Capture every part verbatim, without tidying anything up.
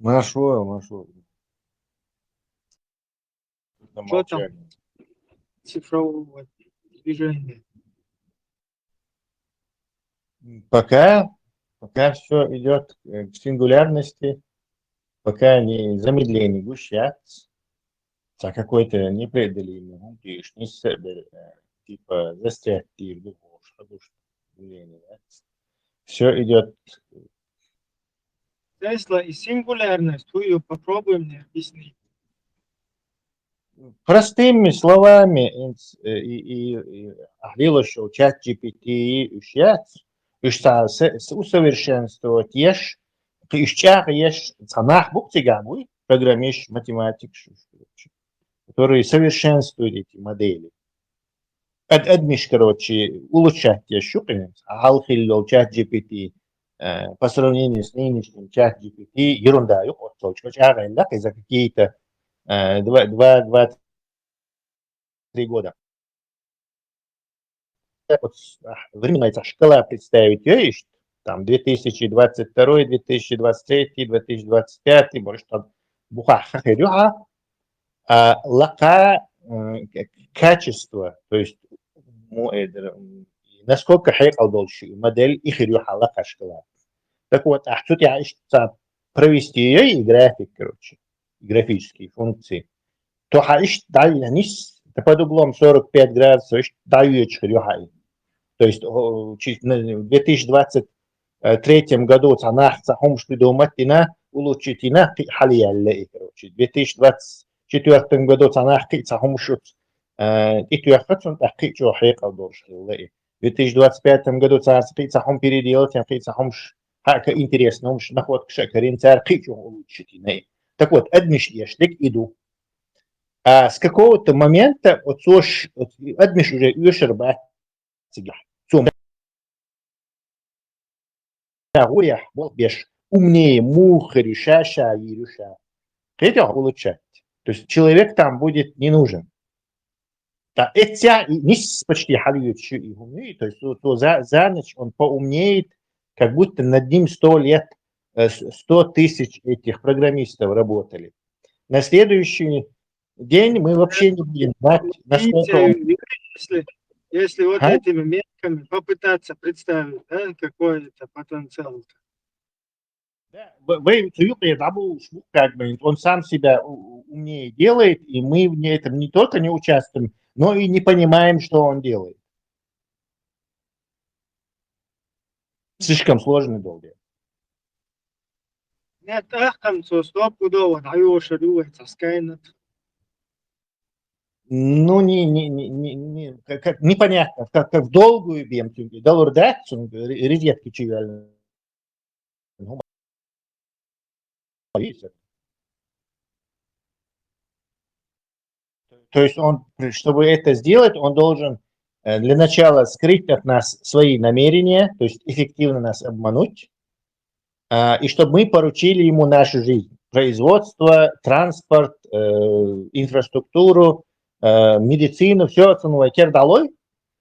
Маршо, маршо. Что там? Цифрового движения. Пока, пока все идет к сингулярности, пока не замедление гущат, а какой-то непреодолимый, ну, ты ж не с-, э, типа застрять ты в духу, что душ движение, да? Все идет Тесла и сингулярность, вы ее попробуй мне объяснить. Простыми словами, инс-, э, и, и, и ахлилошо чат G P T и ушьяц, уж са-, с-, с-, усовершенствовать еш, уж чах еш, цанах бук циган, уй, программист, математик, ш-, ш-, который совершенствует эти модели. Ад-, адмиш, короче, улучшать еш шукинец, а алхиллол чат G P T, э, по сравнению с нынешним чат G P T, ерунда, юк, от толчка, чагайла, за какие-то, э, два, два, два, три года. Так вот, а, временная эта шкала представить, то есть, там, две тысячи двадцать второй, две тысячи двадцать третий, две тысячи двадцать пятый, может, там, буха, хахерюха, а, лака, э, к-, качество, то есть, му-, э, др-, м, насколько хекал дольше модель, и херюха лака шкала. Так вот, а тут я ещё провести её и график, короче, графические функции. То ха иш дай, янис, это под углом сорок пять градусов, иш дай её чхрю ха и. То есть, о, чи-, на, в две тысячи двадцать третьем году цанах цахумш придумать тина, улучшить тина, хи-, хали ялле и, короче. В две тысячи двадцать четвёртом году цанах хи цахумш уц, э, и тюахат сон, так хи чо хекал дольше хилле и. В две тысячи двадцать пятом году цанах хи цахум переделать, хи цахумш, ха, ка интересно, умш находка ша карин цар хи чо улучшить тина и. Так вот, адмиш ешлик иду. А с какого-то момента, вот сош, вот, адмиш уже юшерба, цигах. Цум. Гуя, бол беш, умнее, мухарюша, ша, ерюша. Хетя улучшать. То есть человек там будет не нужен. Да, это и нис почти халиют ещё и умнее. То есть то, то за, за ночь он поумнеет, как будто над ним сто лет, э, с-, сто тысяч этих программистов работали. На следующий день мы вообще не будем знать, насколько он... Если, если вот А? Этими метками попытаться представить, да, какой это потенциал. Да, в, в, в юбке забыл, как бы, он сам себя у-, у-, умнее делает, и мы в ней этом не только не участвуем, но и не понимаем, что он делает. Слишком сложный долг. Нет, ах, там со стоп, куда вот, а его шарю, это скайнет. Ну, не, не, не, не, не, как, как, непонятно, как, как в долгую бьем, да, лурдат, редкий чивяльный. Ну, видите. То есть он, чтобы это сделать, он должен, э, для начала скрыть от нас свои намерения, то есть эффективно нас обмануть, а, и чтобы мы поручили ему нашу жизнь, производство, транспорт, э, инфраструктуру, э, медицину, все это, ну, кердалой.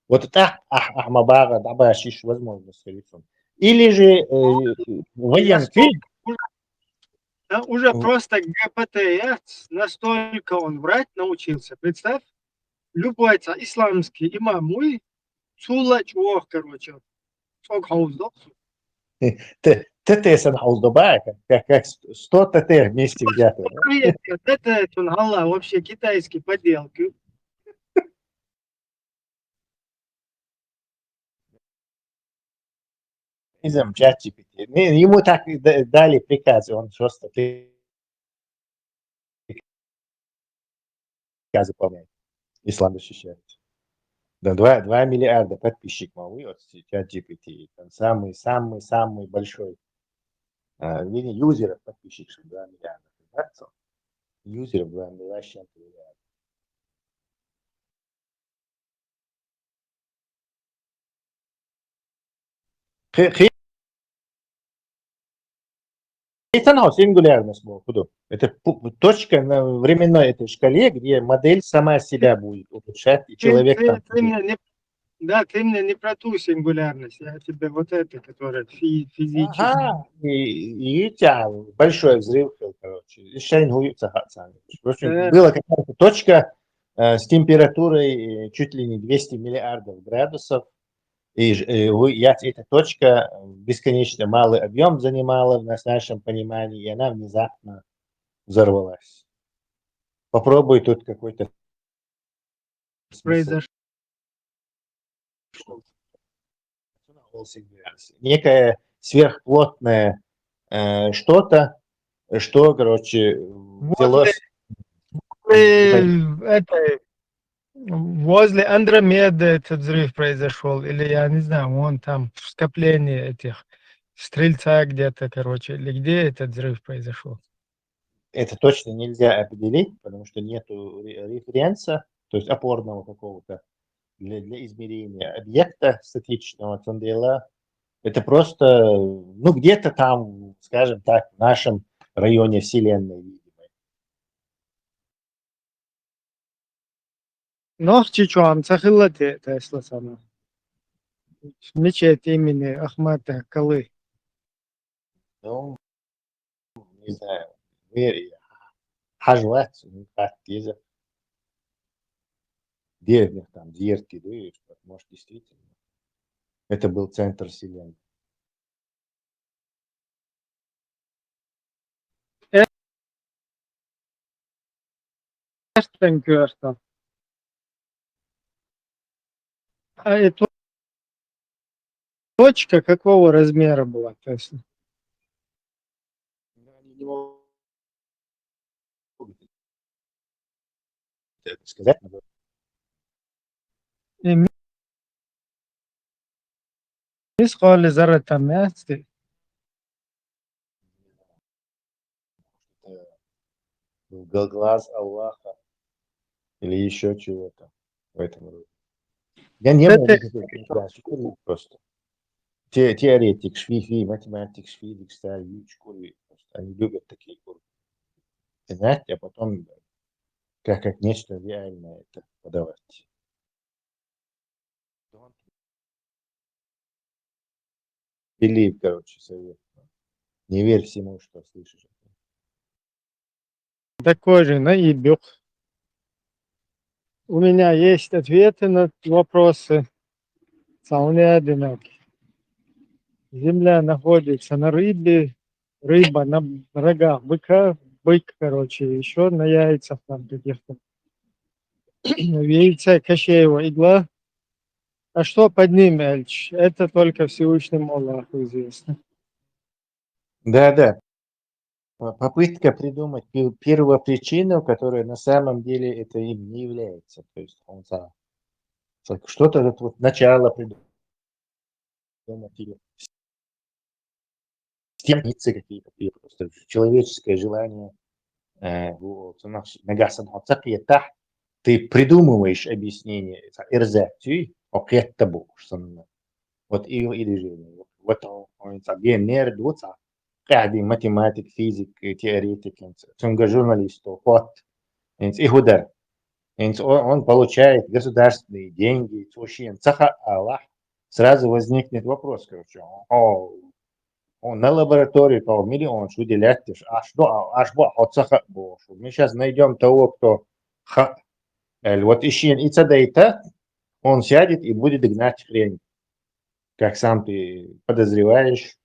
Вот так, ах, ах, мабага, да, башиш возможность, говорит он. Или же, э, военкомат. Да, уже М. Просто Г П Т С, настолько он врать научился. Представь, любой ца исламский имам, уй, цула чуох, короче. Цок хаузда. Т-, ТТ сан хаузда ба, как, как, как сто ТТ вместе взятые, да? Нет, это, это, он, Аллах, вообще китайский подделки. Изм, чат G P T. Не, ему так и да-, дали приказ, он просто приказы выполняет. Ислам защищает. Да, два, два миллиарда подписчик, мол, вот чат G P T. Там самый, самый, самый большой. А, не, не, юзеров, подписчиков два миллиарда. Да, что? Юзеров два миллиарда. Хи-, хи-, это, ну, сингулярность была, куда? Это пу-, точка на временной этой шкале, где модель сама себя будет улучшать, и человек Ты, там... ты мне не, Да, ты мне не про ту сингулярность, я тебе вот это, которая фи- физическая. Ага. И, и у тебя большой взрыв был, короче. И шейн хуй цаха цаха. В общем, Э. была какая-то точка э, с температурой э, чуть ли не двести миллиардов градусов. И ж- э, вы- я, эта точка э, бесконечно малый объем занимала в нас- нашем понимании, и она внезапно взорвалась. Попробуй тут какой-то смысл. Произошло. Некое сверхплотное э, что-то, что, короче, взялось. Э, это, возле Андромеды этот взрыв произошел, или я не знаю, вон там скопление этих Стрельца где-то, короче, или где этот взрыв произошел? Это точно нельзя определить, потому что нету ре- референса, то есть опорного какого-то для, для измерения объекта статичного цундела. Это просто, ну, где-то там, скажем так, в нашем районе Вселенной, видимо. Нохчи чуам цахилла те Тесла сама. Мечеть имени Ахмата Калы. Ну, не знаю, вер- хажват, хат деза. Деревня там, Дерти, да, и что, может, действительно. Это был центр Вселенной. Эртен кюртан. А это точка какого размера была, Тесла? Они не могут это сказать, но И ми- мисхали зарата мясти. это был глаз Аллаха или еще чего-то в этом роде. Я не был Это- никакой кандидат, шкуры просто. Те, теоретик, швейфи, математик, швейфи, кстати, шкуры просто. Они любят такие куры. Знаете, а потом как, как нечто реальное это подавать. Believe, короче, совет. Не верь всему, что слышишь. Такой же наебёк. У меня есть ответы на вопросы. Сауне одинаки. Земля находится на рыбе, рыба на рогах быка, бык, короче, еще на яйцах там каких-то. В яйце Кощеева игла. А что под ним, Эльч? Это только Всевышнему Аллаху известно. Да, да. По- Попытка придумать пер- первопричину, которая на самом деле это им не является. То есть он сам так, что-то тут вот начало придумать или стремиться какие-то или просто человеческое желание. Э, вот, у нас нагасан вот так и так. Ты придумываешь объяснение, это эрзацию, окетта бушсан. Вот и, и движение. Вот он, он так, где нерд, вот так. Каждый математик, физик, э, теоретик, он ц- цунга журналист, вот. Инц и худар. Инц он, он получает государственные деньги, цушин цаха Аллах. Сразу возникнет вопрос, короче, о, о, на лабораторию то миллион шу делять, аш до, аш бо, от цаха бо. Мы сейчас найдем того, кто ха, эль, вот ищен и цадайта, он сядет и будет гнать хрень. Как сам ты подозреваешь,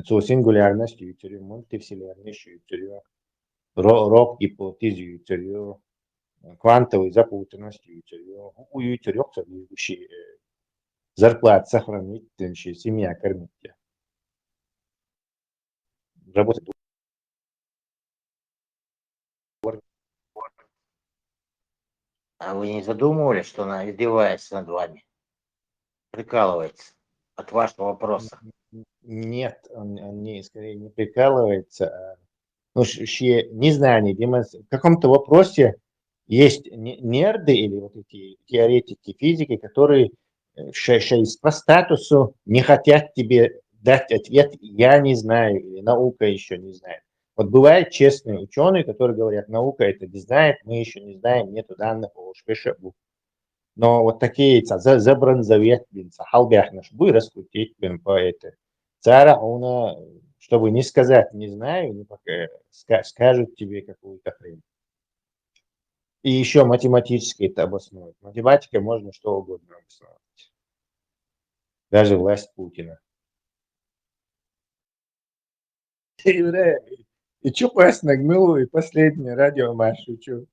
цу сингулярность ютюрю, мультивселенность ютюрю, ро- рок гипотез ютюрю, квантовый запутанность ютюрю, у ютюрю, кто движущий, э, зарплат сохранить, тенши, семья кормить. Работать. А вы не задумывались, что она издевается над вами? Прикалывается от вашего вопроса. Нет, он, он не, скорее не прикалывается, а, ну, ш- ше- незнание, демонстр- в каком-то вопросе есть не- нерды или вот эти теоретики физики, которые э, ше- ше- по статусу не хотят тебе дать ответ «я не знаю» или «наука еще не знает». Вот бывают честные ученые, которые говорят: «Наука это не знает, мы еще не знаем, нету данных о шпешебу». Но вот такие ца-, за-, забронзоветь бин, ца хьалбаьхкинарш буй раскрутить бин по это. Цар хьона, чтобы не сказать «не знаю», ну, пока ска-, скажут тебе какую-то хрень. И ещё математически это обосновать. Математикой можно что угодно обосновать. Даже власть Путина. Евреи. И чё классно, гнилую, и последнее радио Маши, чё?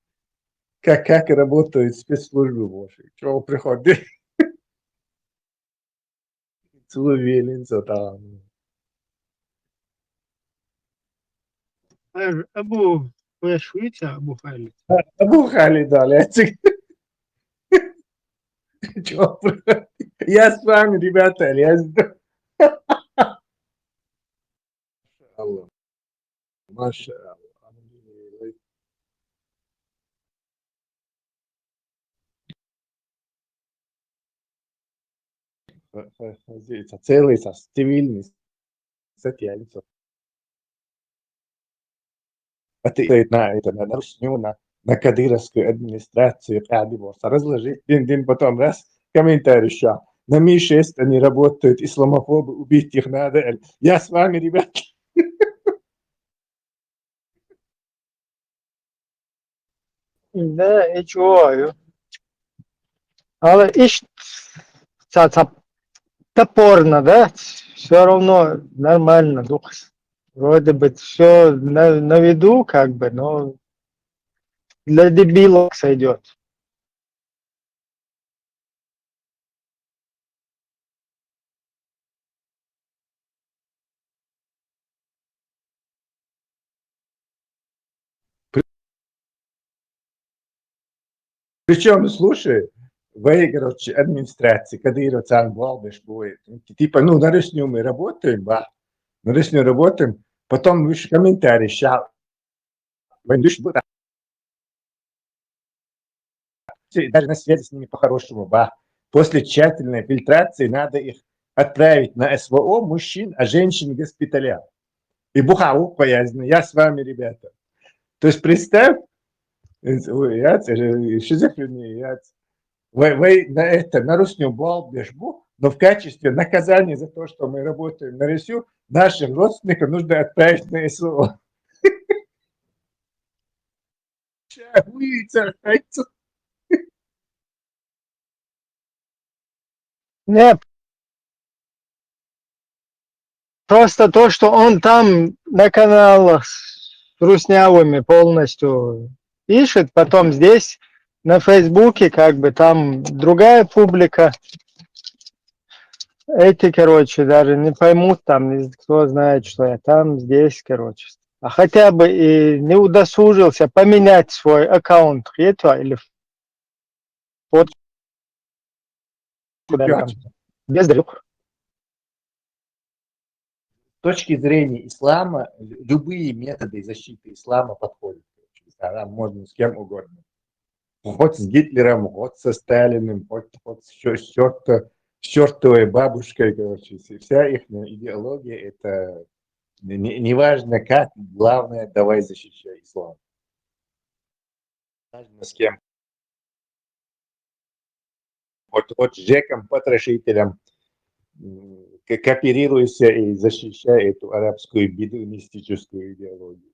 Как, как работают спецслужбы Маши? Чё приходит? Цу велин сатан. Ар Абу Фэшвица, Абу Халид. А, Абу Халид, да, летик. Чё, я с вами, ребята, я с- Машаалла. Машаалла. Ха-, ха-, ха-, зи-, ца-, целый, ца-, цивильный, сатьяльца. А ты, ты на это, на, на русню, на, на кадыровскую администрацию, кадыровца разложить, дин, дин, потом раз, комментарий ща. На Ми шесть они работают, исламофобы, убить их надо. Я с вами, ребят. Да, и чё, ё? Але ищ ца-, ца-, топорно, да? Всё равно нормально, дух. Вроде бы всё на, на виду, как бы, но для дебилов сойдёт. Причём, слушай, вай, короче, администрация, кадыровцан балбеш будет. Типа, ну, на русню мы работаем, ба. На русню работаем. Потом выше комментарий, ща. Вай, ну, что там? Даже на связи с ними по-хорошему, ба. После тщательной фильтрации надо их отправить на СВО мужчин, а женщин госпиталя. И бухал, поясню, я с вами, ребята. То есть представь, э, ой, я, э, шизофрения, я, вай, вай на это, на русню балбеш бу, но в качестве наказания за то, что мы работаем на Россию, наших родственников нужно отправить на СВО. Улица, улица. Нет. Просто то, что он там на каналах с руснявыми полностью пишет, потом здесь на Фейсбуке, как бы, там другая публика. Эти, короче, даже не поймут, там, не- кто знает, что я там, здесь, короче. А хотя бы и не удосужился поменять свой аккаунт, это или вот куда там. Без дрюк. С точки зрения ислама, лю-, любые методы защиты ислама подходят. Короче, там можно с кем угодно. Хоть с Гитлером, хоть со Сталиным, хоть, хоть с чё-, с чёрта-, с чёртовой бабушкой, короче, вс-, вся их идеология, это не, не, неважно как, главное, давай защищай ислам. Неважно с кем. Хоть, хоть с Джеком Потрошителем, м, ко-, кооперируйся и защищай эту арабскую бедуинистическую идеологию.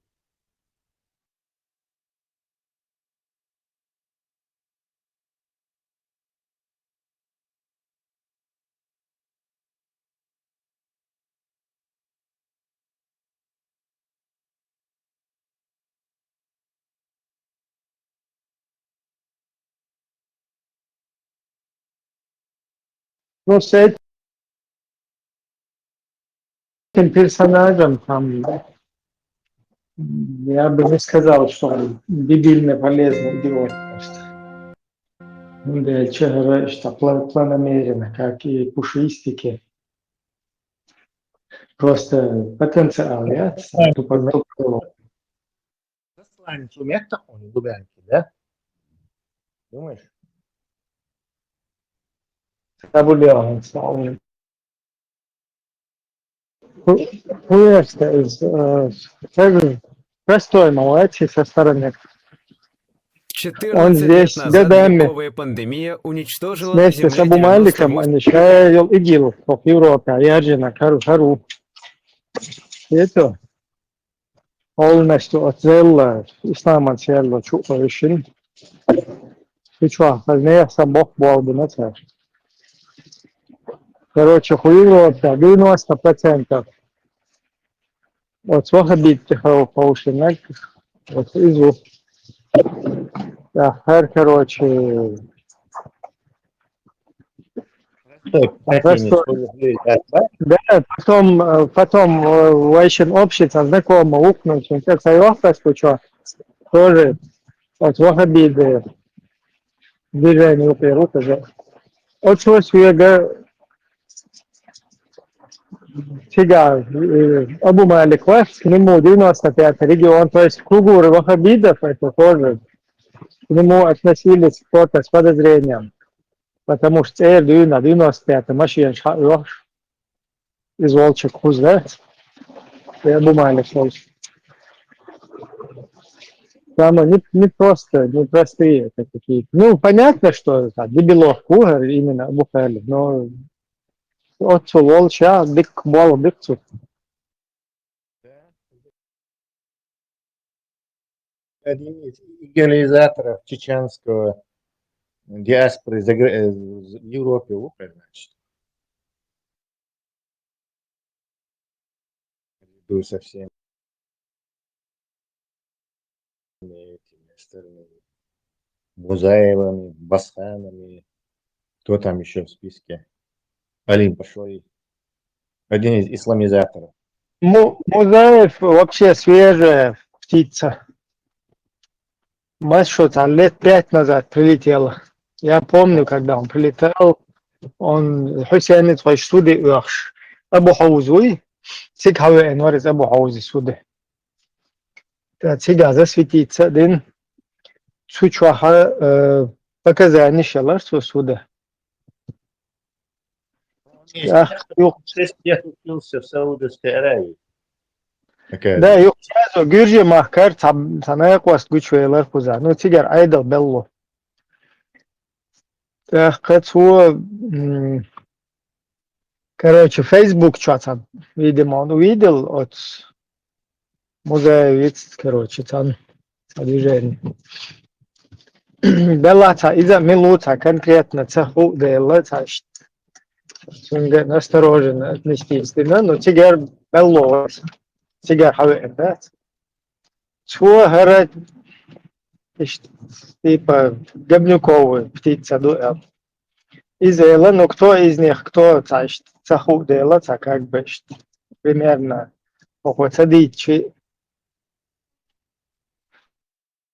Ну, с этим персонажем там, я бы не сказал, что он дебильный, полезный идиот просто. Ну, да, чё, что пла-, планомерно, как и пушистики. Просто потенциал, я тупо, тупо. Засланец умеет так он, Лубянки, да? Думаешь? Табулеон, слава. Ху-, хуяшка из, э, как же, простой молодец со стороны. Он четырнадцать лет здесь назад годами грибковая пандемия уничтожила вместе с земле Абу девяносто восемь Маликом, они шайол игил по Европе, яржина, хару, хару. Это полностью отзела, исламан серло чу оишин. Ты чё, хозяин сам Бог был бы на царь. Короче, хуй Европе, девяносто процентов. От ваххабитти хав-, хавшинаг, от изу. Да, хар, короче. Стой, а пять минут, просто, что вы говорите, а, да? Да, потом, э, потом, э, вайшин общество знакомо, укнуть, это сайвахтас, что тоже от ваххабиты движение у Перу тоже. От чего свега Цига, э, Абу Малик Вахс, к нему девяносто пятый регион, то есть фигура ваххабитов, это тоже, к нему относились только с подозрением, потому что эр дюйна, девяносто пятый машин ша-, из волчек хуз, да? И Абу Малик Вахс. Там не, не просто, не простые это какие-то. Ну, понятно, что это дебилов Кугар именно Абу Халид, но От цу волча дик бол дик цу. Один из идеализаторов чеченского диаспоры за гра-, э, в Европе, вот, значит. Был совсем этими остальными. Музаевыми, Басханами, кто там ещё в списке? Алим Пашой, один из исламизаторов. Му-, Музаев вообще свежая птица. Масшо там лет пять назад прилетела. Я помню, когда он прилетал, он Хусейн твой суды уахш. Абу Хаузуй, цик хаве энварис Абу Хаузи суды. Та цига засветиться дин, цу чуаха, э, показания шалар цу суда. Ах, юх. Шесть лет учился в Саудовской Аравии. Да, юх, сразу гюржи махкар, там, там я кваст гучвейлар куза. Ну, цигар айдал белло. Так, кацу, м, короче, Facebook чё там, видимо, он увидел от Музаевиц, короче, там, ца движение. Белла ца, иза милу ца конкретно ца ху дела ца ш-, сунга настороженно отнестись, да, но цигар белло, цигар хаве, да? Цу хара иш-, типа Габнюковы птица дуэл. Из эла, ну, кто из них, кто ца иш-, ца ху дела ца как бы ш-, примерно, охо ца дичи.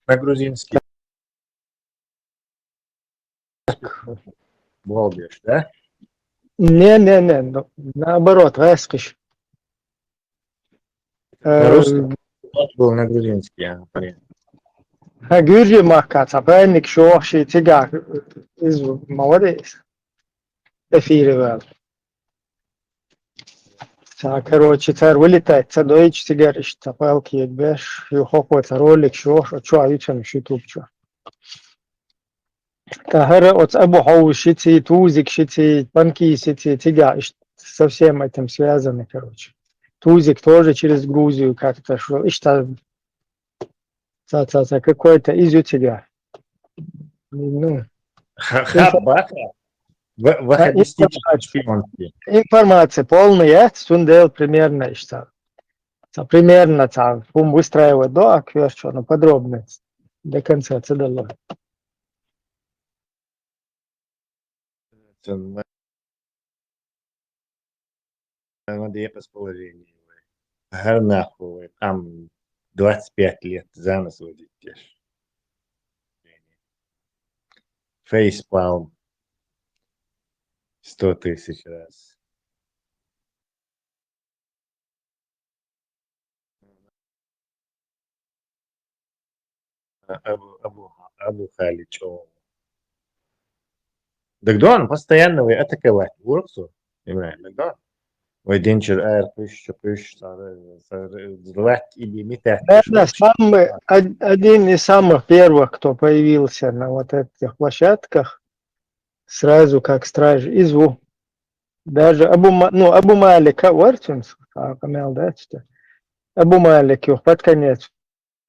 На грузинский. Балбеш, да? Не, не, не, ну, наоборот, раскиш. На русском. Э, вот был на грузинский, а, блин. А гюржи махка, ца паник шо ши цига из молодец. Эфире вал. Ца, короче, цар вылетать, ца дойч цигар иш, ца палки ебеш, ю хохо, ца ролик шо, шо, чё, а ючам ш YouTube чё. Та хара оц Абу Хау шици, Тузик шици, Панки шици, цига иш, со всем этим связаны, короче. Тузик тоже через Грузию как-то шел, иш, та, ца, ца, ца, какой-то из у тебя. Ну, ха-, инфо-, хабаха. Ва-, да, ваххабистический информация. Шпионский. Информация полная, сундел примерно, иш, та. Ца примерно, ца, ум выстраивать, да, а кверчо, ну, подробно. До конца, ца дало. Ца на, на декъас положение. Гьар нахуй, там двадцать пять лет за нос водить теш. Фейспалм. Сто тысяч раз. Абу, Абу, Абу Халид чё. Дагдон постоянно вы атаковать. Уроксу. Именно, Дагдон. Вай динчура ара кхуьссуш, кхуьссуш, цара, цара латта и бимитать. Да, да, самый, од- один из самых первых, кто появился на вот этих площадках, сразу как страж из ву. Даже Абу, Ма- ну, Абу Малика Уартинс, а, Камел, да, что? Абу Малик, его под конец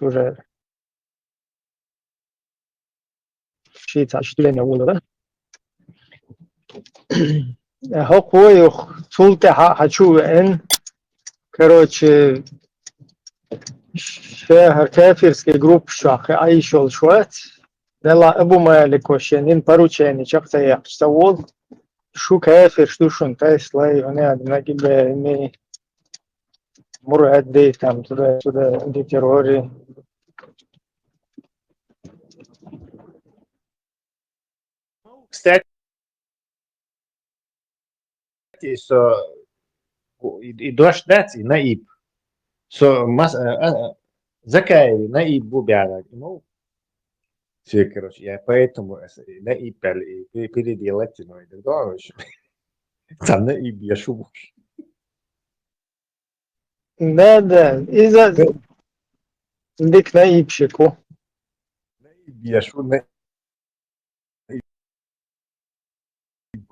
уже шийца иштта лена волура. ХӀокхо юха цул тӀаьхьа хьачу веана. Короче, ша хӀара кафирский группа чохь Ӏайшолуш вац. Делахь Абу Малико шен йина поручени чекх ца яьккхича ца волу. Шу кафирш ду шуна тайслай, хӀунда аьлла, нагибе, ми, мур аьдди, там, туда-сюда, эти терроры. Кстати, со и, и дошт дац, и Наиб. Со мас, а, а, Закаеви Наиб бу бяна. Ну, все, короче, я поэтому Наиб пели и пе- переделать, ну, и так далее. Там Наиб я шубуш. Да, да. Иза дик Наиб шику. Наиб я шу на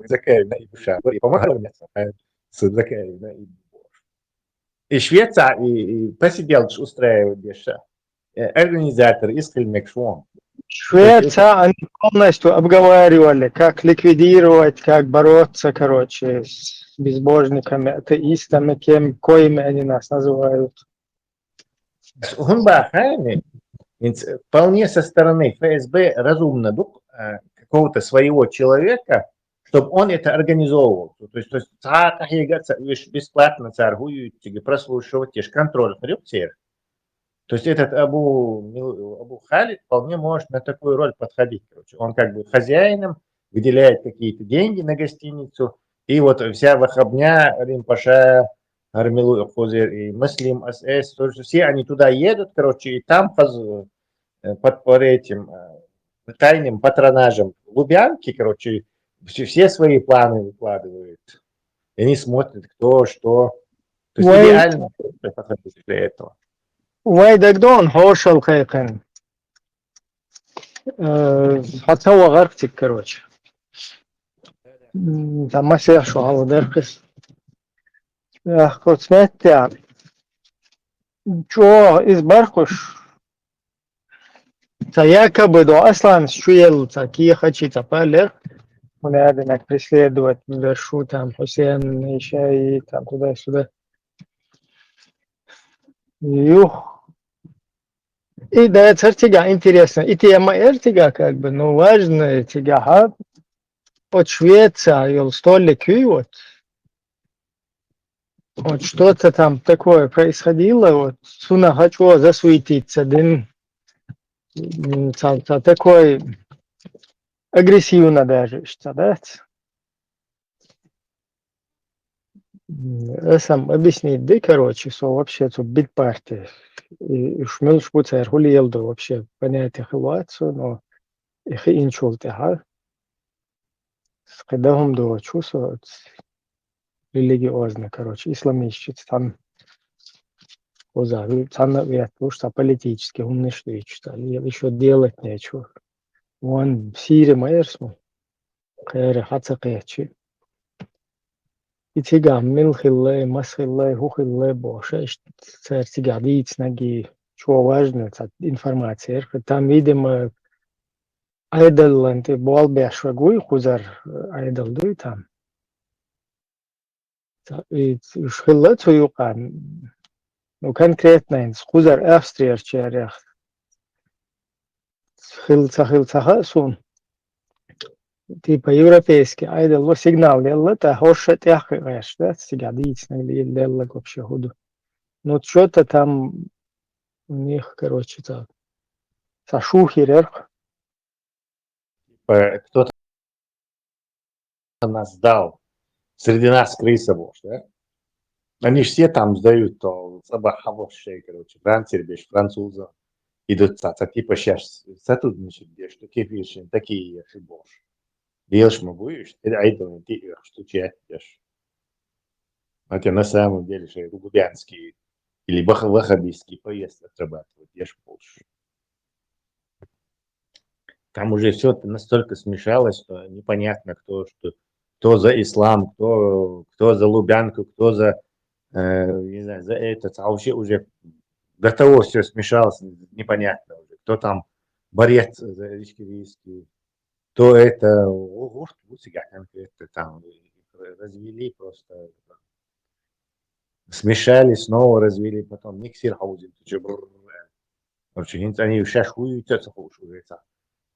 Закаеви Наиб ша. И помахал мне. С Закаеви Наиб. И Швеция, и, и посиделки устраивать деша. Э, Организатор, искренне к швом. Швеция, они полностью обговаривали, как ликвидировать, как бороться, короче, с безбожниками, атеистами, кем, коими они нас называют. ХӀун бахьани, вполне со стороны ФСБ разумно ду, э, какого-то своего человека, чтобы он это организовывал. То есть, то есть цхьа а къахьега а ца оьшу, бесплатно цара хӀу юьйцу цига, прослушивать еш, контроль хир ю церан. То есть этот Абу, Мил- Абу Халид вполне может на такую роль подходить. Короче. Он как бы хозяином, выделяет какие-то деньги на гостиницу, и вот вся ваххабня, Рим Паша, Армилу Хузер и Маслим СС, то есть все они туда едут, короче, и там под, э, под, под этим э, тайным патронажем Лубянки, короче, все, все свои планы выкладывают. И они смотрят, кто что. То есть Вай- идеально подходит для этого. Вай дагдон хьошал кхайкхина. Э, хьо ца вахарх цига, короче. М, Там масех шу хьалха дархис. Эх, кхуц меття. Чо из бархуш? Ца якобы до Асланс чу елла ца кехачи ца палер. Хунадинак преследовать бершу там Хусен, Ишаи, там туда-сюда. Юх. И да, цар цига интересно. И тема эр цига как бы, ну, важная цига, ха. Вот Швеция, йол столик, и вот. Вот что-то там такое происходило, вот. Суна хочу засуетиться, дин. М, ца- ца такой агрессивно даже, что, да? М, э, сам объяснить, да, короче, со вообще цу бит партия. И, и шмелш бу цар хули елдо вообще понятие хилуацу, но и хи инчул тяха. Скидахум до чувствовать религиозно, короче, исламистчиц там. Оза, цанна вет, уж ца политически умниш вич, там, ещё делать нечего. Вон Сири майрсу, кхера хаца кхечи. И цига мил хиллай, мас хиллай, ху хиллай, боша, ишт цар цига дийцнаги, чё важно, ца информация. Там, видимо, айдаллан ти бол беш вагуй, хузар айдал дуй там. Ца- и ц- уж хилла цу юкъан. Ну, конкретно инц кхузар Австриярчарех. Хил ца хил ца ха сун. Типа европейский айдалло сигнал елла, та хошша тяхкы гаш, да, цига дийцна ли елла вообще худу. Ну, что-то там у них, короче, ца, ца шухерерх. Типа, кто-то нас сдал. Среди нас крыса была, да? Они ж все там сдают, то саба хавошей, короче, францербеш, француза. Идут ца, ца, типа, сейчас сотрудничать, где что кефиршин, такие я фибош. Делаешь мы будешь, ты айдолы, ты их, что чья ешь. Хотя на самом деле же лубянский или вах- ваххабистский поезд отрабатывает, я ж больше. Там уже все это настолько смешалось, что непонятно, кто что, кто за ислам, кто, кто за Лубянку, кто за, э, не знаю, за это. А вообще уже до того все смешалось, непонятно уже, кто там борец за ишкерийский, кто это, о, вот, вот, конкретно там развели просто. Смешали, снова развели, потом миксер хаузин. Короче, они сейчас хуются, уже это.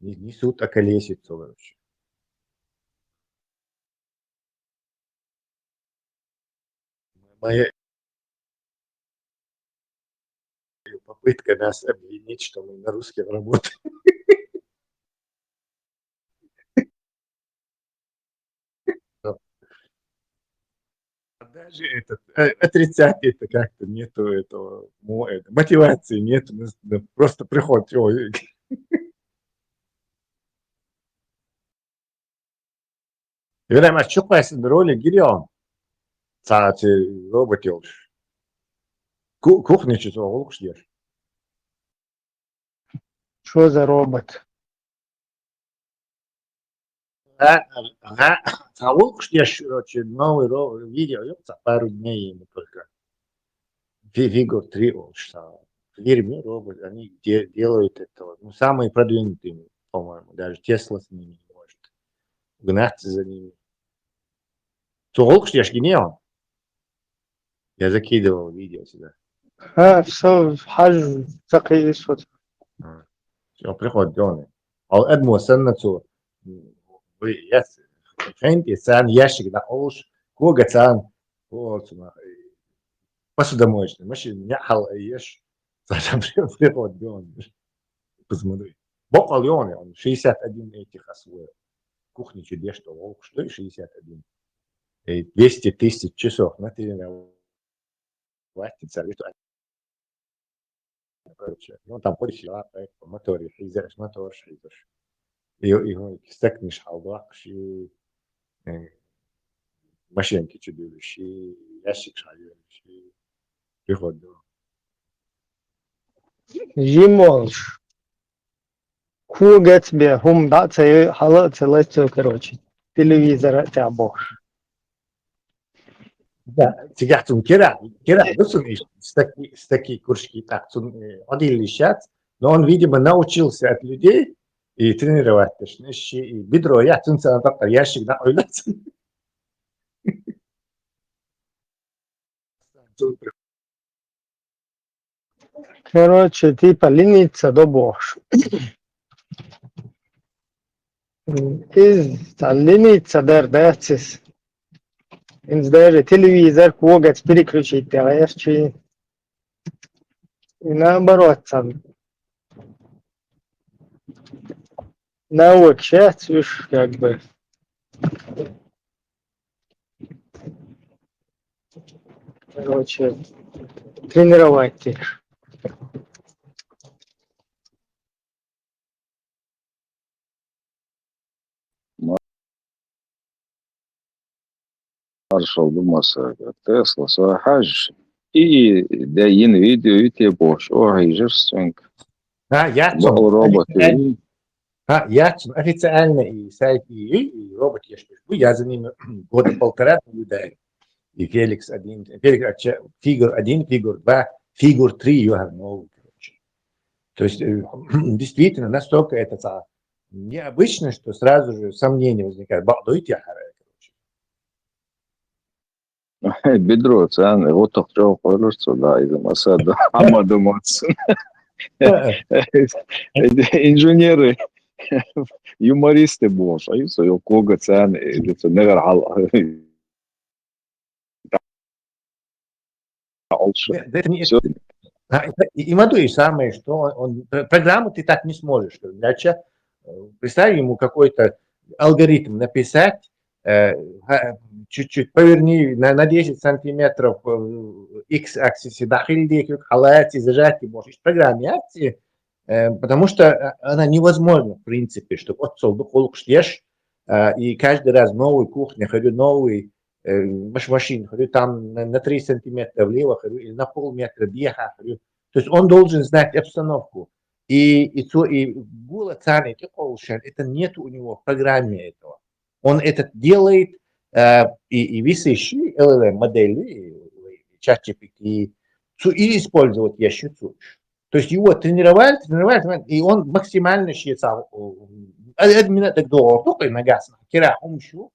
Не, не суд, а колесицу, короче. Моя попытка нас обвинить, что мы на русских работаем. А даже этот, э, отрицать это как-то нету этого, мо- это, мотивации нету, ну, ну, просто приход, ой. Юрий, ма чукъвайсин ролик гирён. Цаати робот ёлш. Ку- Кухня чё гулкш еш. Что за робот? Га, га, ца гулкш еш, короче, новый ро- видео ёлш, ца пару дней ему только. Фи- Фигур три, он что. Фирме робот, они де- делают это вот. Ну, самые продвинутые, по-моему, даже Тесла с ними не может угнаться за ними. Цу гулкш еш гинён. Я закидывал видео сюда. А, всё, хаж, закидывай, вот. Всё, приход, Дёна. А вот Эдмо Сенна цу, вы, я с- хэнти сан ящик да олш, кога сан, о, цуна, э, посудомоечный машин, я хал еш. Сам при- приход, Дёна. Посмотри. Бокал, Дёна, он шестьдесят один этих освоил. Кухня чудес, что волк, что и шестьдесят один. И двести тысяч часов на тренировать. Короче, ну, там ходишь, а, по моторе, хизерш, мотор, хизерш. И, и, ну, стекнешь, халдак, и, э, машинки чудуешь, и ящик шайёрш, и приход, да. Жимолш. Когацбе хӀума дӀа а ца йой, хьала а ца лацо, короче, телевизор а тӀехь бохуш. Да, цигахь цунна кира, кира ду цунна иш, стаки, стаки куршки, так цунна, э, Адил лишац, но он, видимо, научился от людей и тренировать, точно, и бедро, я цунца на такой ящик, да, ой, да, цунна. Короче, типа, линица до бохуш. Из цхьа линица дар дац иза. Иза даже телевизор когаца переключить дагӀеш чи. И наоборот, цхьа навык шац уьш, как бы. Короче, тренировать их. Маршал ду масага, Тесла, со хьажа. И де йина видео ю те бохуш, о, хьийжар соьнга. А, яц Баъ он. Робот Официально. И. А, яц он. Официально и сайт и, и робот еш бу. Я за ними года полтора наблюдаю. И Феликс один, Феликс, а, че- Фигур один, Фигур два, Фигур три, you have no, короче. То есть, э, действительно, настолько это ца- необычно, что сразу же сомнение возникает. Баъ дойти я хьара, короче. Бедро, царна гӀутах чӀогӀа кхоьлуш цо, да, иза масада, Ахьмада моццун. Инженеры, юмористы бохуш, ай, со йо кога царна, иза цо негара хьал. Олуш. Нет, это не- Всё. А, и, и, и Маду, и самое, что он, он- пр- программу ты так не сможешь. Короче, э, представь ему какой-то алгоритм написать, э, ха- чуть-чуть поверни на, на десять сантиметров, э, x-axis, да, или как, халати, зажати, можешь программировать, э, потому что, э, она невозможна, в принципе, чтобы отцол духолкш еш, э, и каждый раз новый кухня, ходю новый, э, маш-, машин, говорю, там на, на три сантиметра влево, говорю, или на полметра беха, говорю. То есть он должен знать обстановку. И, и, цо-, и гула царни тиколшен, это нет у него в программе этого. Он это делает, э, и, и висящий L L M модели, и, и чат G P T, цо-, и использовать я считаю. То есть его тренировали, тренировали, тренировали, и он максимально считал, э, админа так долго, только на газ, кира умшу,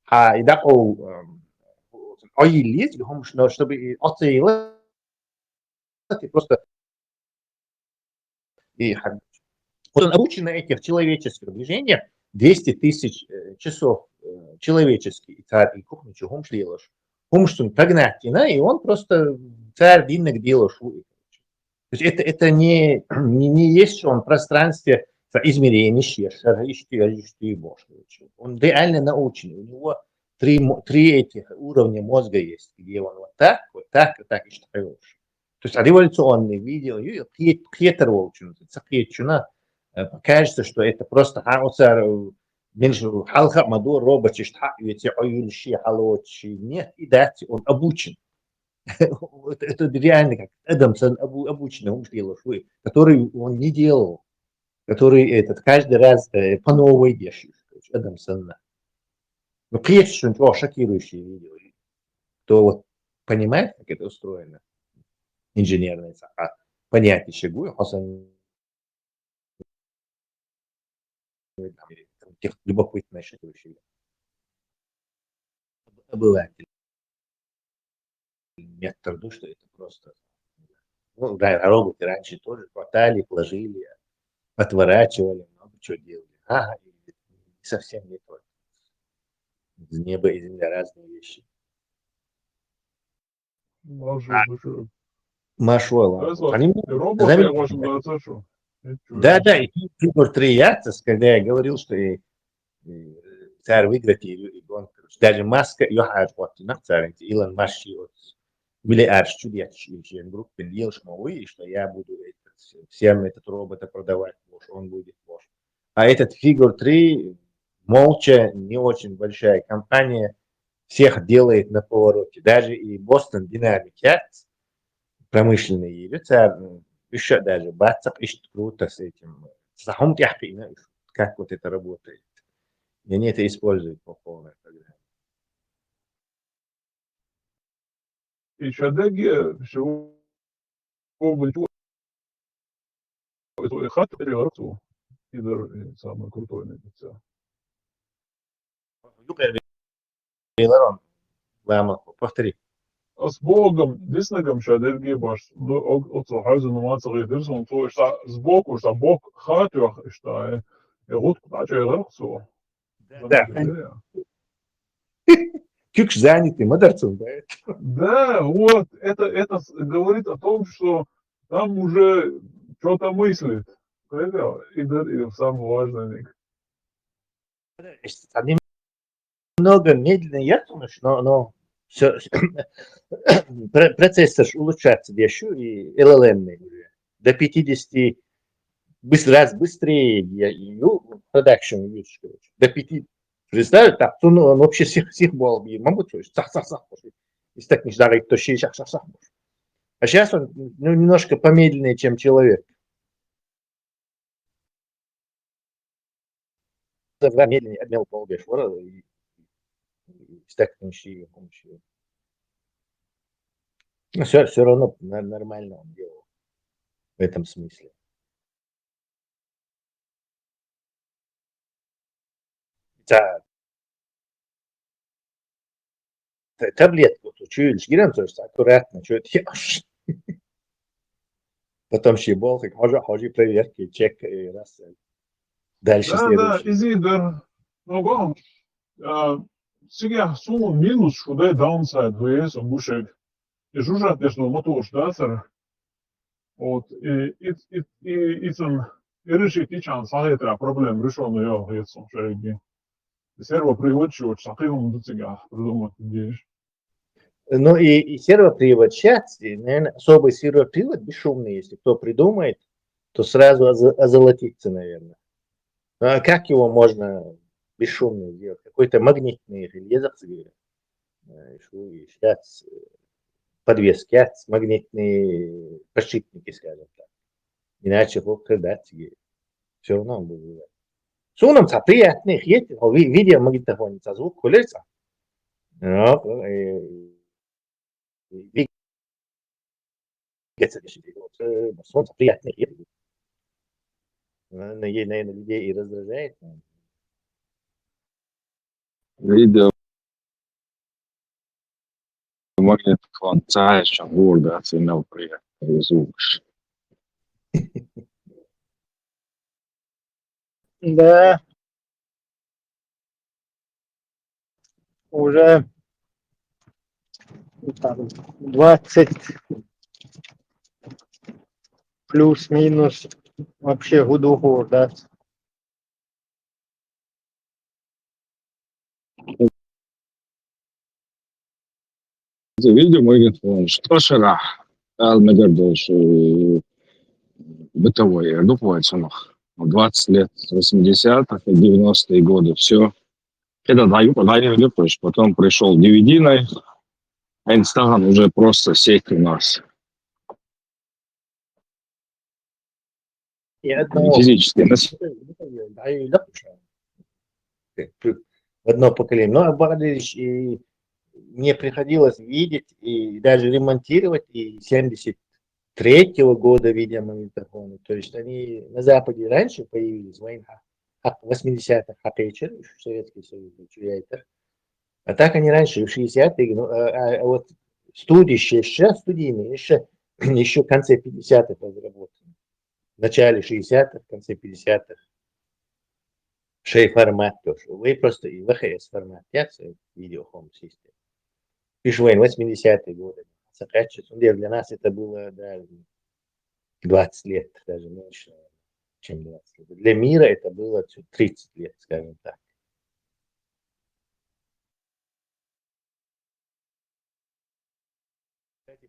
а и так он, эм, ой, лезть, чтобы и оценила, и просто и ха-, вот он обучен на этих человеческих движениях, двести тысяч, э, часов, э, человеческих, и царь, и кухню, чё, хумш делаешь. Хумш сун прогнать, и на, и он просто царь динник делаешь. То есть это, это не, не, не есть, что он в пространстве, в измерении, что я, что я, что я, что я, что я, что я. Он реально научный. У него три, мо-, три этих уровня мозга есть, где он вот так, вот так, вот так, и что хорошо. То есть революционный видео, и хет-, хетер волчун, сакетчуна, э, кажется, что это просто хаосар, э, меньше халха маду робочи шта, ведь ой, юльши, халочи. Нет, и дать, он обучен. Это, это реально как Адамсон обу-, обученный, он делал, который он не делал, который этот, каждый раз, э, по новой дешевле, короче, Адамсон. Ну, конечно, что шокирующие видео. Кто вот понимает, как это устроено, инженерное, а, понятие шагу, а он тех любопытное шокирующее видео. Обыватель. Нет, то, что это просто, ну, да, роботы раньше тоже хватали, их ложили, отворачивали, много чего делали. Ага, и совсем не то. Небо и земля — разные вещи. Машула, а, машула. Машула. Хорошо. Они, и робот, знаете, я, в общем, да, слышу. Да, да, и фигур три ярцес, когда я говорил, что и, и царь выиграть и, и гонка. Даже Маска, ё, а, вот, на царь, Илон Маск, и вот, миллиард чудес, и, и группы делаешь, и что я буду этот, всем этот робота продавать, может, он будет, может. А этот фигур три молча, не очень большая компания, всех делает на повороте. Даже и Бостон Динамик, я, промышленные лица, м, ещё даже бацак, ишт круто с этим. Сахум тяхпина, как вот это работает. И они это используют по полной программе. И шадеги всего бу-, это хат перевороту. И дар-, и самый крутой на лице. Юкер Беларон, ладно, повтори. А с Богом, действительно, шадеги баш, ну, о-, о-, цо хазу, ну, маца гидерсон, то есть, а, сбоку, что Бог хатёх, что, э, и вот куда чё, и ларцу. Да, да. Кюкш занятый, мадерцем, да? Да, вот, это, это с-, говорит о том, что там уже что-то мыслит. Это, и да, и самое важное, Ник. Они много медленнее, я думаю, но, но всё, про-, процессор улучшается, я ещё и L L M уже. До пятидесяти быс-, раз быстрее, я, и, ну, production use, короче. До пяти. Представь, так, то, ну, он вообще сих, сих был, и могу, то есть, сах, сах, сах, и так не ждали, то есть, сах, сах, сах. А сейчас он, ну, немножко помедленнее, чем человек. Медленнее, отмел полбеш, вот, и, и так не ши, он ши. Ну, всё, всё равно на-, нормально он делал в этом смысле. Та-, та-, таблетку, то чуешь, гирем, то есть аккуратно, чё это ешь? Потом щи бол, как можно, хожи проверки, чек, и раз, э, дальше. Да, да, следующий. Изи, да. Ну, го, а, сига сумма минус, что дай downside, вы есть, он бушек. И жужжат, конечно, мотор, да, сэр? Вот, и, и, и, и, и цен, и решить, и чан, сагитра проблем решённый, я, я сам шаги. Сервопривод, чё, вот, сакивом до тебя придумать, видишь? Ну, и, и сервопривод сейчас, и, наверное, особый сервопривод бесшумный, если кто придумает, то сразу озо-, озолотится, наверное. Ну, а как его можно бесшумный сделать? Какой-то магнитный реле, говорят. э, шу и щас, э, подвески яц, магнитные подшипники, скажем так. Иначе хӀу хир дац цига. Всё равно он будет выбирать. Сунам ца приятный хет, хӀу ви-, видеомагнитофон ца звук хулир ца. Ну, э, ви-, солнце приятный. Наверное, людей и раздражает, наверное. Видео магнитофон цаешан гурда цинал приятный звук. Да. Уже там двадцать плюс-минус вообще гудуху, да. Видео магнитофон, что шара, ал медер дольше бытовой, духовой цунах. Двадцать лет, восьмидесятых и девяностые годы, все. Это даю, даю, то есть потом пришёл D V D на, а Instagram уже просто сеть у нас. И одного Физически. Нас- одно поколение. Но, а Богданович, и мне приходилось видеть и даже ремонтировать и семьдесят третьего года видеомагнитофоны. То есть они на Западе раньше появились, вайн восьмидесятых хьакхечир, Советский Союз, чуяйтар. А так они раньше, в шестидесятые, ну, а, а, а вот студии, ща, ща студийные, ещё, ещё в конце пятидесятых разработаны. В начале шестидесятых, в конце пятидесятых. Шей формат тоже. Вы просто и V H S формат, я с видео home system. Пишу вайн восьмидесятые годы. Сакачество. Ну, для нас это было, да, двадцать лет, даже меньше, чем двадцать лет. Для мира это было всё тридцать лет, скажем так.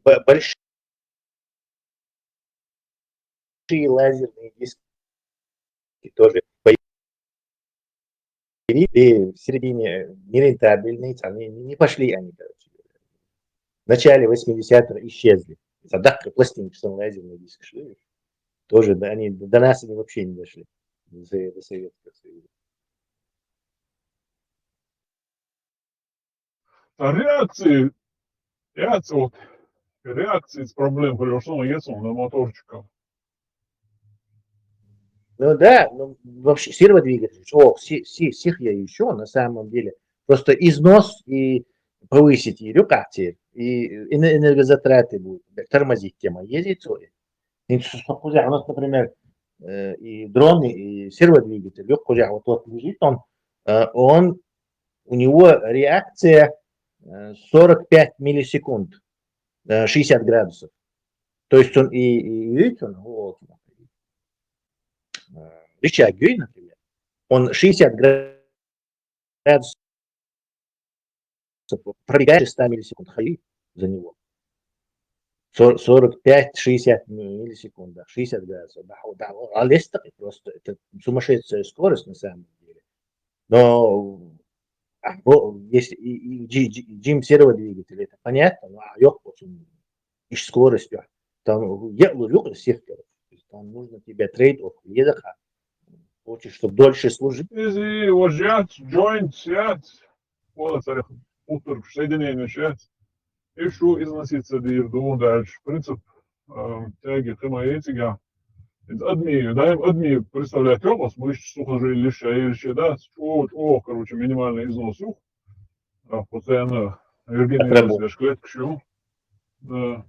Б-, большие лазерные диски тоже появились, и в середине нерентабельные, там, не, не пошли они, короче говоря. В начале восьмидесятых исчезли. Задатка пластинки, что лазерный диск шли. Тоже, да, они до нас они вообще не дошли. До Сове-, до Советского Союза. А реакции, реакции, вот, реакции с проблем, потому что он есть, он на моторчиках. Ну да, ну вообще серводвигатель, о, си-, си-, сих я ещё на самом деле. Просто износ и повысить и рюкати, и эн-, энергозатраты будут, тормозить тема ездить. И с-, с-, у нас, например, э, и дроны, и серводвигатель, вот, вот лежит он, э, он, у него реакция, э, сорок пять миллисекунд, э, шестьдесят градусов. То есть он и, и, и видите, он, вот, э, рычаг, например, он шестьдесят градусов пробегает ста миллисекунд, ходи за него. Сор-, сорок пять шестьдесят миллисекунд, да, шестьдесят градусов. Да, да, а лес такой просто, это сумасшедшая скорость на самом деле. Но, а, во-, если и, и джи-, джи-, джим серводвигатель, это понятно, но, а, ёк, вот он, и скорость, да. Там, я говорю, всех, короче. То есть там нужно тебе трейд-офф, едаха. Хочешь, чтобы дольше служить. Если вот джойнт, джойнт, вот, соединение сейчас. И шу износиться дир ду дальше. Принцип, э, тяги, ты мои эти, я. Адми, даим адми представлять образ, мышцы сухожилия, или ща, да, о, о, короче, минимальный износ ух. А, постоянно регенерация клеток, что? Да.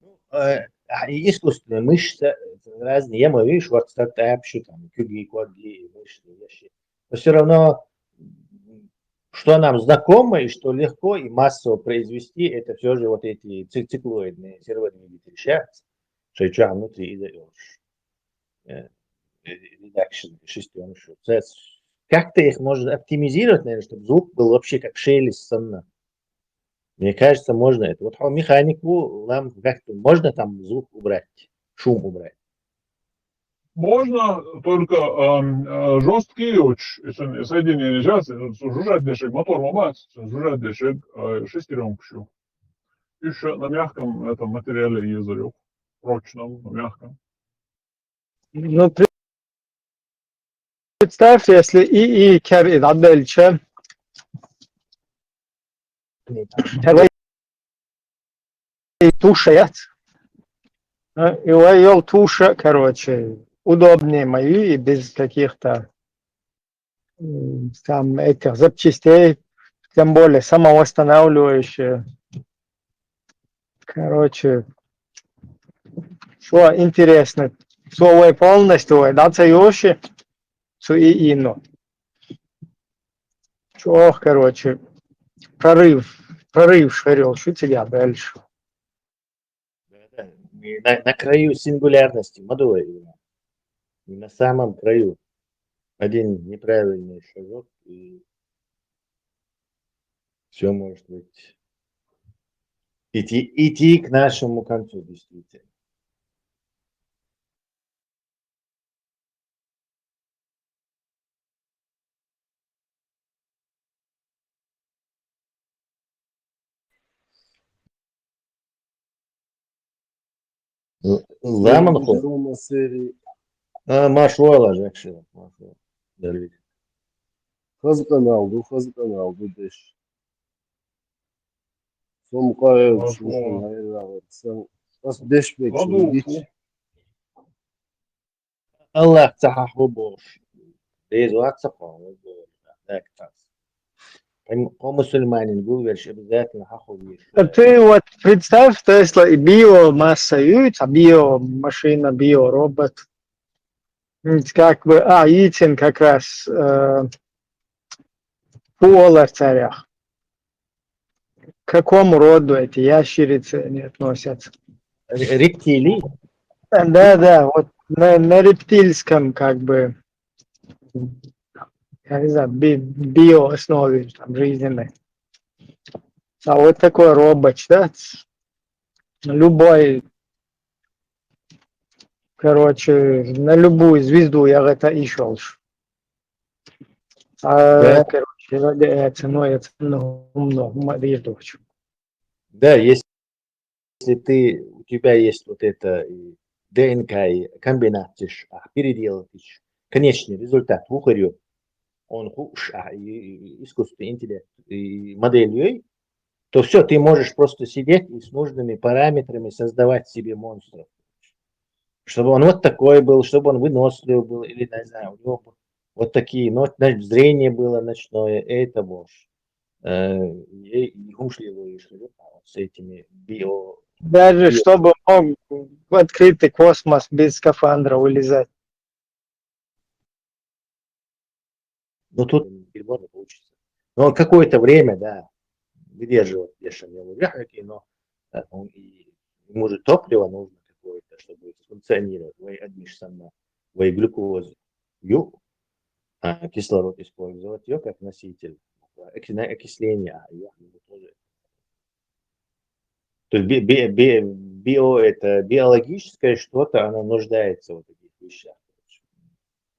Ну, э, а, и искусственные мышцы, э, разные. Я, мы, видишь, вот стартап, что там, кюги, кваги, мышцы, вещи. Но всё равно, м, что нам знакомо и что легко и массово произвести, это всё же вот эти ци-, циклоидные серводвигатели. Щас, что ещё внутри и даёшь. Э, э, редакшн, шестёночку. То есть как-то их можно оптимизировать, наверное, чтобы звук был вообще как шелест сона. Мне кажется, можно это. Вот а механику вам как-то можно там звук убрать, шум убрать? Можно только, ам, э, жёсткий очень, если соединение сейчас, э, жужжать дешек, мотор ломать, жужжать дешек, э, шестерёнка ещё. Ещё на мягком этом материале езарёк, прочном, на мягком. Ну, представь, если и, и кер и дальше. Туша, э, и вай йол туша, короче, удобнее мою и без каких-то м, там этих запчастей, тем более самовосстанавливающие. Короче, что интересно, что вай полностью вай, да, цаёши, что и ино. Чё, короче, прорыв, прорыв шарил, что тебя дальше? Да, да. И на, на краю сингулярности, ма дувай. И на самом краю. Один неправильный шажок, и все может быть. Идти, идти к нашему концу, действительно. Л-, Ламан хо. Рома серии. А, машуала, жакши, машуала. Дали. Хаза канал ду, хаза канал ду деш. Сом кая Машуала. Шушун хайрала. Сам ас деш бек Ладу, дич. фу. Аллах цахаху бош. Дез ватса хо. Так, так. Ком-, ком мусульманин гулверш обязательно хаху виш. А ты вот представь, Тесла и биомасса, и у тебя биомашина, биоробот. Ведь как бы, а, Итин как раз э, пуолар царях. К какому роду эти ящерицы они относятся? Ре-, рептилии? Да, да, вот на, на рептильском, как бы, я не знаю, би- биооснове, там, жизненной. А вот такой робот, да? Любой, короче, на любую звезду я это и шёл. А, Да. Короче, ради этого, ну, это, ну, умно, умно, вижу. Да, если ты, у тебя есть вот это и ДНК, и комбинатиш, а, переделать, конечный результат, выходит, он хуш, а, и, и искусственный интеллект, и моделью, то все, ты можешь просто сидеть и с нужными параметрами создавать себе монстров. Чтобы он вот такой был, чтобы он выносливый был, или, не знаю, у него вот такие, но, значит, зрение было ночное, это больше. Э, и, и хумшливый, что ли, а, с этими био... Даже био- чтобы мог в открытый космос без скафандра улезать. Ну, тут перебор не получится. Но он какое-то время, да, выдерживает, если не в но, э, он и, ему же топливо нужно какое-то, чтобы функционировать. Вы одни ж сама, вы глюкозу, ю, а кислород использовать, ее как носитель. Оки-, на окисление, а, её тоже. То есть би- би- би- био, это биологическое что-то, оно нуждается в вот этих вещах.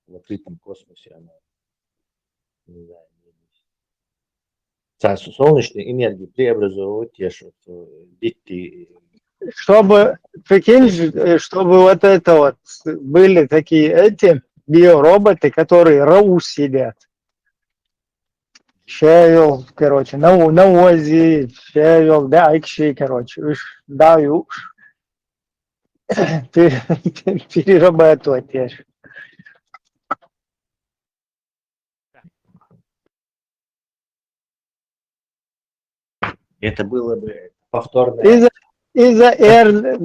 В открытом космосе оно, не знаю, со-, солнечную энергию преобразовывать, те, что, э, битти. Чтобы, прикинь, э, чтобы вот это вот были такие эти биороботы, которые раус едят. Шевел, короче, на, у- на ози, шевел, да, айкши, короче, уж, да, и уж. Пе- перерабатывать, я ж. Это было бы повторное. Из-за, из-за эр,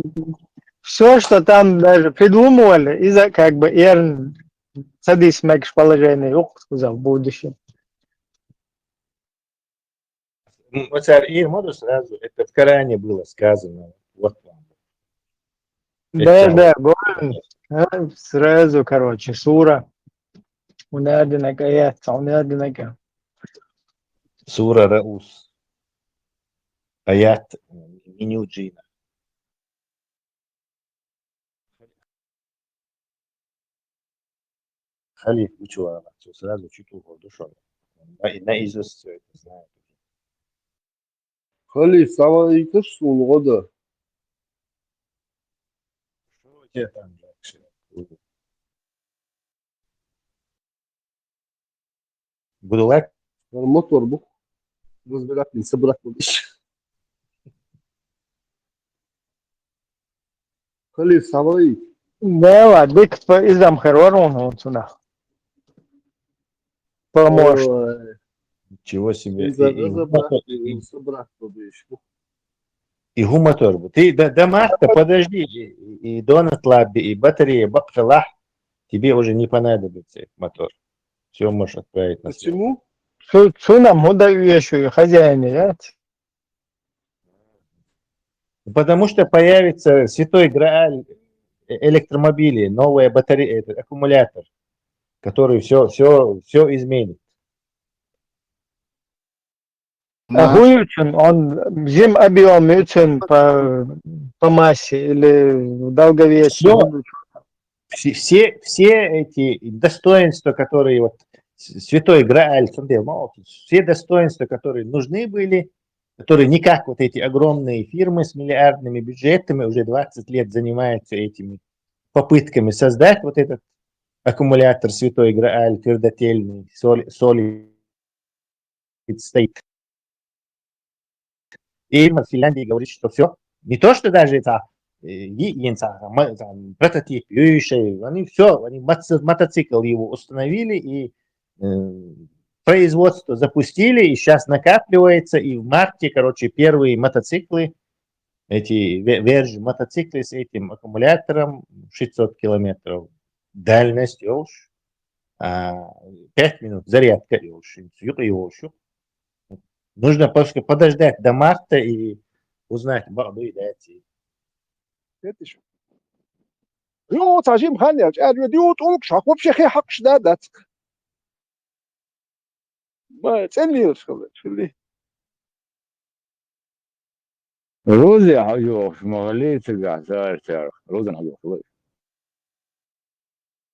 все, что там даже придумывали, из-за как бы эр садись мекш положение, ух, сказал, в будущем. М, вот царь Ир, можно сразу, это в Коране было сказано. Вот вам. Да, Это да, говорю, а, сразу, короче, сура. Унадинака, я, унадинака. Сура Раус. Аят, э, меню джина. Халиф, вы чего, сразу читу гордо, что на, наизусть все это знает. Халиф, саваиташ сун гӀода. Что у тебя там дальше? Буду лайк. Мотор бу. Разбирать, не собрать будешь. Халиф, савай. Да, ладно, дика, изам хер вар вон, вон цунах. Поможет. Ой. Ничего себе. И, и, собрать, и, и собрать будешь. И гума тоже. Ты до, до марта подожди. И, и, и донат лабби, и батарея бакхалах. Тебе уже не понадобится этот мотор. Все можешь отправить на свет. Почему? Цу-, цунам худа уешуй хозяин, да? Потому что появится святой Грааль, э, электромобили, новая батарея, этот аккумулятор, который все, все, все изменит. А хӀун ю цун, он зим объём ю цун по, по массе или в долговечном? Всё. Все, все, все эти достоинства, которые вот с-, святой Грааль, смотри, мало, все достоинства, которые нужны были, которые никак вот эти огромные фирмы с миллиардными бюджетами уже двадцать лет занимаются этими попытками создать вот этот аккумулятор святой Грааль, твердотельный, соли-, соли-, стоит. И Финляндия говорит, что все. Не то, что даже это, э, и, и это, ма-, там, прототип, и ещё, они все, они мотоци-, мотоцикл его установили, и, э, производство запустили, и сейчас накапливается, и в марте, короче, первые мотоциклы, эти ве-, Верж мотоциклы с этим аккумулятором, шестьсот километров дальность, ёлш, а, пять минут зарядка, ёлш, юк, ёлш. Нужно просто подождать до марта и узнать, ба-, ну и дать. Ю, цхьа жим хан яьлча, аьлла, ю, тӀулг шах вообще хе хьакхаш да дац. Ма, цӀен лелаш хилла, хилли. Рузе хьажохуш ма хилли цигахь, цаьрца. Рузан хьажохуш хилла.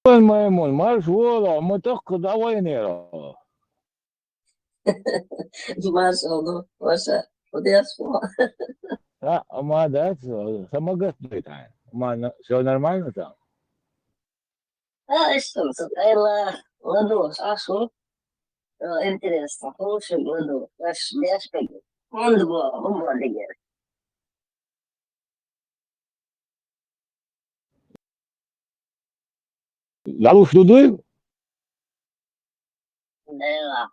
Ван Маймун, марш волахь, ма тӀаккха дӀавайнера. Марш волахь, ваша, удеш ву. А, ма дац, са ма гатдой тхьайна. Ма, всё нормально там? А, иштта, со тӀайла ладугӀуш Ӏаш ву. Э, интересно, хӀун шуьга ладугӀуш? Аш деш кегий. ХӀунда боху, хӀун боху дигера? ДӀалуш ду дуй? Дела.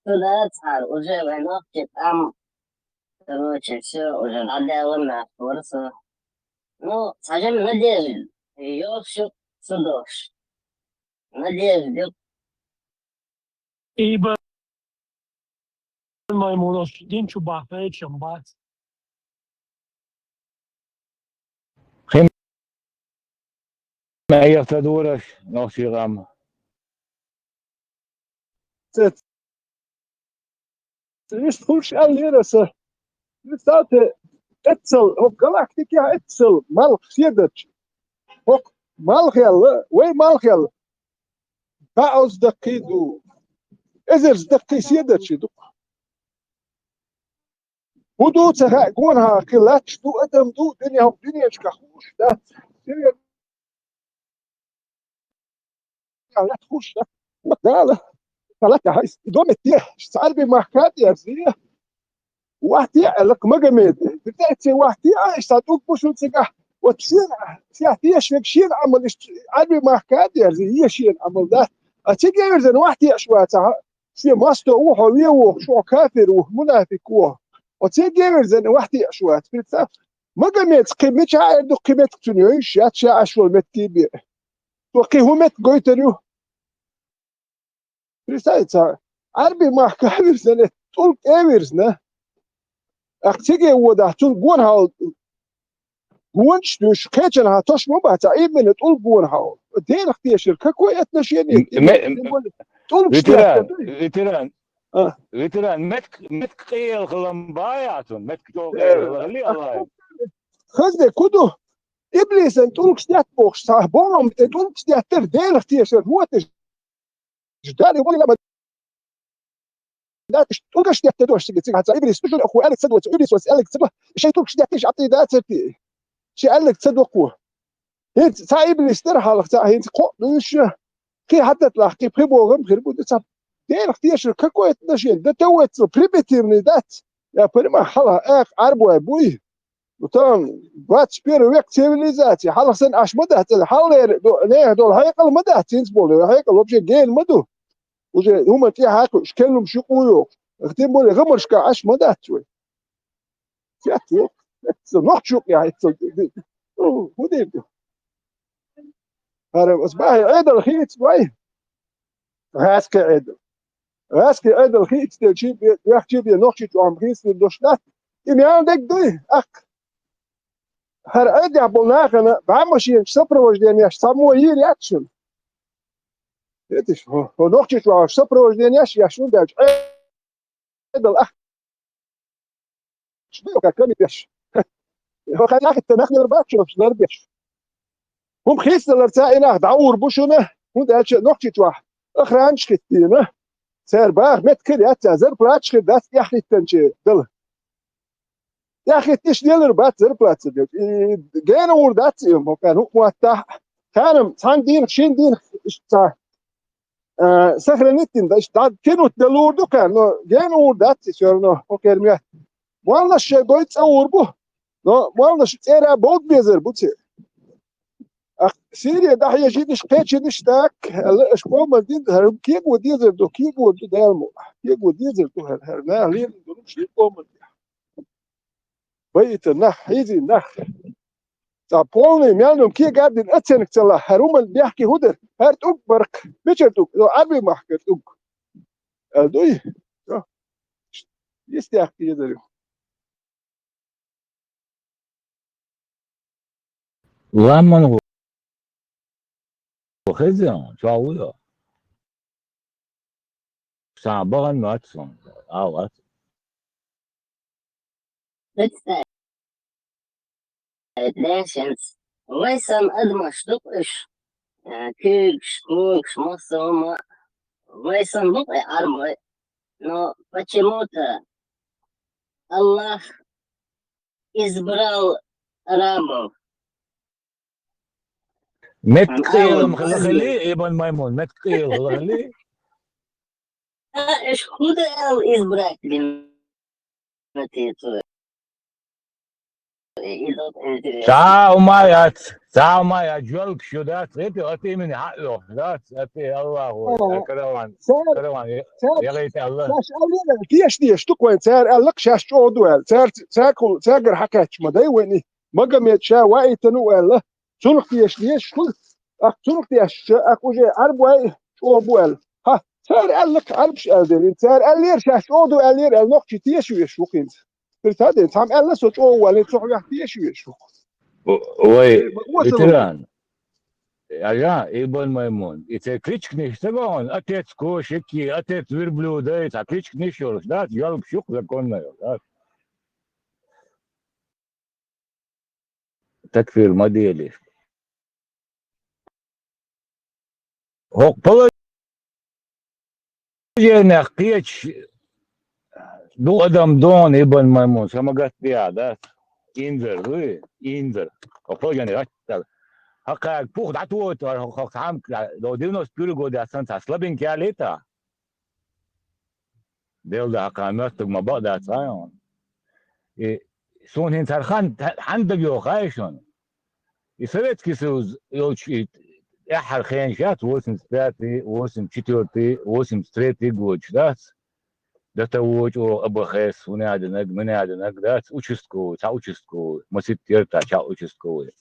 Туда цар уже войнах там, короче, всё, уже надела на курсу. Ну, сажем надежду. Ёшук судош. Надежду. Ибн Маймунош дин чу бахьа, чем бац. Хим меяхта дураш, нохчий гӀам. Цец. Виш хуш аллера са. Представьте, эццал, хӀокху галактикехь эццал малх седарча. ХӀокху малхел, вай малхел. БӀозза даккхий ду. Эзарза даккхий седарчий ду. ХӀун ду ца хаьа, гонахьа кхин латташ ду, адам ду, дуьне хӀокху дуьненашкахь хууш дац. Латта хууш дац. Дала, сан латта хьайса, и дометте, цхьа Ӏарби махка а тӀерзе. Вахьте аьлла-кх Магомеде. Дерриге а ца вахьте а, иштта дукха бу шуна цигахь. Вот шена, шена тешаш верг шена Ӏамал иштта Ӏарби махка а дерзий, е шена Ӏамал дац. А цига а вирзина вахьте аш вацахь, шен масто ву хьо, вен вохуш ву хьо, кафир ву, мунафик ву хьо. Оцу цига а вирзина вахьте аш вац. Представь, Магомеда кхин мичахь эр ду, кхин меттиг цунна йойуш яц, ша Ӏаш волу меттиг бен. Цо кхин хӀун меттиг гойтур ю? Представь, цхьа Ӏарби махка а вирзина, тӀулг тӀе а вирзина. ТӀаккха цига а водахь, цунна гонахьа гонаш а дуьйш, кхечанхьа тосуш ма бац, цхьа именно тӀулг гонахьа. Делах тешар, какое отношение к тебе? М-, м-, тем более, тӀулгаш ветеран, тешар дуй? Ветеран, а, ветеран, меттиг, меттиг къелхалам баьхьа цунна, меттиг чӀогӀа къелхалам, Аллахьан. Хаза де, ку ду? иблисан тӀулгаш детта бохуш, цхьа бохам тӀе тӀулгаш деттара, Делах тешар хӀотташ. Дали вай лама даташ тӀулгаш детта дош цига, цига хьаца иблис, шу ху алик ца доца, иблис вас алик ца до, шей тӀулгаш детташ атӀи дацарти. Ши алик ца докху. ХӀинца цхьа иблис дара хьалха, цхьа хӀинца кхоъ дуьйш, кхин хьататлахь, кхин пхи богӀам хир бу, цхьа Делах тешар какое отношение? Да то веццал примитивный дац. Я понимаю, хьалха акх Ӏарбой буй. Ну, там двадцать первый век цивилизация. Хьалха сан Ӏаш ма дац, хьалха нехан долу хьекъал ма дац, цинца болу хьекъал вообще гена ма ду. Уже хӀума тӀе хьаькхуш, келлум ши къу йохуш. Тем более, гӀамаршка Ӏаш ма дац вай. Цец ву. Цо нохчу юкъ яхьийтта. Ну, хӀун дийр ду? ХӀара ас бахьи Ӏедал хийца вай? ГӀаьски Ӏедал. ГӀаьски Ӏедал хийца дечи бе, вехчи бе, нохчи чохь хийца деш дац. И мел дерг дуй, акх. ХӀара Ӏедехь болу нахана бӀаьмашинчу сопровождениеш цхьаммо йийр яц шуна. Хеташ, хӀо, хӀо нохчи чохь сопровождениеш еш шуна даьлча, Ӏедал ахь Шуна как ками беш. Хьо хьайн ахиттан нах лар бац шуна, лар беш. ХӀума хийцадаларца и нах дӀагӀур бу шуна, хӀунда аьлча нохчи чохь охранаш хӀиттийна. Цара баха меттиг хир яц, цара зарплаташ хир дац, тӀехӀиттанче дала. ТӀехӀиттиш лелар бац зарплата ца делча. И гена гӀур дац и, мо кхаьна хӀуъа моттахь. Кхаьнам цхьана дийнах, шина дийнах иштта цхьа а, сохранить дина, да, иштта дӀа кинут де луур ду кхаьр, но гена гӀур дац и всё равно, хӀокхеран моьтту. Моллаш шайн гой цӀа гӀур бу, но моллаш цӀера бовда безар бу церан. Ах, Сирия дӀахьежинаш, кхечинаш даккха, аьлла, аша къоман дин, хӀара кего дезар ду, кего ду Дала мо, кего дезар ду хӀара, хӀара наха лерина ду, шен къоман дин. Байта нах, хьийзий нах. Цхьа полный мел ду кегардина оценка ца лахь, хӀара хӀуманна бехке хӀун дара? ХӀара тӀулг баркх. Мичара тӀулг? Йо, Ӏарби махкара тӀулг. Аьлла дуй? Йо. Йистехь кхийдар ю. Ламан ву хеза, чохь ву йо. Сан бахана мац сон, а вац. Представь, лешенц. Вай сан адамаш ду-кх уьш, э, куьйгаш, куьйгаш, массо а хӀума. Вай сан ду-кх и Ӏарбой. Но почему-то Аллах избрал арабов. Метта къелам хила хили, Ибн Маймун, метта къелам хила хили. А, уьш хӀун ду аьлла избрать бина те цо? Ца хӀума яц, ца хӀума яц, жоьлгаш ю дац, гӀити, ат имени хьаъ йохуш дац, ат и Аллахо, караван, караван, ягӀайта Аллах. Шаьш аьллера, кеш деш ду-кх вайн, цара аьлла-кх шаьш чӀогӀа ду аьлла, цаьрца, цаьрца, цаьргара хьакхаьчча ма дай вайна. Магомед ша ваийтина ву аьлла, цунах теша дезаш хуьлу, тӀаккха цунах тешча, тӀаккха уже Ӏарбой чӀогӀа бу аьлла. Хьа, цара аьлла-кх Ӏарбаша аьлла дерриг, цара аьллера шаьш чӀогӀа ду аьллера аьлла, нохчий теша веш ву хӀинца. Хир ца ден, цхьамма аьлла со чӀогӀа ву аьлла, цо хьоьгахь теша веш ву. Вай ветеран. Ажа, Ибн Маймун, и церан кличканаш ца бохьун, отец кошики, отец верблюда, и цхьа кличканаш йолуш, дац, ялгаш юкъ законно йолуш, дац. Такфир ма делаш. ХӀокху положенех кхечаш ду адам дона Ибн Маймун, сан магат беа, да? Инзар дуй, инзар. ХӀокху положенех гӀаттал. Хьакхаьрга пух дӀатойту, хӀокху цхьамма, до девяносто первый год яц сан цхьа слабенький ялийта. Делла хьакха моьттург ма бакъ дац хьайна. И суна хӀинца хӀара хан хьан дага йоху хаьий шуна? И Советский Союз йолчу и тӀаьххьара хенаш яц, восемьдесят пятый, восемьдесят четвёртый, восемьдесят третий годаш дац. До того чӀогӀа АБХ-с, хӀун а динарг, мин а динарг дац, участковый, цхьа участковый, масийтта яра цхьа участковый.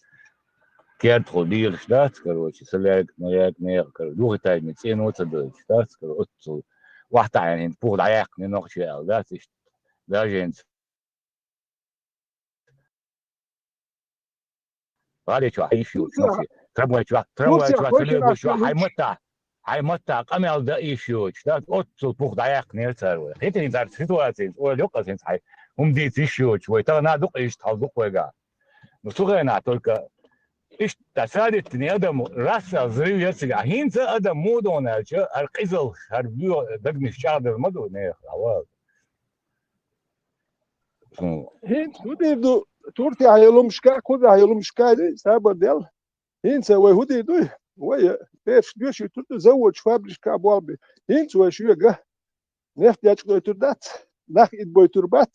Кердахула лелаш дац, короче, сан лаьрга, ма лаьрга нехан, короче, духийтайна цӀено а ца дойтуш дац, короче, оццул. ОхьатаьӀна хӀинца пух дӀаяьккхина нохчий аьлла дац, иштта. Даже хӀинца. ГӀали чохь йиш йоцу нохчий. Трамвай чохь, трамвай чохь, троллейбус чохь, хьайн маттахь, хьайн маттахь къамел дан йиш йоцуш дац, оццул пух дӀаяьккхинера цара вай. Хетарий цара ситуацияца, ойла йоккхуш хӀинца хьайн хӀума дийца йиш йоцуш вай, тахана а ду-кх иштта, хьал ду-кх вайгахь. Ну, цу хенахь только Иштта дӀасадиттина адам, расса взрыв яцилга. ХӀинца адам муха догӀу аьлча, хӀара къизалш, хӀара боьха дагнаш чӀагӀдар ма ду нехан, хьавал. ХӀинца хӀун дийр ду, туртехь йолу хӀумашка, кхузахь йолу хӀумашка, сабар дел. ХӀинца вай хӀун дийр дуй? Вай бераш доьшуьйтур ду, заводаш, фабрикаш болх бе. ХӀинца вай шуьга нефть дечкъойтур дац, нах идбойтур бац.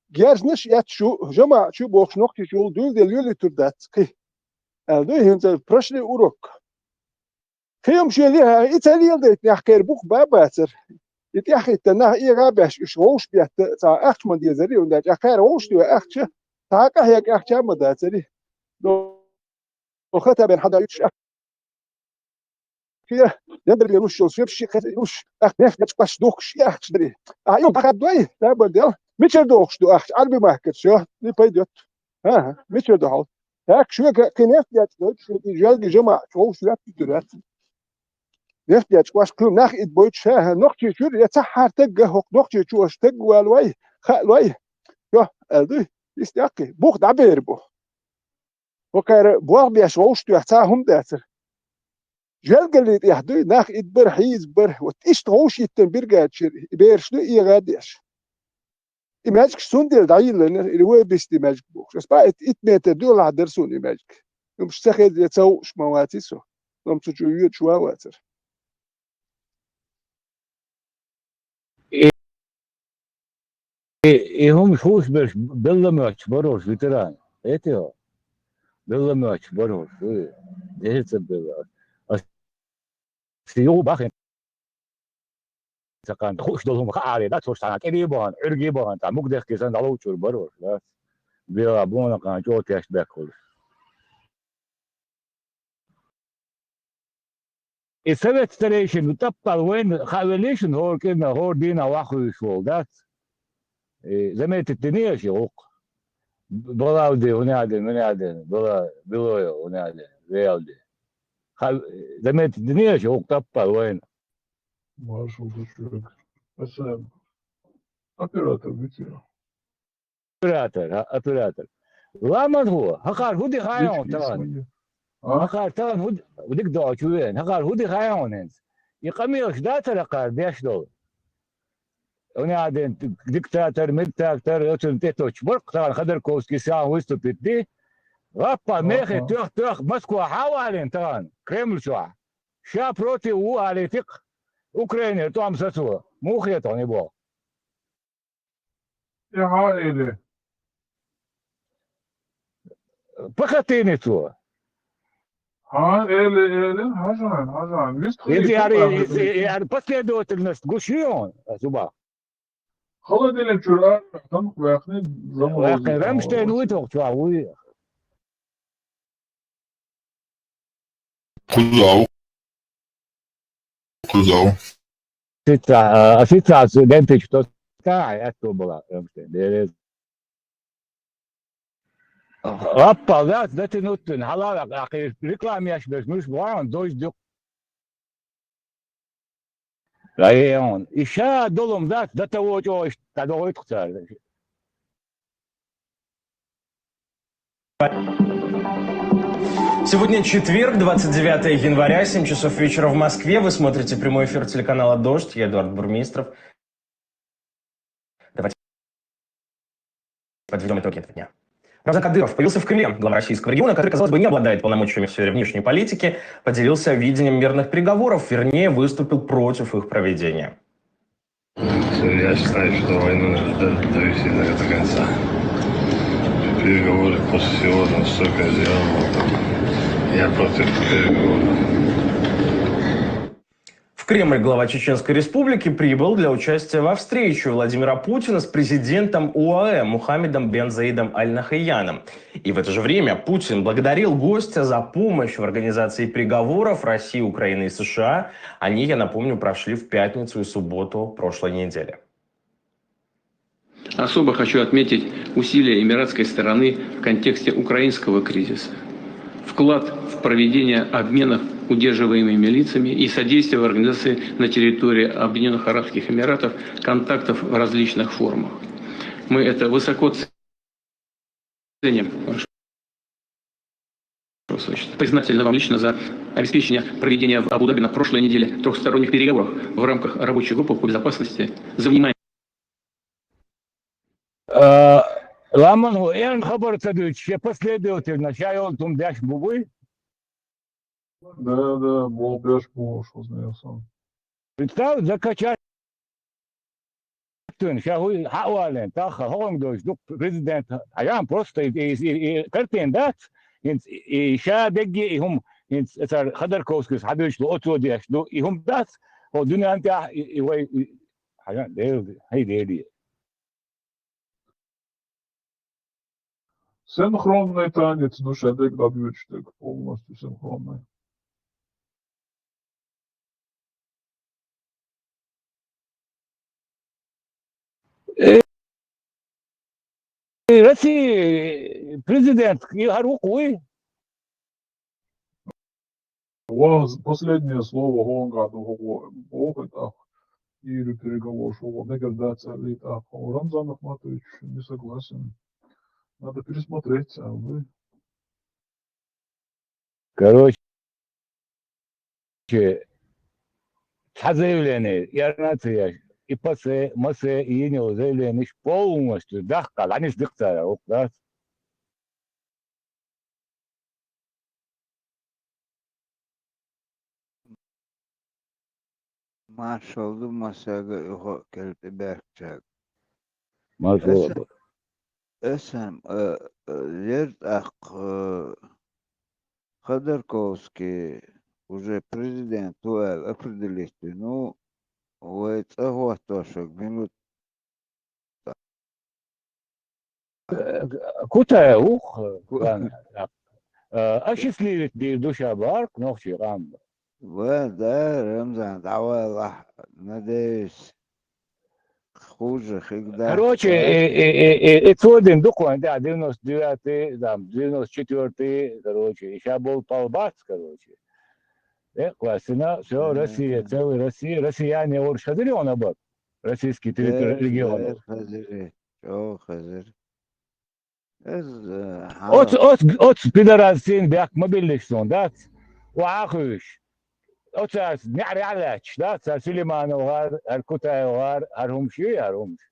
Герзнаш эцчу, жамаӀат чу бохуш, нохчийчу дуьйладелла лелуьйтур дац кхин. Аьлла дуй хӀинца прошли урок. Кхин хӀума шен лехьа, и ца леладайтинехь кхеран бух бан а бацара. И тӀаьхьахӀиттина нах эгӀа а беш, уьш вовшах бетта цхьа ахча ма дезара, хӀунда аьлча кхара вовшах доьху ахча, цхьа а къахьега ахча а ма дацара. Хаттабан хьан даьлча, кхин, дендарле луш йолу шепаш ши кхета луш, ахь нефть дечкъош духкуш и ахча дарий. Ахь и хӀума дӀахаддой, сабар дел, мичара дохуш ду ахча, Ӏарби махкара, всё, не пойдёт. ХӀан-хӀа, мичара ду хьал? ТӀаккха шуьга кхин нефть дечкъойтуш, и жоьлга жамаӀат вовшах лаьттуьйтур яц. Нефть дечкъош кхин нах идбойтуш, хӀан-хӀа, Нохчийчуьра я цхьа хӀара тагга, хӀокху Нохчийчу аша таг валой, хаалой. Всё, аьлла дуй, иза тӀаккхий, бух дӀабер бу. ХӀокхара болх беш вовшах тоьхна цхьа хӀума дацара. Жоьлгаллин тӀехь дуй, нах идбар, хьийзабар, вот иштта вовшахӀиттина биргада чуьра и бераш ду эгӀа а деш. И маьждигаш цундела дӀайиллина, или вай бисте маьждиг бохуш. Ас бакъ итт метр дуьхьал дара суна и маьждиг. ХӀумаш ца хеза, ца хууш ма вацара со. Амма цу чу воьдуш ван а вацара. И, и, и хӀумаш хууш берш белла моьттуш бара уьш ветераны. Эти хьо? Белла моьттуш бара уьш, ду, дехьа ца белла. Ас юха бахина. Цхьа кхана хууш долу хӀума хаале, дац, хӀорш цхьана кӀеда а бахана, Ӏуьрга а бахана, цхьа мугдехке санна дӀаловчур бара уьш, дац. Бела бонакхана чӀогӀа тешнабехк хуьлуш. И совет старейшин, ну, таппал вайна хаавеллий шуна, хӀора кӀирнах, хӀора дийнахь ваххуьйсуш волу, дац? И заметить динера аша гӀуллакх? Балавди, хӀун аьлла, хӀун аьлла, бала, билойо, хӀун аьлла, веалди. Ха-, заметить динера аша гӀуллакх таппал вайна? Маршал дочуьрг. Аса оператор витира. Оператор, а, оператор. Ламан хӀу, хӀокхара хӀун ди хаьий хьуна тахана? А? ХӀокхара тахана хӀун ди, дика доӀа чу веана. ХӀокхара хӀун ди хаьий хьуна хӀинца? И къамелаш дацара хӀокхара деш долу? ХӀун аьлла, диктатор, миктатор, оцунна тӀетоьхча баркъ тахана Ходорковский сам выступить ди. Лаппа мехе тоьх-тоьх Москва хьа а валийна тахана, Кремль чохь. Ша против ву алийтикх, Украинера тӀом сацо. Муха хета хьуна и боху? Я хьан эли? Похоронили цо. Хьан эли, эли, хьажан, хьажан. Вист хили яр, яр последовательность гуш ю хьуна, зуба. Холодильник чуьра тамах ваьхна, заман ваьхна, ваьхна, Рамштайн вуй тохча, вуй. Кхузахь. Кхузахь. Официалс дентичу тоска, а, я то была, Рамштайн, берез. Аппа, да, да, тянуть, хьалаваьккхи, реклама еш берш, муьлш бахьана, дойш дукх. Район. И ша долум дац, до того чӀогӀа иштта дӀадохуьйту цара. Сегодня четверг, двадцать девятое января, семь часов вечера в Москве. Вы смотрите прямой эфир телеканала «Дождь». Я Эдуард Бурмистров. Давайте подведем итоги этого дня. Рамзан Кадыров появился в Кремле. Глава российского региона, который, казалось бы, не обладает полномочиями в сфере внешней политики, поделился видением мирных переговоров, вернее, выступил против их проведения. Я считаю, что войну надо довести до, до конца. Переговоры после всего, там, столько сделано, там, я против переговоров. В Кремль глава Чеченской Республики прибыл для участия во встрече Владимира Путина с президентом ОАЭ Мухаммедом бен Заидом Аль Нахаяном. И в это же время Путин благодарил гостя за помощь в организации переговоров России, Украины и США. Они, я напомню, прошли в пятницу и субботу прошлой недели. Особо хочу отметить усилия эмиратской стороны в контексте украинского кризиса, вклад в проведение обменов удерживаемыми лицами и содействие в организации на территории Объединённых Арабских Эмиратов контактов в различных формах. Мы это высоко ценим. Хорошо. Значит, признательна вам лично за обеспечение проведения в Абу-Даби на прошлой неделе трёхсторонних переговоров в рамках рабочей группы по безопасности за внимание. Э, Ламан, хӀу эн хабар ца дуьйцуш, шен последовательно ша йолу хӀума деш бу буй? Да, да, бо беш бу, шозна ясан. Представь, закачать. Ша хӀу хьаъ валийна, таххара хӀокхуьнга дойуш ду президент, хьажахьа, просто и, и, и, и картина дац, хӀинца и ша дегге и хӀума, хӀинца цара Ходорковскийс хьадуьйцуш ду, оцо деш ду, и хӀума дац, хӀо дуьнен тӀехь и, и вай, и, хьажахьа, Дела, хӀай Дела. Синхронный танец, ну, ша дерг дӀабоьдуш дерг, полностью синхронный. Э, Россия президент, и хӀара ву-кх вуй? Ва, последнее слово хӀонгахь ду хӀокхо боху тӀаккха. Ири переговорш хӀокхо мегар дац аьлла тӀаккха. Рамзан Ахматович, не согласен. Надо пересмотреть, а вы? Короче, цхьа заявление, я нация, и ПАСЕ, МАСЕ, и йина йолу заявленеш полностью дахкал, хьанис дикъ цара, вукху дац? Маршалла ду массаьрга а, юха а кӀел тӀебаьхкичаьрга. Маршалла. Аса, аса, а, а, яра тӀаккха, а, Ходорковский уже президент ву аьлла определить вина ву, вай цӀа хӀоттош верг мила ву? Кутаев ву-кх, Ку- ван, а, осчастливить дийр ду ша бахара-кх нохчийн къам. Ва, да, Рамзан, дӀавалахь, надеюсь, хуже хир дац. Короче, и, и, и, и, и цо дина ду-кх вайн тӀехь девяносто девятый, там, девяносто четвёртый, короче, и ша болу пал бац, короче. Э, классина, всё, Россия, целая Россия, россияне, орш хазир йона бак. Российский территори-, регионов. Хазир, чӀогӀа хазир. Иза, э, хьан- Оц, оц, оц пидорас сийна бехк ма биллиш суна, дац? Охьа а хуьйш. Оцаьрца неӀарехь а лаьтташ, дац? ХӀара Сулейманов гӀар, хӀара Кутаев гӀар, хӀара хӀумаш юй, хӀара хӀумаш?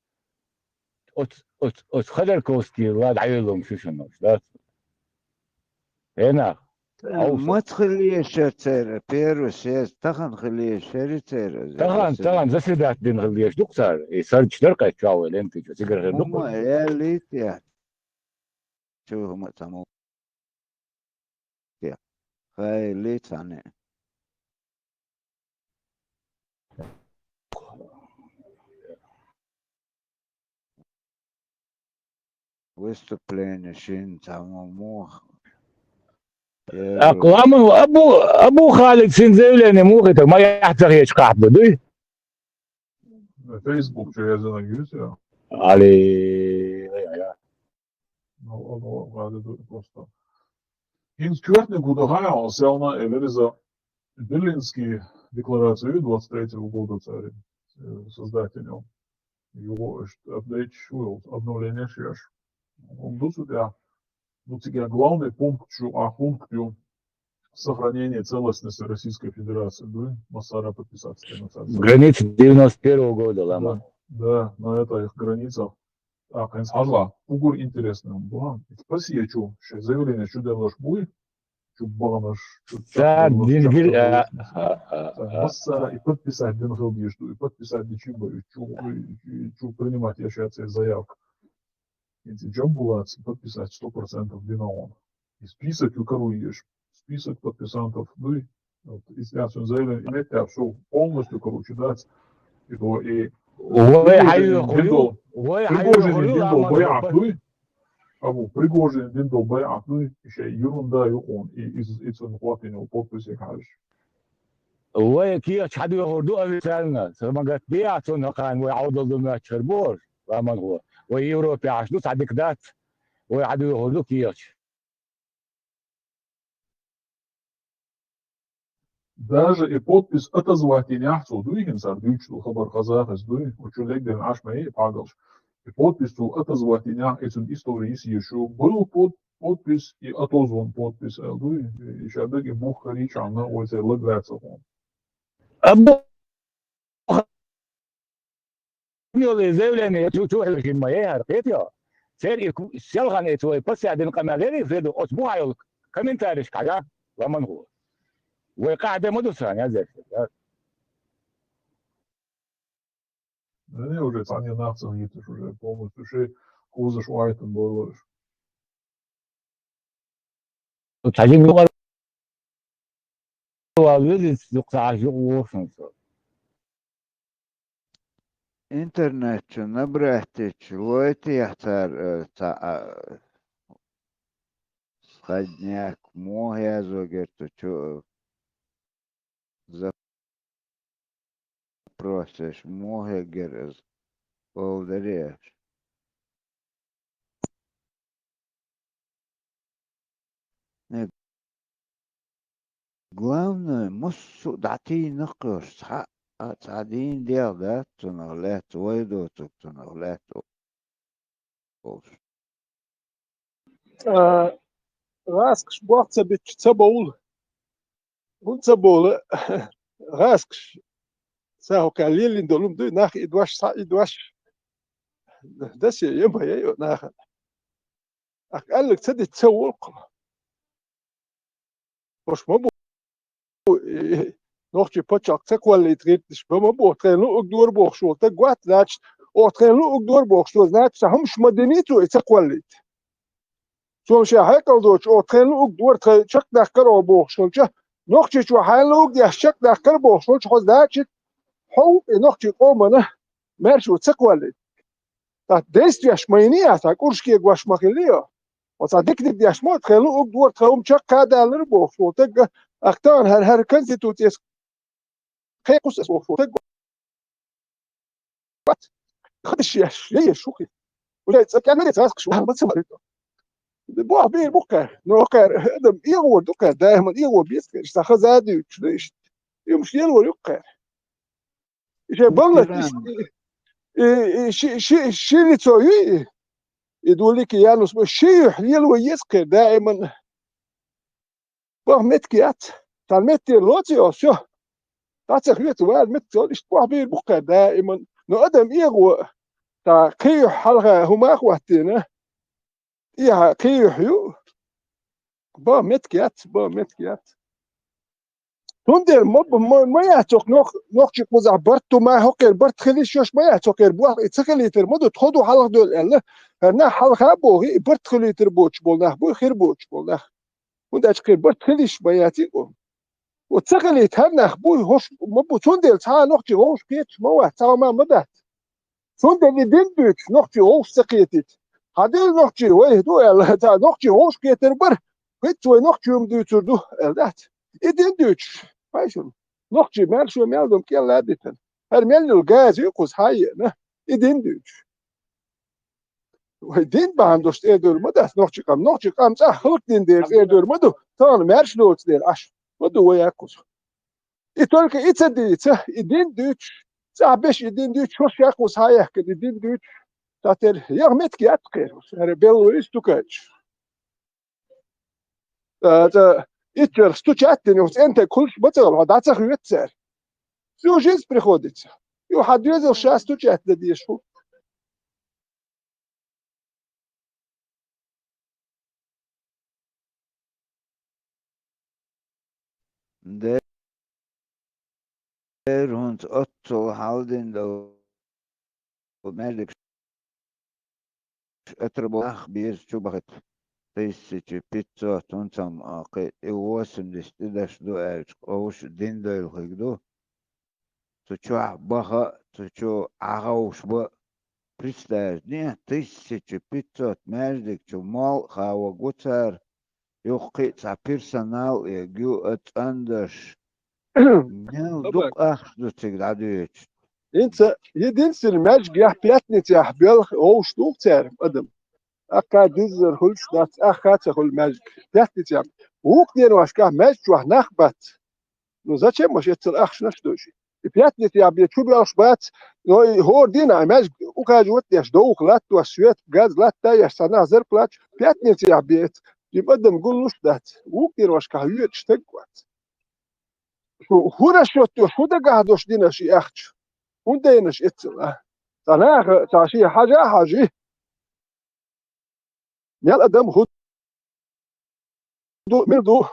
Оц, оц, оц Ходорковский ла дӀайоллуш ю шуна, дац? Э, нах. Хьовса. Маца хила езаш яра церан первый съезд, тахана хила езаш яра церан? Тахана, тахана заседать дина хила езаш ду-кх цара. И сарч дара кхетта чохь вай лентичу, цигара хир ду-кх. ХӀума яллийта яц. Чу хӀума а ца мо-, я. Хайлий цхьаьна. Выступление шина цхьа ма муха. ТӀаккха ламан Абу, Абу Халид шина заявление муха хӀиттар, ма яхь ца хеташ кхахьба дуй? Facebook чу яздина юьсу. Али, ай, ай, ай. Ну, ну, ладно, ду-, просто. Инскюртный гудагая, он сел на Элериза Берлинский декларацию двадцать третьего года царь, э, создателем. Его, э, апдейт шуил, обновление шеш. Он дусу тя, ну, тебе главный пункт, шу, а пункт ю сохранение целостности Российской Федерации, да, массара подписаться. Граница девяносто первого года, лама. Да, да, на это их граница. Так, хӀинца хьажал, угур интересный, да. Спасибо, чу, ши заявление чу делаш буй, чу баганаш, чу цар дин гир, а, а, а, а. Массара и подписать дин хил деш ду, и подписать дичи бу, и чу, и, и чу принимать я сейчас заявка. Инца Джамбулаца подписать сто процентов дина он. И список ю каруеш. Список подписантов, ну, и вот, если я всё заявление, и меття всё полностью, короче, дац. И то, и Вай Пригожин хьайохур ю, дин дол, вай Пригожин хьайохур ю, дин дол ламан байат, хӀу. Ну, и Абу, Пригожин дин дол байат, ну, и шей ерунда ю он, и из, и цун хватит у него подписи хьажаш. Вай кехаташ хьадоьхур ду официально, са магат беа цунна кхана вай Ӏовдал ду моьттуш хир бу, ламан хӀу. Вай Европе Ӏаш ду, цхьа дика дац, вай хьадоьхур ду кехаташ. Даже и подпись отозвать динехь цо дуй, хӀинца дуьйцуш ду хабар хазахаза дуй, учу легдина Ӏаш ма и пхьагалш. И подпись цо отозвать динехь, и цун история йиса езаш ю. Был под-, подпись и отозван подпись, аьлла ду, и шадеррига бух карийча хьона вай церан лаг лаьцна хьона. Абу йолу и заявление чу, чу хьоьжуш йина ма яй хӀара, кхетий хьо? Церан и ку-, селхана эца вай пассехь дина къамел ярий, Федо, оцу бухахь йолу комментарийшка хьажахь, ламан хӀора. Вай къаьхьа де ма ду царна, яздеш. Нани уже цхьаьна нах ца хеташ, уже полностью шайн кхузаш вайтан болуш. Цхьа жима юкъара вала веза, иза юкъа ца Ӏаш юкъа вохуш хӀума со. Интернет чу набрать дича лойтий цара, э, цхьа, а, сходняк муха язо герта чу, э, запросеш муха гера иза, олу дерриш. Э, главное, массо а дӀатийна кхуьуш, цхьа а, цхьа дийна дегӀ дац цунах лаьцна, вай доцург цунах лаьцна олуш. А, гӀазкхаша боху ца бича ца бовла. ХӀунда ца бовла? ГӀазкхаша ца хӀокхаьрга лелийна долу хӀума дуй, нах и дош, схьа и дош. Дасе я ма яй нахана. Ахь аьлларг ца дита ца волу-кх. Хьуш ма бу, и, нохчийн пачхьалкх ца кхоллийта гӀирташ бан ма бу, тхайна луъург дора бохуш волу стаг вац, значит, оха тхайна луъург дора бохуш волу, значит, цхьа хӀумаш ма дина цо и ца кхоллийта. Цо ша хьекъал доцуш, оха тхайна луъург дора, тхайн чекхдаккхара оха бохуш хилча, Нохчийчохь хьайна луъург деш чекхдаккхара бохуш волчу хьо, значит, хьо ву и нохчийн къомана маьрша ца кхоллийта. ТӀаккха действеш ма йиний ахь, цхьа кӀурш кегош ма хилий хьо. Оцхьа дика-дика деш ма, тхайн луъург дора, тхан хӀума чекх а далара бохуш волу стаг, ахь тахана хӀара, хӀара конституцис кхайкхуш ас бохуш волу стаг вац. Хадаш еш, я еш шу хи. Уже цӀа кӀаьннаре цхьаьна шу, ма ца варит. Боху бийр бу кхаьр, но кхаьр, адам эгӀор ду кхаьр, даиман эгӀор беза кхаьр, сан хаза дуьйцуш ду иштта. Юмаш лелор ю кхаьр. Ше баллат, и, и, ши, ши, ши лицо ю и. И дулики Янус бу, ши юьхь лело еза кхер даиман. Бах меттиг яц. Царна меттера лоций оха, всё. ДӀа ца хьоьца вала меттиг цо, иштта бах бийр бу кхер даиман. Но адам эгӀо, та кхин юьхь хьалха хӀума а хӀоттийна. И хьан кхин юьхь ю. Бах меттиг яц, бах меттиг яц. Цундела ма, ма, ма яц хӀокху нох-, нохчийн кхузахь барт ду, ма хӀокхера барт хила йиш йолуш ма яц, хӀокхера боху, и ца хилийтар ма ду, тхо ду хьалха девлла аьлла. ХӀара нах хьалха а боху, и барт хилийтар боцуш болу нах бу, хир боцуш болу нах. ХӀунда аьлча кхера барт хила йиш ма яц и кху. Оцу ца хилийта хӀара нах бу, хӀорш ма бу, цундела цхьа а нохчийн вовшах кхеташ ма вац, цхьа хӀума ма дац. Цундела и дин дуьйцуш, нохчийн вовшах ца кхетийта. Хьан дела нохчийн вай ду аьлла, цхьа нохчийн вовшах кхетар бара, хӀинца вай нохчийн хӀума дуьйцур ду аьлла дац. И дин дуьйцуш, хьайшун, нохчийн маьршо мел ду кӀел а дитина. ХӀара мел йолу газа ю кхуза хьан а еана, и дин дуьйцуш. Вай дин бахьана долуш цӀе а девр ма дац нохчийн къам. Нохчийн къам цӀахь халкъ дин дера цӀе а девр ма ду, тахана маьрша доцу дела Ӏаш ма ду вай а кхуза. И только и ца дийца, и дин дуьйцуш, цӀахь беш и дин дуьйцуш, хӀорш яккхуш хьан яхкина и дин дуьйцуш, цхьатерра яха меттиг яц кхерус, хӀара белла вуьйцу туканчаш. Ца, ца, итт верх стучать дина, юха цӀентаг хуьлуш ма ца хила, хьо дӀа ца хьоьцу цара. Всю жизнь приходится. Юха хьан доьзал ша стучать дан дезаш хӀу. Дера хӀунца оццул хьалдина долу маьждигаш отрабо-, нах беза чу бахийта. Тысяча пятьсот, хӀунцам, а, кхин и восемьдесят тӀедеш ду аьлча, къовш дин дойлахиг ду. Цу чохь баха а, цу чу Ӏаховша бан а, представь, не, тысяча пятьсот маьждиг чу мол а хаваг ву цара, юха кхин а цхьа персонал а ю, а цӀандаш. Мел ду къахьаш ду цига дӀадоьдуш. ХӀинца единственный маьждиг яхь пятницехь белха вовшах ду цара адам. Ахка диззар хуьлуш дац, ахка а ца хуьлу маьждиг. Пятницехь. Вукху деношкахь маьждиг чохь нах бац. Ну, зачем аша эццал ахчанаш а дойши? И пятницехь бен чу боьлхуш бац, но и хӀора дийнахь маьждиг ухаживать деш, довха латтош, свет, газ латта еш, цхьа нах зарплаташ, пятницехь бен эца, жима адам гуллуш дац, вукху дийнашкахь йоьдуш стаг вац. Шу хӀун расчет йо, шу дагахь долуш динарш и ахча? ХӀунда дайнарш эццал а? Цхьа наха, цхьа шен хьажа а хьажи. Мел адам хӀун ду, мила ду?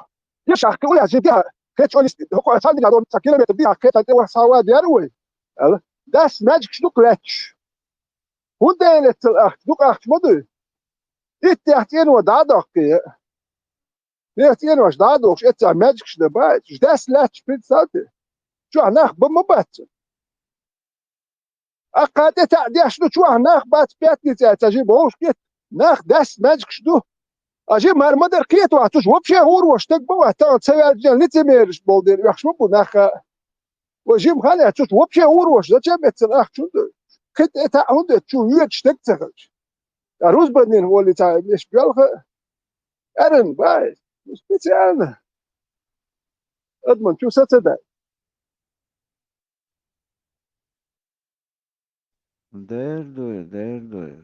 Дешахь кхин уллехь жи дехьа, кхечу олис, хӀокхо цхьана динахь долу цхьа километр дехьа, кхечу тӀе вахь схьа ван дера вай? Аьлла. Дас маьждигаш дукха лаьтташ. ХӀунда дайна эццал ахча? Дукха ахча ма дуй? Иттех цӀено дӀа а доккхий. Дех цӀенош дӀа а дохуш, эццахь маьждигаш дан бац, дас лаьтташ, представьте. Чохь нах бан ма бац. Аккха тӀе таӀ деш ду, чохь нах бац, пятница цхьа жима вовшахкхетта, нах дас маьждигаш ду. А жима хӀара ма дара кхетавахь, цуьш вообще хӀур ву стаг ма вац, тахана ца ваьлча лицемераш болу дела, оьхуш ма бу нах а. Вай жима хан а, цуьш вообще хӀур ву, зачем эццал ахча хӀунда? Кхин тӀе таӀ хӀунда эццал чу воьдуш стаг ца хилча? Ткъа рузбанин волий цхьа меш боьлха а, аьрран бай, специально. Адаман чу са ца дай. Дер дуй, дер дуй.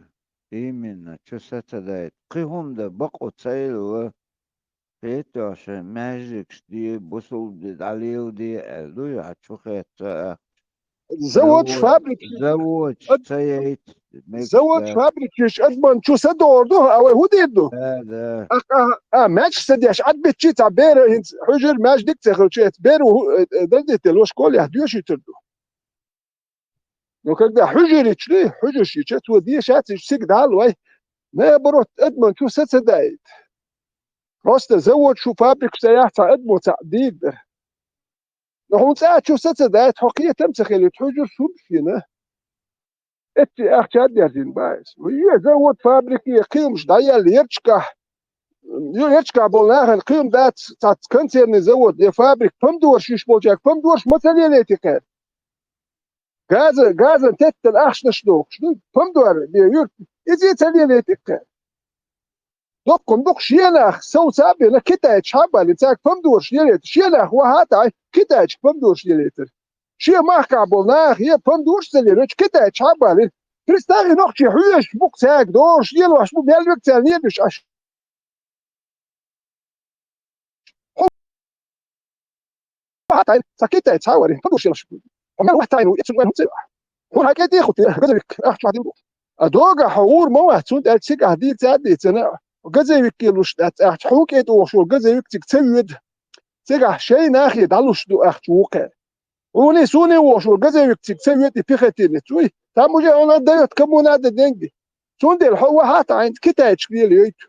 Именно, чу са ца дайта. Кхин хӀума дан бакъо ца йилла, хетта шайн маьждигаш де, бусулба де дӀалеладе аьлла дуй, хьан чу хетта а. Заводаш, завод, фабрикаш, заводаш ад-, ца яйта, мегаш заводаш, да, фабрикаш адаман чу са догӀур ду, а вай хӀун дийр ду? Да, да. А, а, а, маьждигаш ца деш, Ӏадбитчи цхьа бера хӀинца хьуьжар маьждиг ца хилча, эца бер ву, э, э, дардител, школехь доьшуьйтур ду. Но когда хьуьжар йича, хьуьжарш йича, цо дешац, иштта цига дӀалой, наоборот, адаман чу са ца даийта. Просто завод шу, фабрика ца яхь, цхьа адамо цхьаъ дийр дара. Но хьуна цкъа а чу са ца даийта, хьо кхетам ца хилийта, хьуьжарш хӀумаш йина. Эцци ахча а дерзийна бац. Е завод, фабрика, е кхиамаш дӀаелла ярташкахь, ю-, ярташкахь болу нахана кхиам дац, цхьацца консервный завод, е фабрика, помидораш йиш болчаьрга помидораш ма ца лелийти кхара. Газа-, газан теттан ахчанаш дохуш ду, помидор бен юьрта, иза а ца лелийти кхара. Доккхун дукха шен нах совца а бина, китайцаш хьа а балийна, цаьрга помидораш лелийтар. Шен нах вахьа а таьӀий, китайцашка помидораш лелийтар. Шен махкахь болу нах е помидораш ца лелийча, китайцаш хьа а балийна. Представь, и нохчий хьоьжуш бу-кх цаьрга, дораш лелош бу, мел верг царна лелош Ӏаш. Хьо вахьа а таьӀий, цхьа китайца хьа а валийна, помидораш лелош. Хьо мел вахьа а таьӀий, эццунна вайн хӀума ца йо. Хьуна хьан кӀе тӀе а хӀуттий, газовик, ахча чохь дилла. А догахь хьо гӀур ма вац, цунна тӀаьхьа цигахь дийца а дийцина, газовик луш дац ахча, хьуна кӀе тӀе вогӀуш волу газовик цига ца воьду. Цигахь шайн нахе дӀалуш ду ахча вукхара. Хьуна суна вогӀуш волу газовик цига ца воьду и пехотинец, уй, там уже он отдаёт кому надо деньги. Цундела хьо вахьа а таьӀий, китайцашка лелайойту.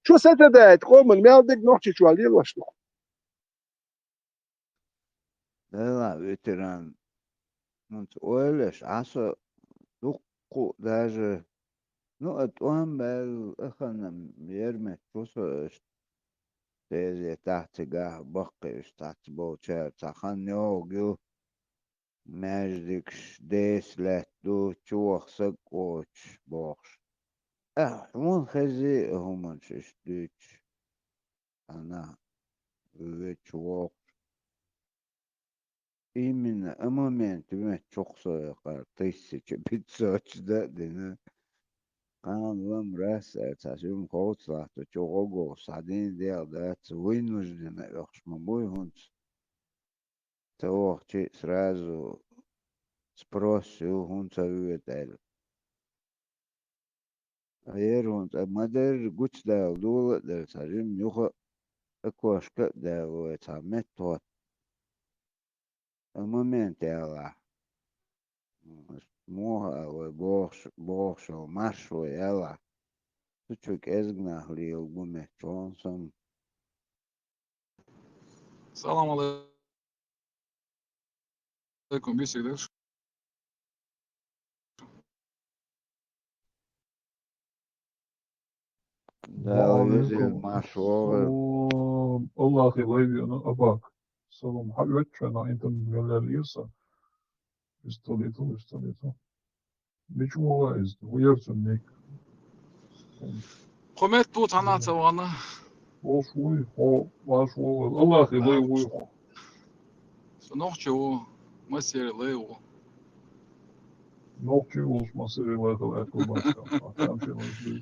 Чу са ца даийта, къоман мел дерг Нохчийчохь лелош ду. Делахь, ветеран, хӀинца ойла еш, Ӏа со дуккха даже, ну, а тӀом баьлла, а ханна, ермет чу со аша, дезетахь цигахь баккхийш цхьацца болчара, цхьа хан йогӀу, маьждигаш деса лаьтта ду, чу ваха саг кхочуш бохуш. Ахь хьуна хезий а хӀуманаш иштта дуьйцуш, хьанна вуьйцуш вохуш. Именно а момент вуьйцу чукхо со кхара тысяча пятьсот да а дина. Кхана лам рас а цхьа шуьма ховца лахьта чу гӀо гохуш схьадийна дегӀ дац, вынужденно оьхуш ма буй хӀинца. Ца вахча а сразу спрос ю, хӀунда ца воьду аьлла. Ткъа ер хӀунда цкъа ма-дарра гучудала дола а дара, цхьа жимма юха а, окошко а даьлла вай цхьа меттахӀотта. Ткъа момент ялахь. Муха а вай бохуш, бохуш йолу марш вай ялахь. Цу чу кӀезиг нах лело гу меттахӀонсам. Салам алейкум, бисик дерш. Да, везир, марш вогӀар. Аллахи лайвена абак. Салам, хьаоьтту шайна интернет галерли ирса. Исталитал, исталитал. Мича вогӀа иза? Ву яра цуьнан ник? Кху метта ву цхьанна а ца вахана. Волуш вуй, хьо, ваш ву, Аллахе лай вуй хьо. Со нохчи ву, массери лай ву. Нохчи волуш массери лай хала аьтто бац.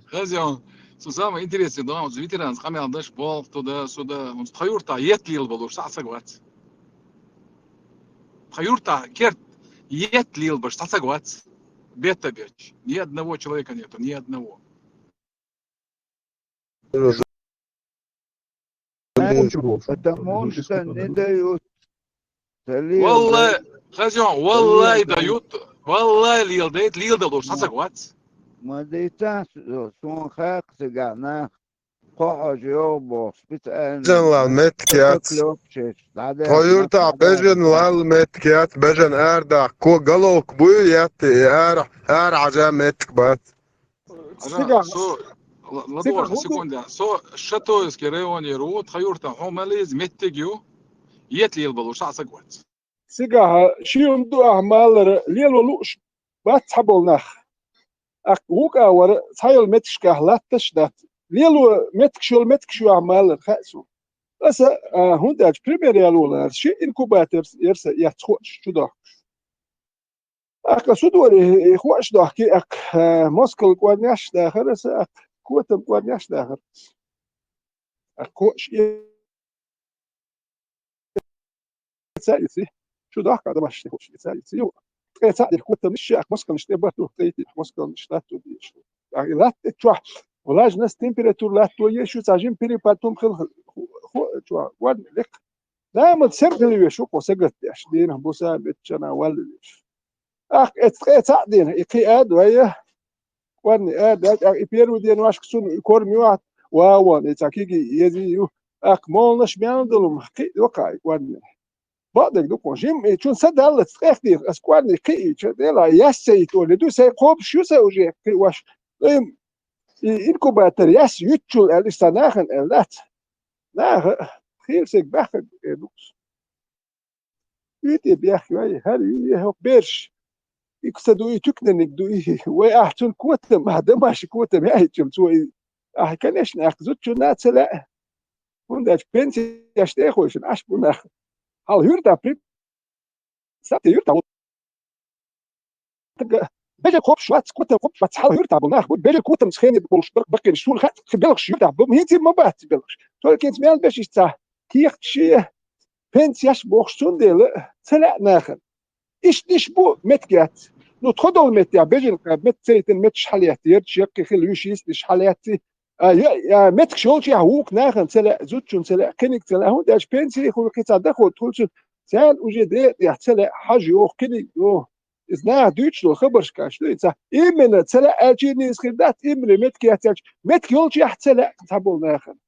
Хазян, со самое интересное, да, вот ветеран с камел даш бол, туда, сюда, он тха юрта ет лил болуш, са саг вац. Тха юрта керт ет лил баш, са саг вац. Бетта берч. Ни одного человека нету, ни одного. Потому что не дают. Валлай, хазян, валлай дают, валлай лил дают, лил далуш, са саг вац. Ма дайта, сон хакъ сага нах, кхо хьожа йогӀу бохуш, специально. Бежан лал меттиг яц. Тхо юртахь бежан лал меттиг яц, бежан арадаккха, ко головка буй, етта, и ара, ара хьажа меттиг бац. Ага, со, ла-, ладогӀарна секунда. Со Шатоевский районера ву, тха юртан хьо мализ меттиг ю, ет лил балуш, са саг вац. Цигахь ши хӀума ду ахьа малара, лело лууш бац цхьаболу нах. Аккха вукъа вара цхьа йолу меттигашкахь латташ а дац. Лело меттигаш йолу меттигаш ю ахьа малара, хаьа суна. Аса, а, хӀунда аьлча, пример яло лара, ши инкубатор яра сан эцна хоуш чу дохкуш. Аккха судоре и хоуш дохки, аккха, а, москал кӀорнеш а дахара аса, аккха котам кӀорнеш а дахара. Аккха хоуш и ца иси. Шу дахка домашний хоуш и ца иси. Ю. Ткъе цхьаъ дерг котамаш ши, аккха москалнаш тӀе барту, тӀе йити, москалнаш латту дийш. Аккха и латта чохь влажность, температура латто еш ю, цхьа жим перепад хӀума хила ху-, ху-, чохь, варна лекха. Ламаз сема хила веш ву кхо сагатдеш, дийнахь буса беччана валла веш. Аккха эцна ткъе цхьаъ дийнахь, и кхин ада вайя, кӀорни ада, аккха и первый дийнахь вашка цунна и корм юхьа, ван, и цхьа киги ези ю, аккха молнаш мел долу, кхин а докха и кӀорни. Бакъдерг ду кхо, жим, и чун са даллац ткъех дийнахь, ас кӀорни кхиийча, дела, яс ца йитта оле ду, сайн кхобуш ю сан уже, кхин а ваш. И инкубатор яс юьтчул аьлла, иштта нахана аьлла дац. Наха, хийла седа баьхкарг э дукус. УьйтӀе бехк йой, хӀара ю е хӀокху берш. И ца ду, и туькнаниг ду, и вай ахь цунна котам, ахь дамаши котам яйчам, цо и, ахь, конечно, ахь зудчунна а ца лаьа. ХӀунда аьлча пенсеш тӀе а хойшина, Ӏаш бу нах. Хьал хӀуьрта при-, сабте юьрта ву. Бежа кхобуш вац, котам кхобуш вац, хьал хӀуьрта бу нах бу, бежа котамца хене болуш бакъ-, баккхинаш, суна хаьа, кхин белхаш юьрта бу, хӀинца ма бац и белхаш. Только хӀинца мел беш иштта кехат шен, пенсеш бохуш, цундела ца лаьа нахана. Иштта иш бу, меттиг яц. Ну, тхо долу меттехь бежанна кхаба, метта ца йитина, метташ хьалаетта, ярташ яккхий хила, вуьш йисташ хьалаетти. А, я, я, меттигаш йолчехь вукху нахана ца лаьа, зудчунна ца лаьа, кхиниг ца лаьа, хӀунда аьлча пенсий хуьлу, кхин цхьа доход хуьлу цуьнан, царна уже декъа тӀехь ца лаьа, хьожа йоху кхиниг йоху. Иза наха дуьйцуш долу хабарш каш ду, иза именно ца лаьа аьлчий иза хир дац, именно меттиг яц аьлча, меттиг йолчехь ца лаьа цхьаболу нахана.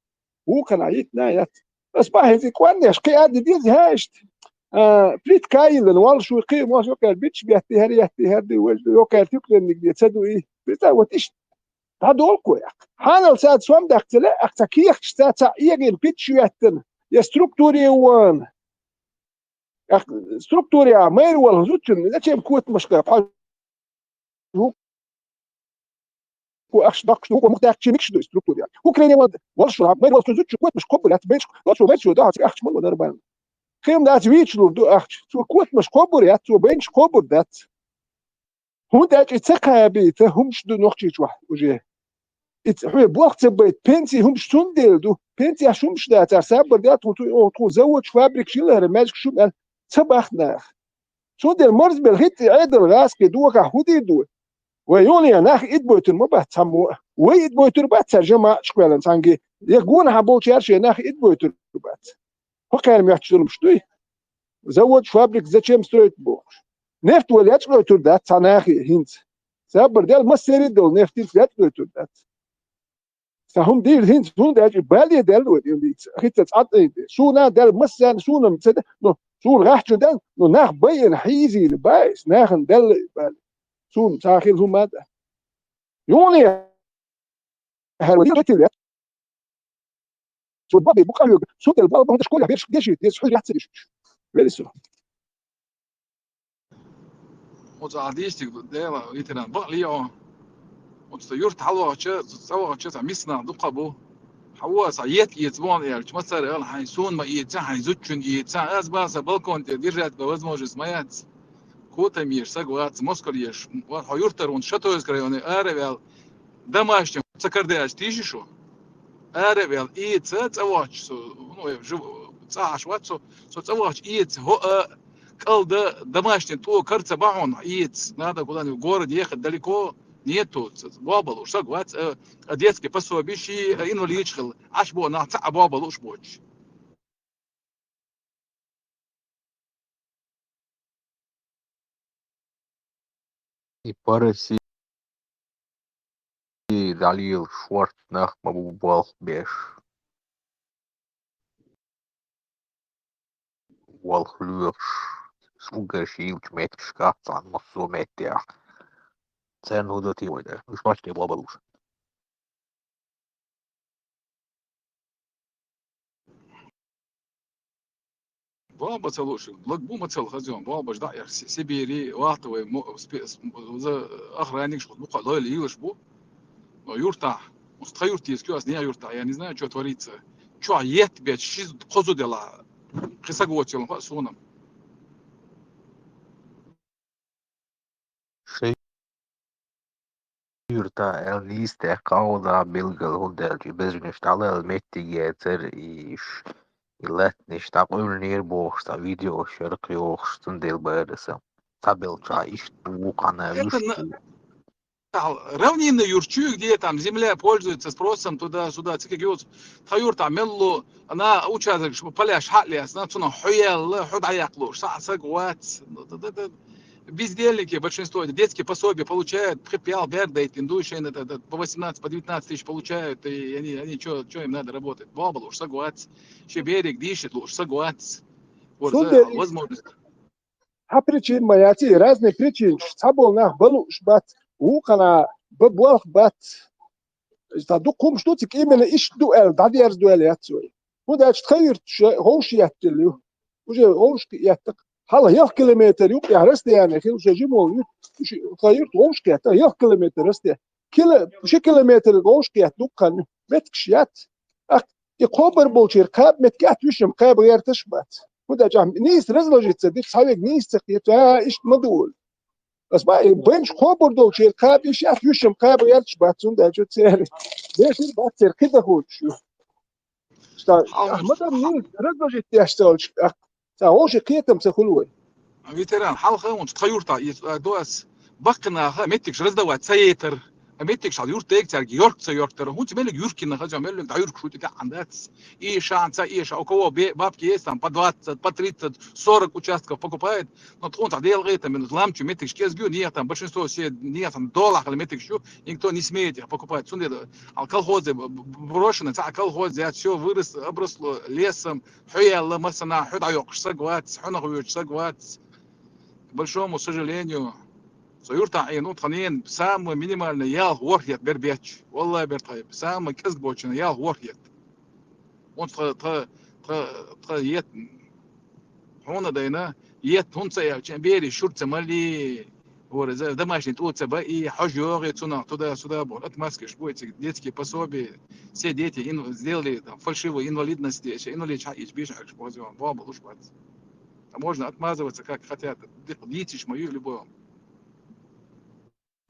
Вукхана йитина яц. Ас бахьа хӀинца и кӀорнеш кхин а ди деза хӀа иштта. А, плитка а йиллина, валла шу кхин а мос йоккхаьр бичча бетти, хӀара етти, хӀара ди, важа ду, йоккхаьр туькнаниг де ца ду и. Бица вот иштта. ДӀадолу кхо яккха. Хьанал цаьрца сом даккха ца лаьа, ахь ца кехаташ ца, ца эгӀина питча йоьттина, я структуре ван. Ахь структуре а майра волу зудчун, зачем котамашка пхьа ву? Ку ахш даккхаш ду, ку мухтаьхчи микш ду структуре. Украине ван, волу шу, майра волу зудчун котамаш кхобур яц, бейш, волу шу майра шу, да, ахча ма нормально. Кхин дац вичлур ду ахча. Цо котамаш кхобур яц, цо бейнаш кхобур дац. ХӀунда аьлча и ца кхабийта хӀумаш ду нохчийчохь уже. И ц-, хьоьга болх ца байта, пенсий хӀумаш цундела ду. Пенсияш хӀумаш да, цара сабар даьлла, тхуна, тхуна, тхуна заводаш, фабрикаш йилла хӀара, маьжгаш шу мел ца бахна нах. Цундела марзбелла хӀитта и Ӏедал гӀазкхи дохахь хӀун дийр ду? Вай юханехьа нах идбойтур ма бац цхьаммо а. Вай идбойтур бац цара жамаӀаташ кхоьллина цхьаьнгге. Я гонахьа болчара шен нах идбойтур бац. ХӀокхара моьттуш зуламаш дуй? Заводаш, фабрикаш зачем строить бохуш? Нефть вала яцӀлойтур дац цхьа нахе хӀинца. Сабар Далла, массерий а долу нефть хӀинца яцӀлойтур дац. Сан хӀума дийр хӀинца, хӀунда аьлча бале даьлла вай тӀе дийца. ХӀинца цӀа тӀе. Суна а даьлла, массарна суна-м ца де-, ну, суна гӀахчун даьлла, ну, нах байина, хьийзийна, баьйса, нахана даьлла а баьлла. Суна цхьа хила хӀума а даьлла. Юханехьа хӀара вай дийр дойтийла яц. Цо бакъ бу къахьоьгу, цундела бал бахьана школехь берш дешийта деза, хьуьйра яц ца дешуьйтуш. Вели со. Оцу Ӏадийсиг Дела ветеран бакъ лио. Оцу юрт хьалвахча, цӀа вахча, цхьа миссанах дукха бу. Хьо аса етт эца вон аьлча, ма цара ала хьайн суна ма эца, хьайн зудчун эца. Аз баса балкон тӀе держать бе возможность ма яц. Котам еш саг вац, москал еш. Ва хьо юртар вон Шатоевск районе ара вел. Домашний ца кардаьш тийши шу. Ара вел эца, цӀа вач со, ну, э, жив-, цӀа Ӏаш вац со, со цӀа вач эца, хьо а, кӀалда, домашний тӀо карца бахьон эца. Надо куда-нибудь в город ехать далеко. Нету, ц-, ц-, бобал уж саг вац, э, а детский пособие ши, э, инвалидаш хила. Аш бо нах ца а бобал уж боч. И по России далил шорт нах ма бу болх беш. Болх лоьхуш, сугар шийлачу меттигашкахь цхьана массо а меттехь. Церан хӀун ду те вай дара? Уьш мачде бобалуш. Боба ца луш, лаг бу ма цал хазон, бобаш дӀа а яхь, Си-, Сибири, вахта вай мо-, спе-, с-, м-, за охранникаш хӀума бу кхо лойла йилаш бу. Но юртахь, ус тха юрт йийск ю ас, не юртахь, я не знаю, что творится. Чохь етт бечу ши кхо зуда делахь, кхин саг воцийла хаьа суна. Ши юртахь аьлла нийса тӀе кховдахь билггал, хӀунда аьлча и безамаш дӀалаьлла меттиг яцара, и ш-, и латтанаш дӀакъуьллинера бохуш, цхьа видео шаркхайохуш, цундела бара сан. Цхьабелчахь иштта бу, вукхана Это вуьш на-, бу. Равнинный юрт чуьйга де, там земля пользуется спросом туда-сюда, цига юц. Тха юртахь мелло, ана участок ш-, поляш хьа а лаьцна, цунах хьо яьлла, хьо дӀаяккха лууш, схьа а саг вац. Ну, да, да, да. Бездельники большинство, детские пособия получают, пхи-пхи бер дайтина ду шайна, да, да, по восемнадцать, по девятнадцать тысяч получают, и они, они чё, чё им надо работать? Бобал уж саг вац. Ши берег дийшит лууш саг вац. Вот Цундела за возможность. Хьан причина ма яц и, разные причинаш, цхьаболу нах бан лууш бац, вукхана бан болх бац. Иза дукха хӀумаш ду цига, именно иштта ду аьлла, дӀадерза ду аьлла яц вай. ХӀунда аьлча тха юрт ша ховш етталла ю. Уже ховш еттакх. Хьала ялх километр юкъехь расстояние хила, ша жимолу юрт, уьш тха юрт ховш етта, ялх километр расстояние. Кило-, ши километр ховш етта дукха хан меттигаш яц. Ах, и кхобар болчера кхаба меттиг атта вуьшам кхаба гӀерташ а бац. ХӀунда аьлча ахь нийса разложиться дира, цхьаверг нийса ца кхета, а, иштта ма ду олу. Ас ма, и бенчу кхобур долчера кхаба, и шаьш вуьшам кхаба гӀерташ бац, хӀунда аьлча церан дешар бац, церан кхидахуьйтуш ю. Ста, Хьалха ахь ма дан нийса разложить деш ца волчу, ах, ца вовшийн кхетам ца хуьлу вай. Ветеран, хьалха а вон тха юртахь иза, а, до ас баккхинаха меттигаш раздавать ца етар. А меттигаш хьал юрт дега цаьрга йорк ца йорктар. ХӀунца меллиг юркина хаза, меллиг дӀа юрк шуьйту тӀаьхьа дац. И шанца, и ша, у кого бе-, бабки есть, там, по двадцать, по тридцать, сорок участков покупает, но тхуна цхьа делгӀе, там, минус ламчу меттигаш кӀезгю, не, там, большинство все, не, там, долахь меттигаш ю, никто не смеет их покупать. Цундела, а колхозы б-, б-, брошены, цхьа колхоз яц, всё вырос, обросло лесом, хьо яьлла, массанхьа, хьо дӀайоккхуш саг вац, хьонах воьдуш саг вац. К большому сожалению, со юртахь Ӏийна, ну, тхан нена самое минимальное ялх ворхӀ етт бер бетташ. Валлай бер тхай, самое кӀезга боцчунна ялх ворхӀ етт. Оцу тха, тха, тха, тха етт хьуна дайна, етт хӀунда ца аьлча, бери шура ца мали, вара за домашний тӀо ца ба, и хьожа йогӀи цунах туда-сюда боху. Отмазкаш бу, эциг детские пособия, все дети ин-, сделали там фальшивые инвалидности, эши инвалид хьаъ ича бийша хьагаш боху, бобал уш бац. А можно отмазываться как хотят, ди-, дийциш ма ю любой.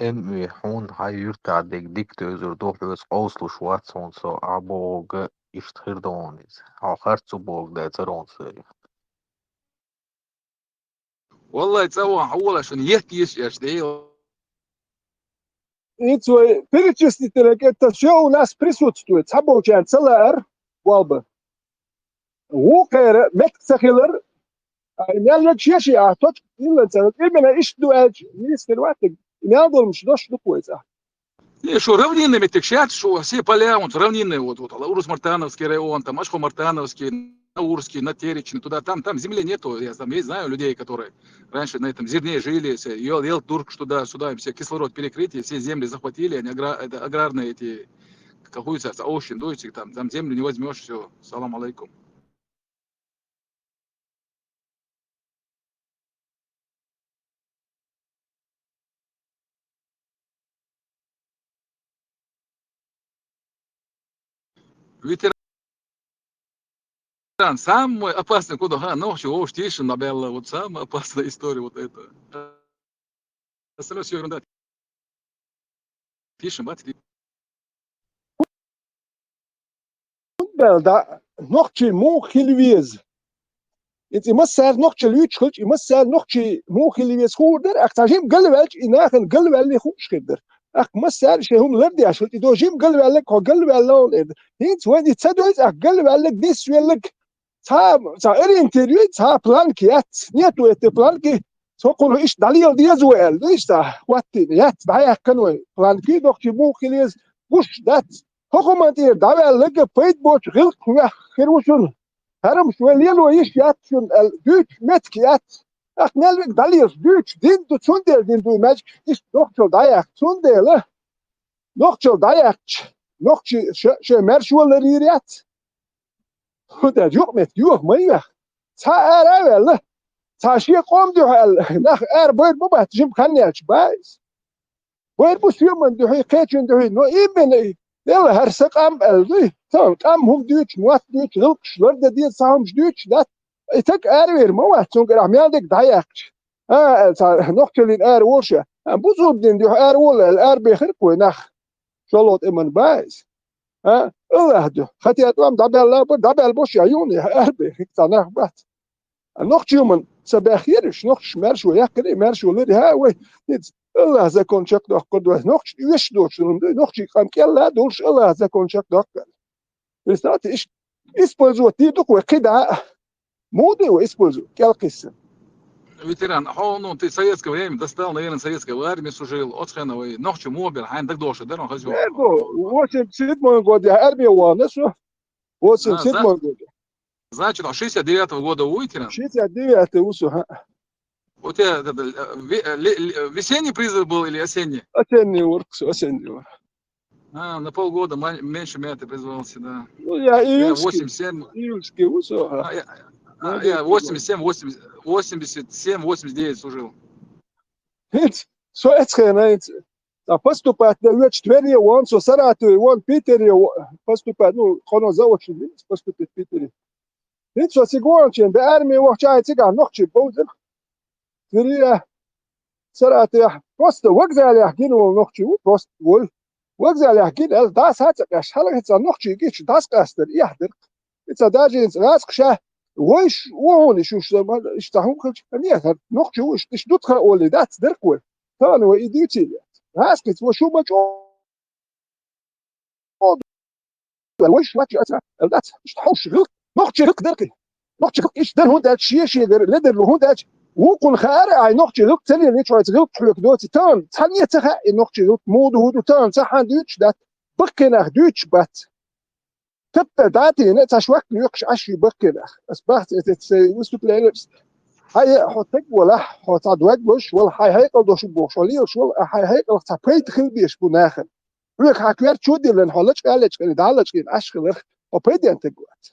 М, хьуна хьан юьртахь дерг дика доьзур ду, хьоьца къовсалуш вац хьуна со, ахь бохург иштта хир ду хьуна иза. Хьо харц ву бохург дай ца ду хьуна со. Валлай, цӀа ван хьо волаш, шуна етт езаш эш де. Ицу вай перечислитель, это всё у нас присутствует. Цхьаболчарна ца лаар, болба. Вукхара меттиг ца хилар, а, и мел йоцуш еши а, точка, именно ца, именно иштта ду аьлча, нийса хир вац, и мел долуш дош ду вайца. Не, шу равнинный меттиг шаьш, шу все поля, вот равнинные, вот, вот, Урус-Мартановский район, там, Ашхо-Мартановский, Наурский, Натеречный, туда, там, там земли нету, я там, я знаю людей, которые раньше на этом зерне жили, все, ел, ел турк туда-сюда, им все кислород перекрытие, все земли захватили, они агра-, это, аграрные эти, какую-то, там, землю не возьмешь, все, салам алейкум. Ветеран, самый опасный куда, ха, нохчий вовшех тешам дӀабаьлла, вот самая опасная история вот это. Остальное всё ерунда. Тешам бац. Бел да, нохчий муха хила веза. Иза и массара нохчалла юьтуш хилча, и массара нохчий муха хила веза хуур дара, ахь цхьа жима галваьлча, и нахана галваьллий хууш хир дара. Ахь массара шайн хӀума лардаьш хилча, и до жима галваьлларг хьо галваьлла оал эр. ХӀинца вайна и ца дойза, ахь галваьлларг, нисвелларг, цхьа, цхьа ориентир ю, цхьа планка яц. Нет у этой планки, со кхунах иштта дӀалела деза вай аьлла, ду иштта, хӀоттийна яц, дӀаяьккхина вай. Планки нохчий муха хила веза, гуш дац. ХӀокху хӀуман тӀера дӀаваьлларг пайда боцу гӀиллакх хир ву шуна. ХӀарамаш вай лело йиш яц шуна аьлла, дуьйцуш меттиг яц. Ахь мел вега дӀалелаш дуьйцуш дин ду, цундела дин ду и маьждиг, иштта нохчалла дӀаяьккха. Цундела нохчалла дӀаяьккхача, нохчий ша-, шайн маьршо ларйийр яц. ХӀунда аьлча юкъаметтиг йоха ма ю. Цхьа ара а ваьлла, цхьа шен къоман дуьхьа аьлла, нах ара байр ма бац, жима хан яьлча бац. Байр бу соьман дуьхьа, кхечун дуьхьа, но именно и, делла хӀара сан къам аьлла дуй. Сан къам хӀума дуьйцуш, мотт дуьйцуш, гӀиллакхаш лардан деза, цхьа хӀумаш дуьйцуш дац. И таг аравер ма вац, цунгара ахь мел дерг дӀаяьккхача. А, аьлла, цхьа нохчаллин ара волуш а, а, бусулба дин дуьхьа ара волу аьлла, арабехира-кх вай нах. ШолгӀа тӀеман бац. А, АллахӀ дуьхьа. Хатя тӀом дӀабаьлла бара, дӀабаьлла бо ша юхана, арабехира цхьа нах бац. А нохчий хӀуманна ца баьхкира уьш, нохчаша маьршо яьккхира, маьршо лира, хьа, вай, хӀинца АллахӀан закон чекхдоккхур ду, нохчий оьшуш доцуш хӀума ду, нохчий къам кӀелла а долуш АллахӀан закон чекхдоккхур. Представьте, иш-, использовать дийр ду-кх вай кхидӀа а. Муха ду вай использовать, кӀел кхиссина? Ветеран, хьо, ну, ты в советское время достал, наверное, в советской армии служил, оцу хенахь вай нохчий муха бара, хьайна дагадогӀуш дара, хаза. ДагадогӀу, восемьдесят седьмом году я армия вахана со. А, восемьдесят седьмом году. Значит, он шестьдесят девятого года ву, ветеран? Шестьдесят девятый ву со, хьа. У тебя это, э, ве-, э, ле-, ле-, весенний призыв был или осенний? Осенний ву-кх со, осенний ву. А, на полгода ма-, меньше меня ты призвался, да. Ну, я июльский, восемьдесят семь. Июльский ву со, ага. А, я, а, я восемьдесят семь, восемьдесят, восемьдесят семь, восемьдесят девять служил. ХӀинца, со эцхена, хӀинца. Ткъа поступать дан воьдуш твере вон, со Саратове вон, Питере вон, поступать, ну, хьуна заочно поступить Питере. ХӀинца со цига вахча, бе армия вахча, ай цигахь нохчий бовзар. Твере, Саратове, просто вокзалехь гина волу нохчий ву, просто волу. Вокзалехь гина, аьлла, дӀаса а ца къаьсташ, хьалха хӀинца нохчий гича, дӀаса къастар, эхь дара. ХӀинца даже хӀинца гӀазкхаша, вайш, ву хьуна, иш уьш, иш цхьа хӀума хилча, нет, хӀара нохчий ву, иш, иш дутха олий, дац дара-кх вай. Тахана вай и дуьйцийла яц. ГӀазкхица вай шу ма чӀогӀа вайш вачча аса, аьлла дац, иштта хьовш гӀиллакх, нохчий гӀиллакх дара-кх. Нохчий гӀиллакх иштта дара, хӀунда аьлча шен-шен дара, ледарло, хӀунда аьлча вукхунна хаьара, ай нохчий гӀиллакх ца лелийча, хьоьца гӀиллакх хьоьга доций, тахана цхьанне а ца хаьа и нохчий гӀиллакх, муха ду, хӀун ду, тахана цхьанна дуьйцуш дац, баккхий нах дуьйцуш бац. Таппа дӀатийна, цхьа швак лоькхуш Ӏаш ю баккхий нах. Ас бахьа ца эцет сайн выступлениеш. Хьан е хьо таг валахь, хьо цхьа дог лозуш вала, хьайн хьекъал дош бохуш, хьо лелаш вала, а хьайн хьекъалах цхьа пайда хила безаш бу нахана. Хьоьга хьан коьрта чу а диллина, хьо лачкъа а лачкъийна, дӀа а лачкъийна Ӏаш хиларх, хьо пайден таг вац.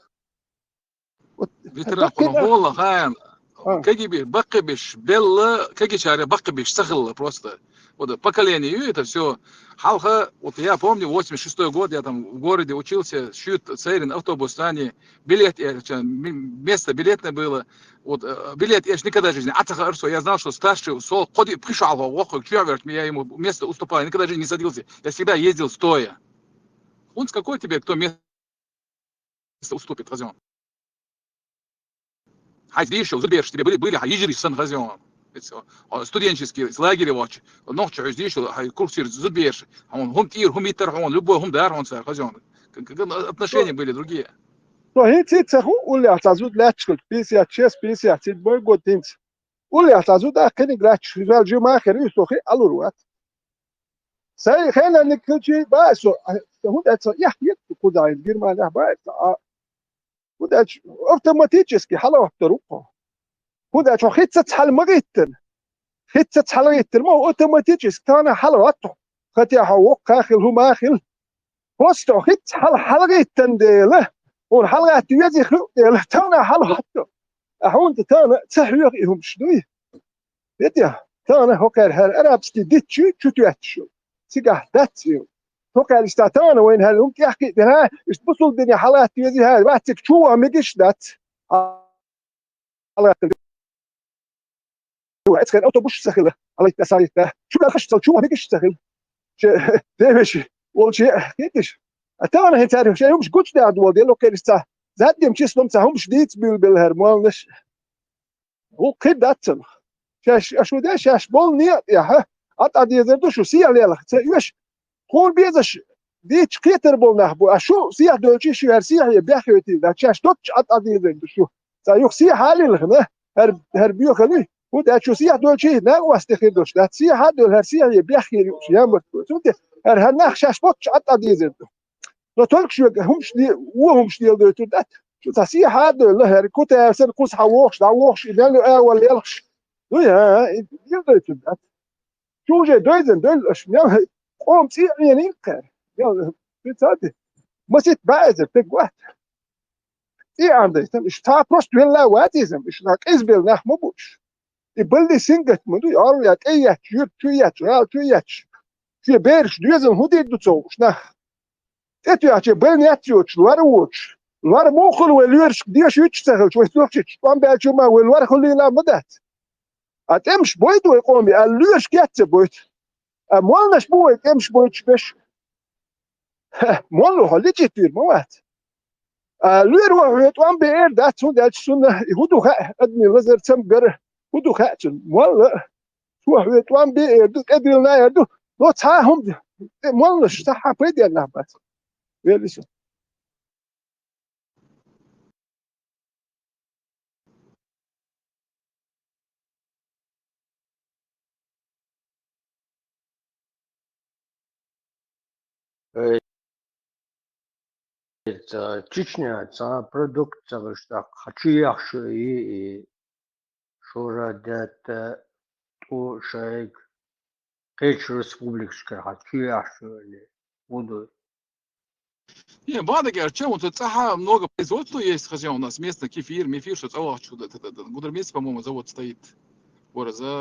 Вот, ветеран, баккхий нах. Хьуна хӀолла хьайна, а, кегий беш, баккхий беш, белла, кегийчарех баккхий беш ца хилла просто. Вот поколение ю это всё. Хьалха, вот я помню, восемьдесят шестой год, я там в городе учился, шуьйра церан автобус, царна билет, э, ча-, м-, место билетное было. Вот, э, билет я никогда в жизни, а ца хаар со, я знал, что старший, со, ходи, пришёл, вокхуьг, чё, говорит, я ему место уступал, я никогда в жизни не садился. Я всегда ездил стоя. ХӀинца какой тебе кто место уступит, хазон? Хьайца дийшал, зудбераш тебе были, были, хьан йижарий санна, хазон. Студенческий лагерь вач. Нохчо хьуьйца дийшал, хьайн курсера зудбераш. Хьуна хӀума тӀера, хӀума йиттар хьуна, любой хӀума дара хьуна цара, хазон. К-, к-, к-, отношения были другие. Со хӀинца ца ху уллехь цхьа зуда лаьтташ хилча, пятьдесят шесть, пятьдесят седьмой год хӀинца. Уллехь цхьа зуда кхиниг лаьтташ, иза жима хир ю, со хи алур вац. Сайн хенаниг хилчий баа со, а, со хӀунда аьлча со эхь еза кхузахь, Германехь баа со, а, хӀунда аьлча автоматически хьалагӀоттар ву-кх хьо. ХӀунда аьлча хьо хица цхьаьна ма гӀиттина. Хица цхьаьна гӀиттина ма, автоматически тахана хьалагӀотту хьо. Хатя хьо воккха а хила, хӀума а хила. Просто хьо хица хьала-, хьалагӀиттина дела, хьуна хьалагӀатта веза хилла дела, тахана хьалагӀотту. А хьуна тахана ца хьоьху и хӀумаш дуй. Видя, тахана хӀокхара хӀара арабский дитчий чу тоьттуш ю. Цигахь дац и. Токхаьллаш цхьа тахана вайна хӀара хӀума тӀехкхийтина, иштта бусулба дине хьалатта везий хӀара, вац цига чу ваха мегаш дац. Хьалатта. Эцхен автобус ца хила, хьалатта сагӀитта. Чу ваха хаш цал чу ваха мегаш ца хила. Че, девеш, волчи, хетиш. А тахана хӀин цаьрга шайн хӀумаш гучадаьхьа дола, дело кхериш ца. Заддем числом ца хӀумаш дийца буьйлабелла хӀара молланаш. Ву кхин дац цунах. Шаьш, ашу де, шаьш болу некъа тӀехь, а тӀа дезар ду шу сехьа лелха. Ца оьш, тхуна безаш, дийцча кхетар болу нах бу, а шу сехьа доьлчий, шу хӀара сехье беххьоьтийла дац, шаьш доцчу а тӀа дезар ду шу. Ца юха сехьа а лилхина, хӀара, хӀара боьхалуй, хӀун дац шу сехьа доьлчий, накъост тӀе хир долуш дац, сехьа а доьлу, хӀара сехье беххьийла юуш ямарт бу. Цунте, хӀара, хӀара нах шаьш боцчу а тӀа дезар ду. Но только шуьга хӀумаш де-, вон хӀумаш леладойтур дац. Шу цхьа сехьа а девлла, хӀара Кутаевсара кхуза хьан вохуш, дӀавохуш, и мел ю агӀор лелхаш. Дуй, а, а, и леладойтур дац. Шу уже дойзан, дойлла аша, мел къоман цӀе а Ӏенийла кхара. Мел, шу ца де. Масийтта баьӀазар, тӀе гӀоьтту. ЦӀе а Ӏандайтина, иштта цхьа просто велла а вац иза, иштта къизбелла нах ма бу уьш. И балли сингаттам ма ду, и Ӏорла тӀе етташ, юьрта чу етташ, гӀала чу етташ. Шен бераш доьзал хӀун дийр ду ца хууш нах? ТӀетоьхча бен яц йоцуш, лор а воцуш. Лор муха хуьлу вай лоьрашка деша юьтуш ца хилча, вай сохчича, тӀом баьлча ма вай лор хуьлийла а ма дац. А тӀемаш бойду вай къоме, а лоьрашка яц ца бойту. А молланаш бу вай тӀемаш бойтуш беш. Ха, молла хьо лечить вийр ма вац. А лоьро хьоьга тӀом бе эр дац, хӀунда аьлча цунна и хӀун ду хаьа, адамийн лазар цамгар хӀун ду хаьа цунна. Молла, цо хьоьга тӀом бе эр ду, тӀедиллина эр ду, но цхьа а хӀума, тӀе молланаш цхьа а пайденна нах бац. Вели со. Э, это Чечня, цхьа продукт ца гӀуш тӀаккха, хьан чу яхаш ю и, и шура даьтта, тӀу шайг, кхечу республикашкара хьан чу яхаш ю или, хӀун ду? Не, бада герча, вот это, ага, много производства есть, хотя у нас местный кефир, мефир, что цӀавахчу, да, да, да, да. Гудермес, по-моему, завод стоит. Город за,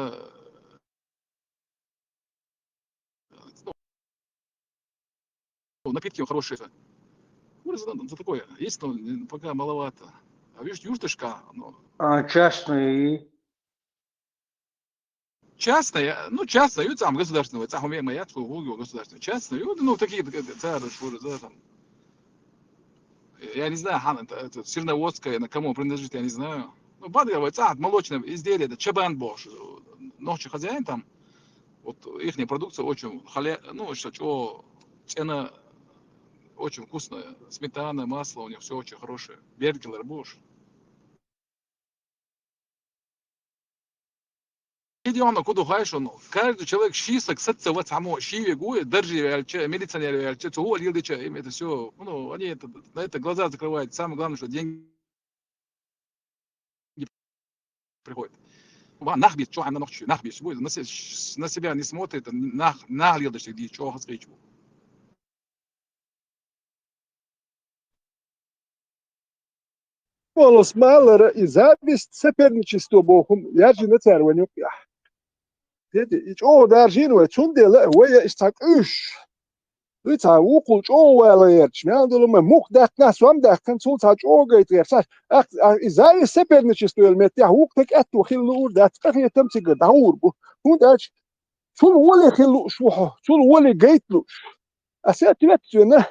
ну, напитки хорошие. Город за, за такое. Есть, но пока маловато. А видишь, юртышка, ну. А частные? Частная, ну, частная, ю, там, государственного, цахуме моя, цу гугу государственная. Частная, ю, ну, такие, э, цары, шуры, да, там. Я не знаю, хан, это, это, Серноводская, на кому принадлежит, я не знаю. Ну, бадгавай, цахат, молочное изделие, это Чабан Бош, нохчий хозяин там. Вот ихняя продукция очень, халя-, ну, что, чё, цена очень вкусная. Сметана, масло у них все очень хорошее. Бергелер Бош. Идём, ну, куда хайшо, ну, каждый человек ши саг сацца вац хамо, ши вегу, держи вяльча, милиционер вяльча, цо лил дича, им это всё, ну, они это, на это глаза закрывают. Самое главное, что деньги приходят. Ва нах бит, чё, она нохчи, нах бит, на се-, на себя не смотрит, нах, нах лил дича, ди, чё, хас кайчу. Волос малара и зависть, соперничество бохум, яжина царван юкъя. Дети, и чӀогӀа даржийна вай, цундела вай я иштта къуьш. Вай цхьа вукхул чӀогӀа вала гӀерташ, мел долу ма мух даьккхина, сом даьккхина, цул цхьа чӀогӀа гайта гӀерташ. Ах, ах, и зависть, соперничество йолу меттехь вукху тӀе кӀетто хила луур дац, къахетам цига дӀагӀур бу. ХӀунда аьлча, цул воле хила лууш ву хьо, цул воле гайта лууш. А соответственно,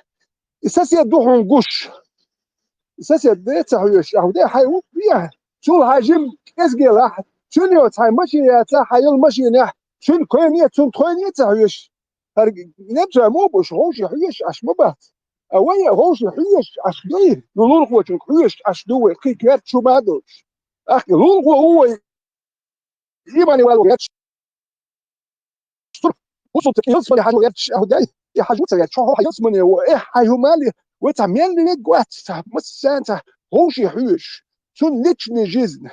и сосед ду хьуна гуш. И сосед де ца хьоьжуш, ахь де хьайн ву, вехьа. Цул хьайн жим кӀезгелахь, цуьнан йоцу хьайн машин яцахь, хьайн йолу машинехь, цуьнан койне, цунна тхойне ца хьоьжуш. ХӀара немцой мо бу, шу ховший хьоьжуш Ӏаш ма бац. А вай а ховший хьоьжуш Ӏаш дуй, ну лулахочуьнга хьоьжуш Ӏаш ду вай, кхин коьрта шу ма а долуш. Ахь лулахо ву вай, иймане вало гӀерташ. Бусулба йилсмане хьажо гӀерташ, ахьа дай, и хьажо ца гӀерташ, хьо хьан йилсмане ву, эхь, хьайн хӀума ли, вай цхьа мел леггоц, цхьа массарна цхьа вовший хьоьжуш, цуьнан личный жизнь,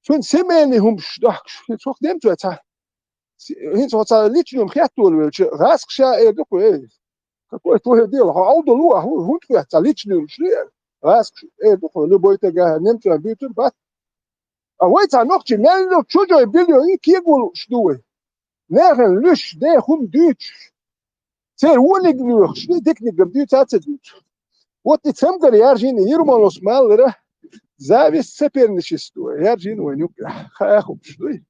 цуьнан семейный хӀумаш дохкуш, цох немцой цхьа, хӀинца хьо цхьа личный хӀума хетта волавелча, гӀаскхаша эр ду кху, эй, какое твоё дело, хьо Ӏовдал ву, ахьа хӀунда хетта цхьа личный хӀумаш ли эр? ГӀаскхаша эр ду кху, любой тага, немцой буьйцур бац. А вай цхьа нохчий мел ду чужой биллион и кего лууш ду вай. Нехана луьш, де хӀума дуьйцуш. Церан вониг лоьхуш, диканиг-м дуьйцу, а ца дуьйцу. Вот и цамгар яржийна Ермоловс маллара, зависть, соперничество яржийна вайн юкъахь, хаьа хӀумаш дуй.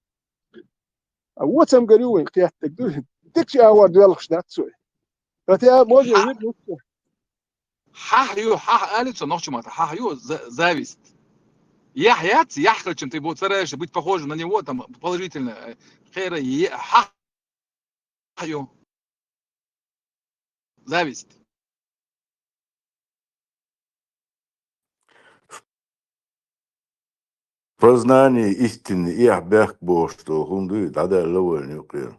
А вон цамгар ю вайн кхеттаг дуй. Дикачу агӀор доьлхуш дац вай. Хотя можно вид лучше. Хьахь ю, хьахь али цо нохча мата, хьахь ю за-, зависть. Яхь яц, яхь хилча, ты бу-, стараешься быть похожим на него, там, положительно, э, хера, е-, хьахь ю. Зависть. Познание истины, эхь, бехк бохуш долу хӀума дуй, дӀадаьлла вайна юкъера.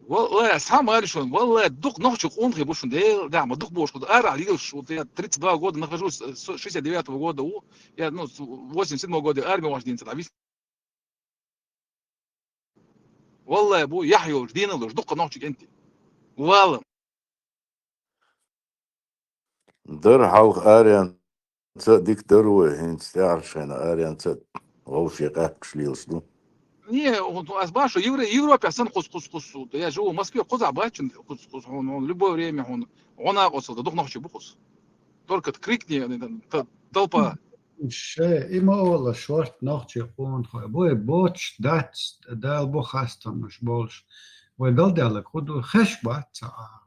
Валлай, схьа ма аьлла шуна, валлай, дукха нохчий къонахий бу шуна, Дела, да, ма дукха бохуш, арахь лелаш, вот я тридцать два года нахожусь, с шестьдесят девятого года у, я, ну, с восемьдесят седьмого года армия вахана дийна ца дӀа вис-, Валлай, бу, яхь йолуш, дийна луш, дуккха нохчий кӀентий. Валла. Дара хьалха аренца а дика дара вай, хӀинца тӀаьхьарчу шайна аренца а вовше къаьхкаш лелаш ду. Не, он, ас башу, Евро-, Европе сан кхус, кхус, кхус, я живу в Москве, кхузахь бачун, кхус, кхус, хьуна, хьуна, любое время хьуна, гӀо накъосталла, дукха нохчий бу кхус. Только крикни, т-, толпа. Ше, и ма ола, шорта нохчий къонахой. Вай боцуш дац, Дала бу хастамаш болуш. Вай галдаьлларг хӀун ду, хезаш бац цхьа а.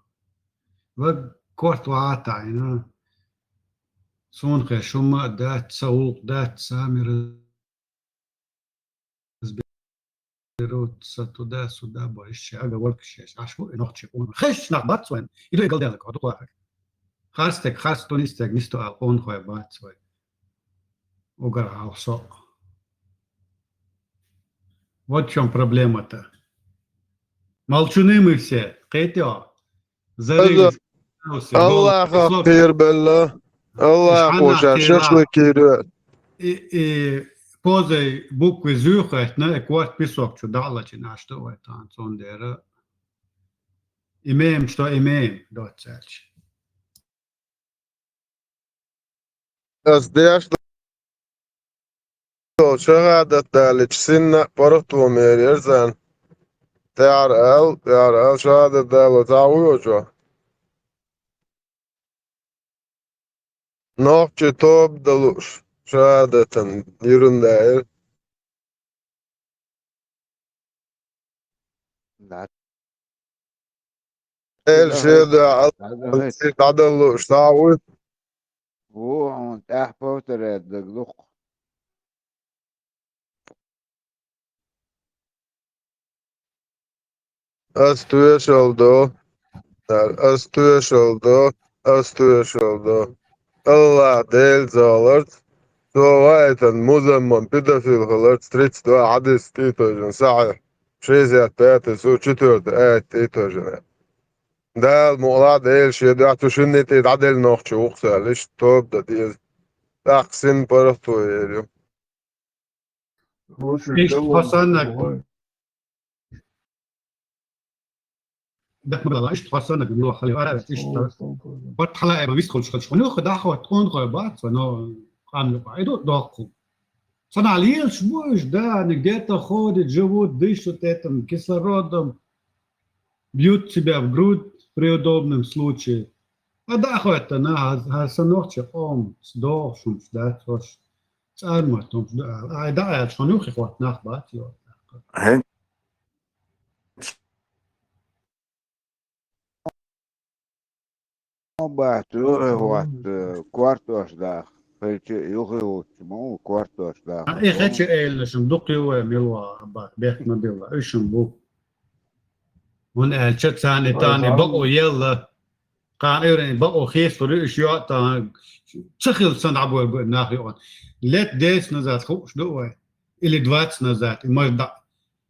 Вай корта вахьа а таӀийна. Суна хезаш хӀумма а дац, сан гӀуллакх дац, сан мира берут, са туда-сюда бо, иштта ага варгаш еш, аш ву и нохчий къонахий. Хезаш нах бац вайн, и дуй галдаьлларг хӀун ду кху а. Харц стаг, харц тунис стаг, нисто ала къонахой бац вай. Угар хьалха со. Вот в чём проблема-то. Молчуны мы все, кхетий хьо? Зарегис. Аллахах кхерабелла, Аллахо ша шашлык йийр ю. И, и позой буквы зуьйхӀиттина, и корта песок чу дӀа а лачина, аш ду вай тахана, цундела имеем, что имеем, доцца аьлча. Ас деш долу шахӀадат далича синна а паргӀато мера яра царна. ТӀаьхьара ал, тӀаьхьара ал, шахӀадат дало цхьа а ву йоцу. Нохчий тоба дан лууш шахӀадатан йиран даьлла. Эла шен дуьхьа дӀадала лууш дӀа а вуй. Ву хьуна тӀаьхьа повторять даг дукха. Ас тоьшалла до, ас тоьшалла до, ас тоьшалла до. Аллах Дела золарца, цо ваийтан музаммам педофил хиларца тридцать два хьадис тӀетожина сахьихь, шестьдесят пятый сура четвёртый аят тӀетожина. Дала мукъалахь Дела шен дуьхьа цу шинна тӀе дӀаделла нохчо ву-кх царна, иштта тоба дан деза. ТӀаккха синна паргӀато ер ю. Иштта хьо саннаг. Дакмагала, иштта хьо саннаг, но хьале ара иштта. Вот хьала эба висхулш хилча, хьуна юха дӀахо тхуна хой бац, но къам юкъа. Иду доккху. Санахь лелаш бу уьш, да, они где-то ходят, живут, дышат этим кислородом, бьют себя в грудь при удобном случае. А дӀахоьттина, хьан, хьан сан нохчий къомаца догӀуш хӀумаш дац хӀорш. ЦӀармат хӀумаш ду ала. Ай, дӀа аьлча, хьуна юххе хӀотта нах бац, йо. ХӀинца бац, юххе хӀотта, кортош даха. Хилча а юххе хӀуттуш ма ву, кортош даха. А, и хеча элнашам дукха ю вай, мила ваха, бац, бехк ма билла. Уьшам бу. ХӀунда аьлча царна и тахана и бакъо елла. Кхана Ӏуьйранна бакъо хецалур ю, уьш йоӀ тахана ца хилла сан дӀабойр бу нах юкъана. Лет десять назад хууш ду вай, или двадцать назад, и мажа дӀа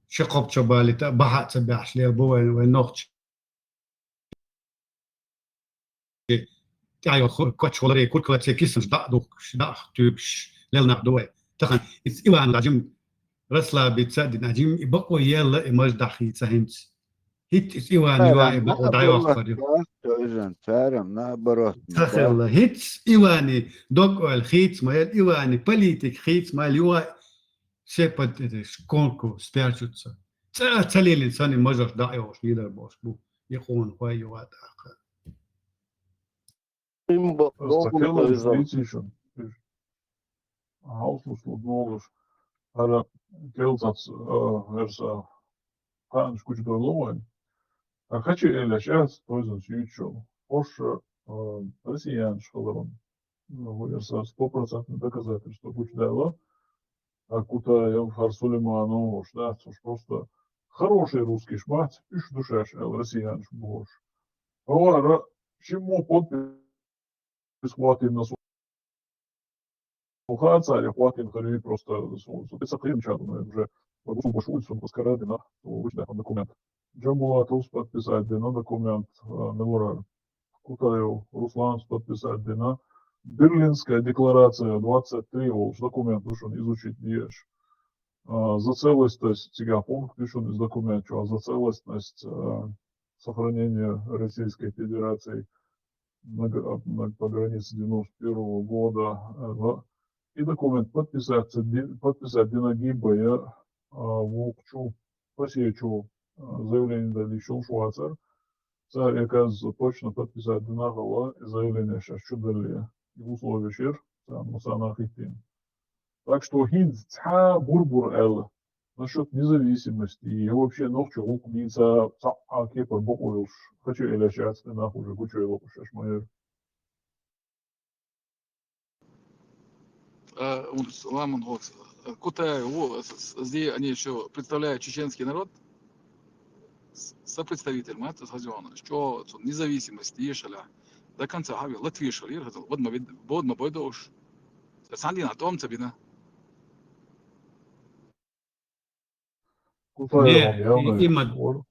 ши кхопчо балийта, бахьа а ца баьхьаш лела бу вайн, вайн нохчий. ТӀаьхьа йолу кочхоларе, куркалаце кисанаш дӀа а духкуш, дӀа а туьйгуш лела нах ду вай. Тахана иза Иван дӀа жима расслабиться а дина, жима и бакъо елла, и мажа дӀа хийца хӀинца. ХӀинца иза Иван юа и бакъо дӀайоккхур ю. Царам наоборот. Ца хилла. ХӀинца Ивани дог-ойла хийца ма елла, Ивани политика хийца ма елла, юа сепатетеш конку сперчуца. ЦӀа а ца лелийна санна и мажош дӀа а йолуш лелар болуш бу. и къонахой юха а тӀаккха. Им бакъ Аз ца догу кхеллача механизм. дийцийшан, уж хьалсуслу долуш, хӀара кхел цац, а, верса, кхаанаш гучудойла вайн. ХӀара хачи элеш яц, тойзанаш юьйцуш йолу. Хьоша, а, россиянаш хиларан, ну, верса, стопроцентный доказательство гучудаьлла. А Кутаев, хӀара Сулейманов, уж дац, уж просто хороший русскийш бац, уьш ду шаьш аьлла, россиянаш бохуш. ХӀара шиммо подпис хӀоттийна со. Со хаа царех хӀоттийна хир ю, просто со, со тӀе ца кхийнача дуьнен уже, вай бусулба шу уль сун паскара дина, со вуч даьхна документ. Джамбулатовс подписать дина документ, а, меморар. Кутаев Русланс подписать дина. Берлинская декларация двадцать три волуш документ ду шуна изучить деш. А, за целостность, цигахь пункт ду шуна иза документ чохь, за целостность, а, сохранение Российской Федерации на г-, на, по границе девяносто первого года, э, в-, и документ подписаться ди-, подписать дина Гимбая, а, вукху чу, Россия чу, а, заявление дали шул швацар. Цара, оказывается, точно подписать дина хала, и заявление сейчас чу дали, и условия шер, цара, ну, цара нах хӀиттийна. Так что хӀинца цхьа бур-бур аьлла, насчет независимости, я вообще нохча гӀуллакх дийца цхьа а кепара бакъо йолуш, хачи элеш яц, и нах уже гучуйла шаьш ма яра. А, ун ламан хоц. Кутаев ву, с-, с-, зи они ещё представляют чеченский народ. С-, сопредставитель, мат, с-, хазёна. Что, цу независимость ешаля. До конца хави Латвия шалир, хазён. Вот мы вид-, вот мы бойдош. Сандина, том цабина. Кутаев Не, он явно и, и ма-, вор.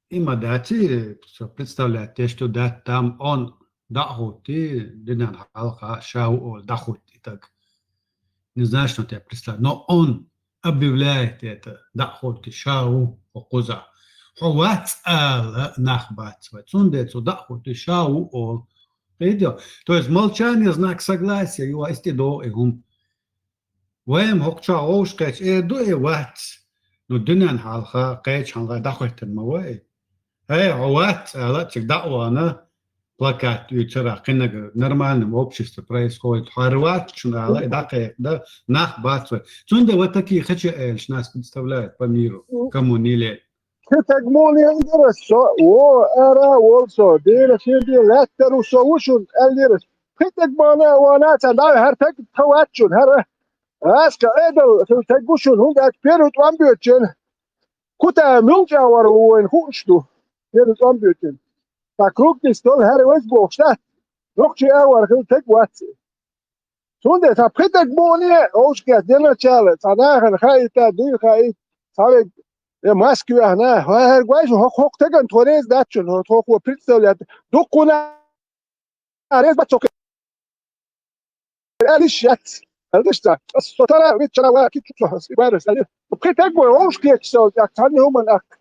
и ма даци, что представляет те, что да, там он дӀахӀотти, динан хьалха, ша ву олу дӀахӀотти таг. Не знаю, что он тебя представляет, но он объявляет это, дӀахӀотти, ша ву, хьо кхуза. Хьо вац ала нах бац вай. Цундела цу дӀахӀотти, ша ву олу. Видел? То есть молчание знак согласия, ю а исти до и хӀум. Вайн хӀокху чохь вовшахкхетча, эр ду и вац. Ну, дуьненна хьалха, кхечу хьалха дӀахӀоьттина ма вай. Хьей, хьо вац, ала, цига дӀа а вахана, плакат дуьйцура, кхинага нормальном обществе происходит. Хьо вац шуна, ала, и дӀакхайкхина, нах бац вай. Цундела вот такие хача элаш нас представляют по миру, кому не лень. Кхин таг муха леандира со, во ара а волу со, дийна хир де лаьттара ву со ву шуна, аьллера. Кхин таг бахана а вахана а царна дӀа а, хӀара таг тхан вац шуна, хӀара. Аска Ӏедал хила таг ву шуна, хӀунда аьлча первый тӀом боьдучун. Кутаев муьлхачу агӀор ву вайна хууш ду, первый тӀом боьдучун. Ткъа круг дистол хӀара вайца бохуш дац, нохчий агӀор хила таг вац. Цундела цхьа пхи таг бохуне, вовшахкхетта, для начала, цхьа нахана хаийта, дуй хаийта, цхьа вег, я маска вехна, хӀара гой шу, хӀокху, хӀокху тагана тхо реза дац шуна, хӀо тхо хӀо представлять. Дуккхуна реза бац хӀокху. Аьлла йиш яц. Аьлла даш ца. Ас со тара виччара ва кичу со, ас и вайрас аьлла. Пхи таг вай вовшахкхетча со, як цхьанна хӀуманна аккха.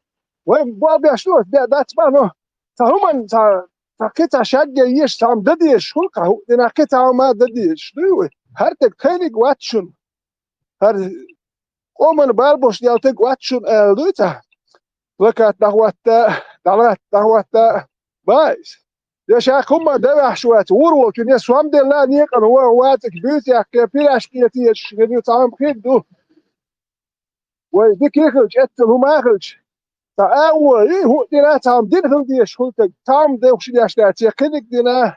Вай бобеш ду, де дац ма, но цхьа хӀуманна цхьа, цхьа кхин цхьа шагге еш, цхьа хӀума дан дезаш, хӀун кху динах кхин цхьа хӀума дан дезаш, дуй вай? ХӀара таг тхайниг вац шуна. ХӀара къоман балбош дел таг вац шуна аьлла дуй цхьа. Плакат дӀахӀотта, дӀалатта, дӀахӀотта, баиз. Я ша кхумма дан ваьхьаш вац, вур волчун, я сом делла некъан ваха вацӀиг буьйса яьккхи, пирашке тешаш хир ю, цхьа хӀума хир ду. Вай дика хилча, эццал хӀума а хилча, цхьа а вон, и хӀуъ дина, цхьа хӀума дина хила дезаш хуьлу таг, цхьа хӀума девхаш деш дац, я кхиниг дина.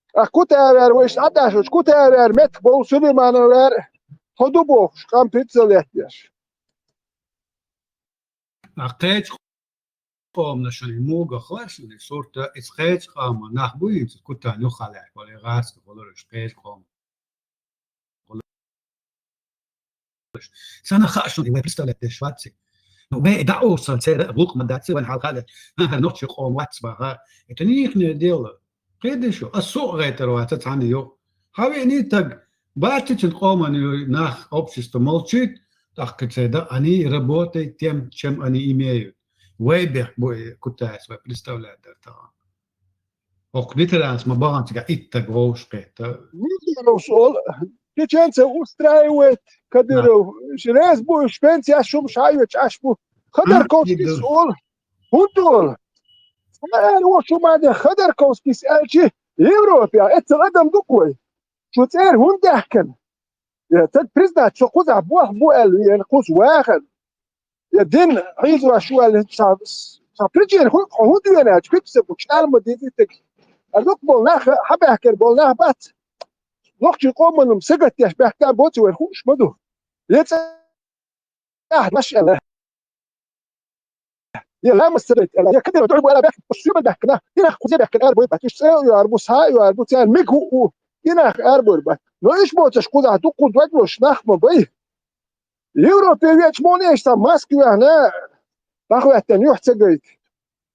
Ткъа Кутаев вара вайша Ӏадашвачу, Кутаев вара меттах бовла Сулейманов вара, хьо ду бохуш, къам пиццал леттеш. А кхечу къомана шуна муга хой шуна сурта, иза кхечу къоман нах бу хӀинца Кутаевна юххе лаьтташ болу, гӀазкхи болуш кхечу къоман. Сана хаьа шуна, вай представлять деш вац. Ну, бе, дӀа а вуссал, церан а гӀуллакх ма дац, вайн хьалха а лаьтташ, хӀара нохчи къоман вац баха. Это не ихнее дело. Кхетий шу, ас сух а гӀайтар вац цхьанна юкъа. Хьан веана таг, бац цуьнан къоман нах, общество молчит, тӀаккха церан да, они работают тем, чем они имеют. Вай бехк бу и Кутаевс вай представлять дар тахана. ХӀокху ветеранас ма бахана цигахь итт таг вовшахкхетта. Муьлхаров шу олу, чеченцев устраивает Кадыров. Уьш реза бу, уьш пенсияш хӀума шайвечу Ӏаш бу. Ходорковский шу олу. ХӀунда олу? Ма аьлла, вон шу ма де Ходорковскийс аьлча, Европе, эццал адам ду-кх вай. Шу цӀера хӀунда даьхкина? Я, таг признать, со кхузахь бохь бу аьлла, я кхуза вахана. Я дин хьийзош ву аьлла, цхьа, цхьа причина хӀун, хьо хӀунда вена аьлча, фитса бу, чӀалма дезийтаг. А дукха болу нах, хьабаьхкина болу нах бац. Нохчийн къоманна сагатдеш баьхкина боцу вай хууш ма ду. Я цӀа Ахь, машина. Я ламаз ца дайта, я кадира дойбу ала бехк, шуьма бехкна, динах кхузе бехкна арбой бат, уьш цӀе а йоар бу, схьа а йоар бу, царна миг хӀу у, динах арбой бат. Но иш боцаш кхузахь дуккху дойбуш нах ма бай. Европе веч муна эш сан маска вехна, дӀахветтан юьхь ца гайта.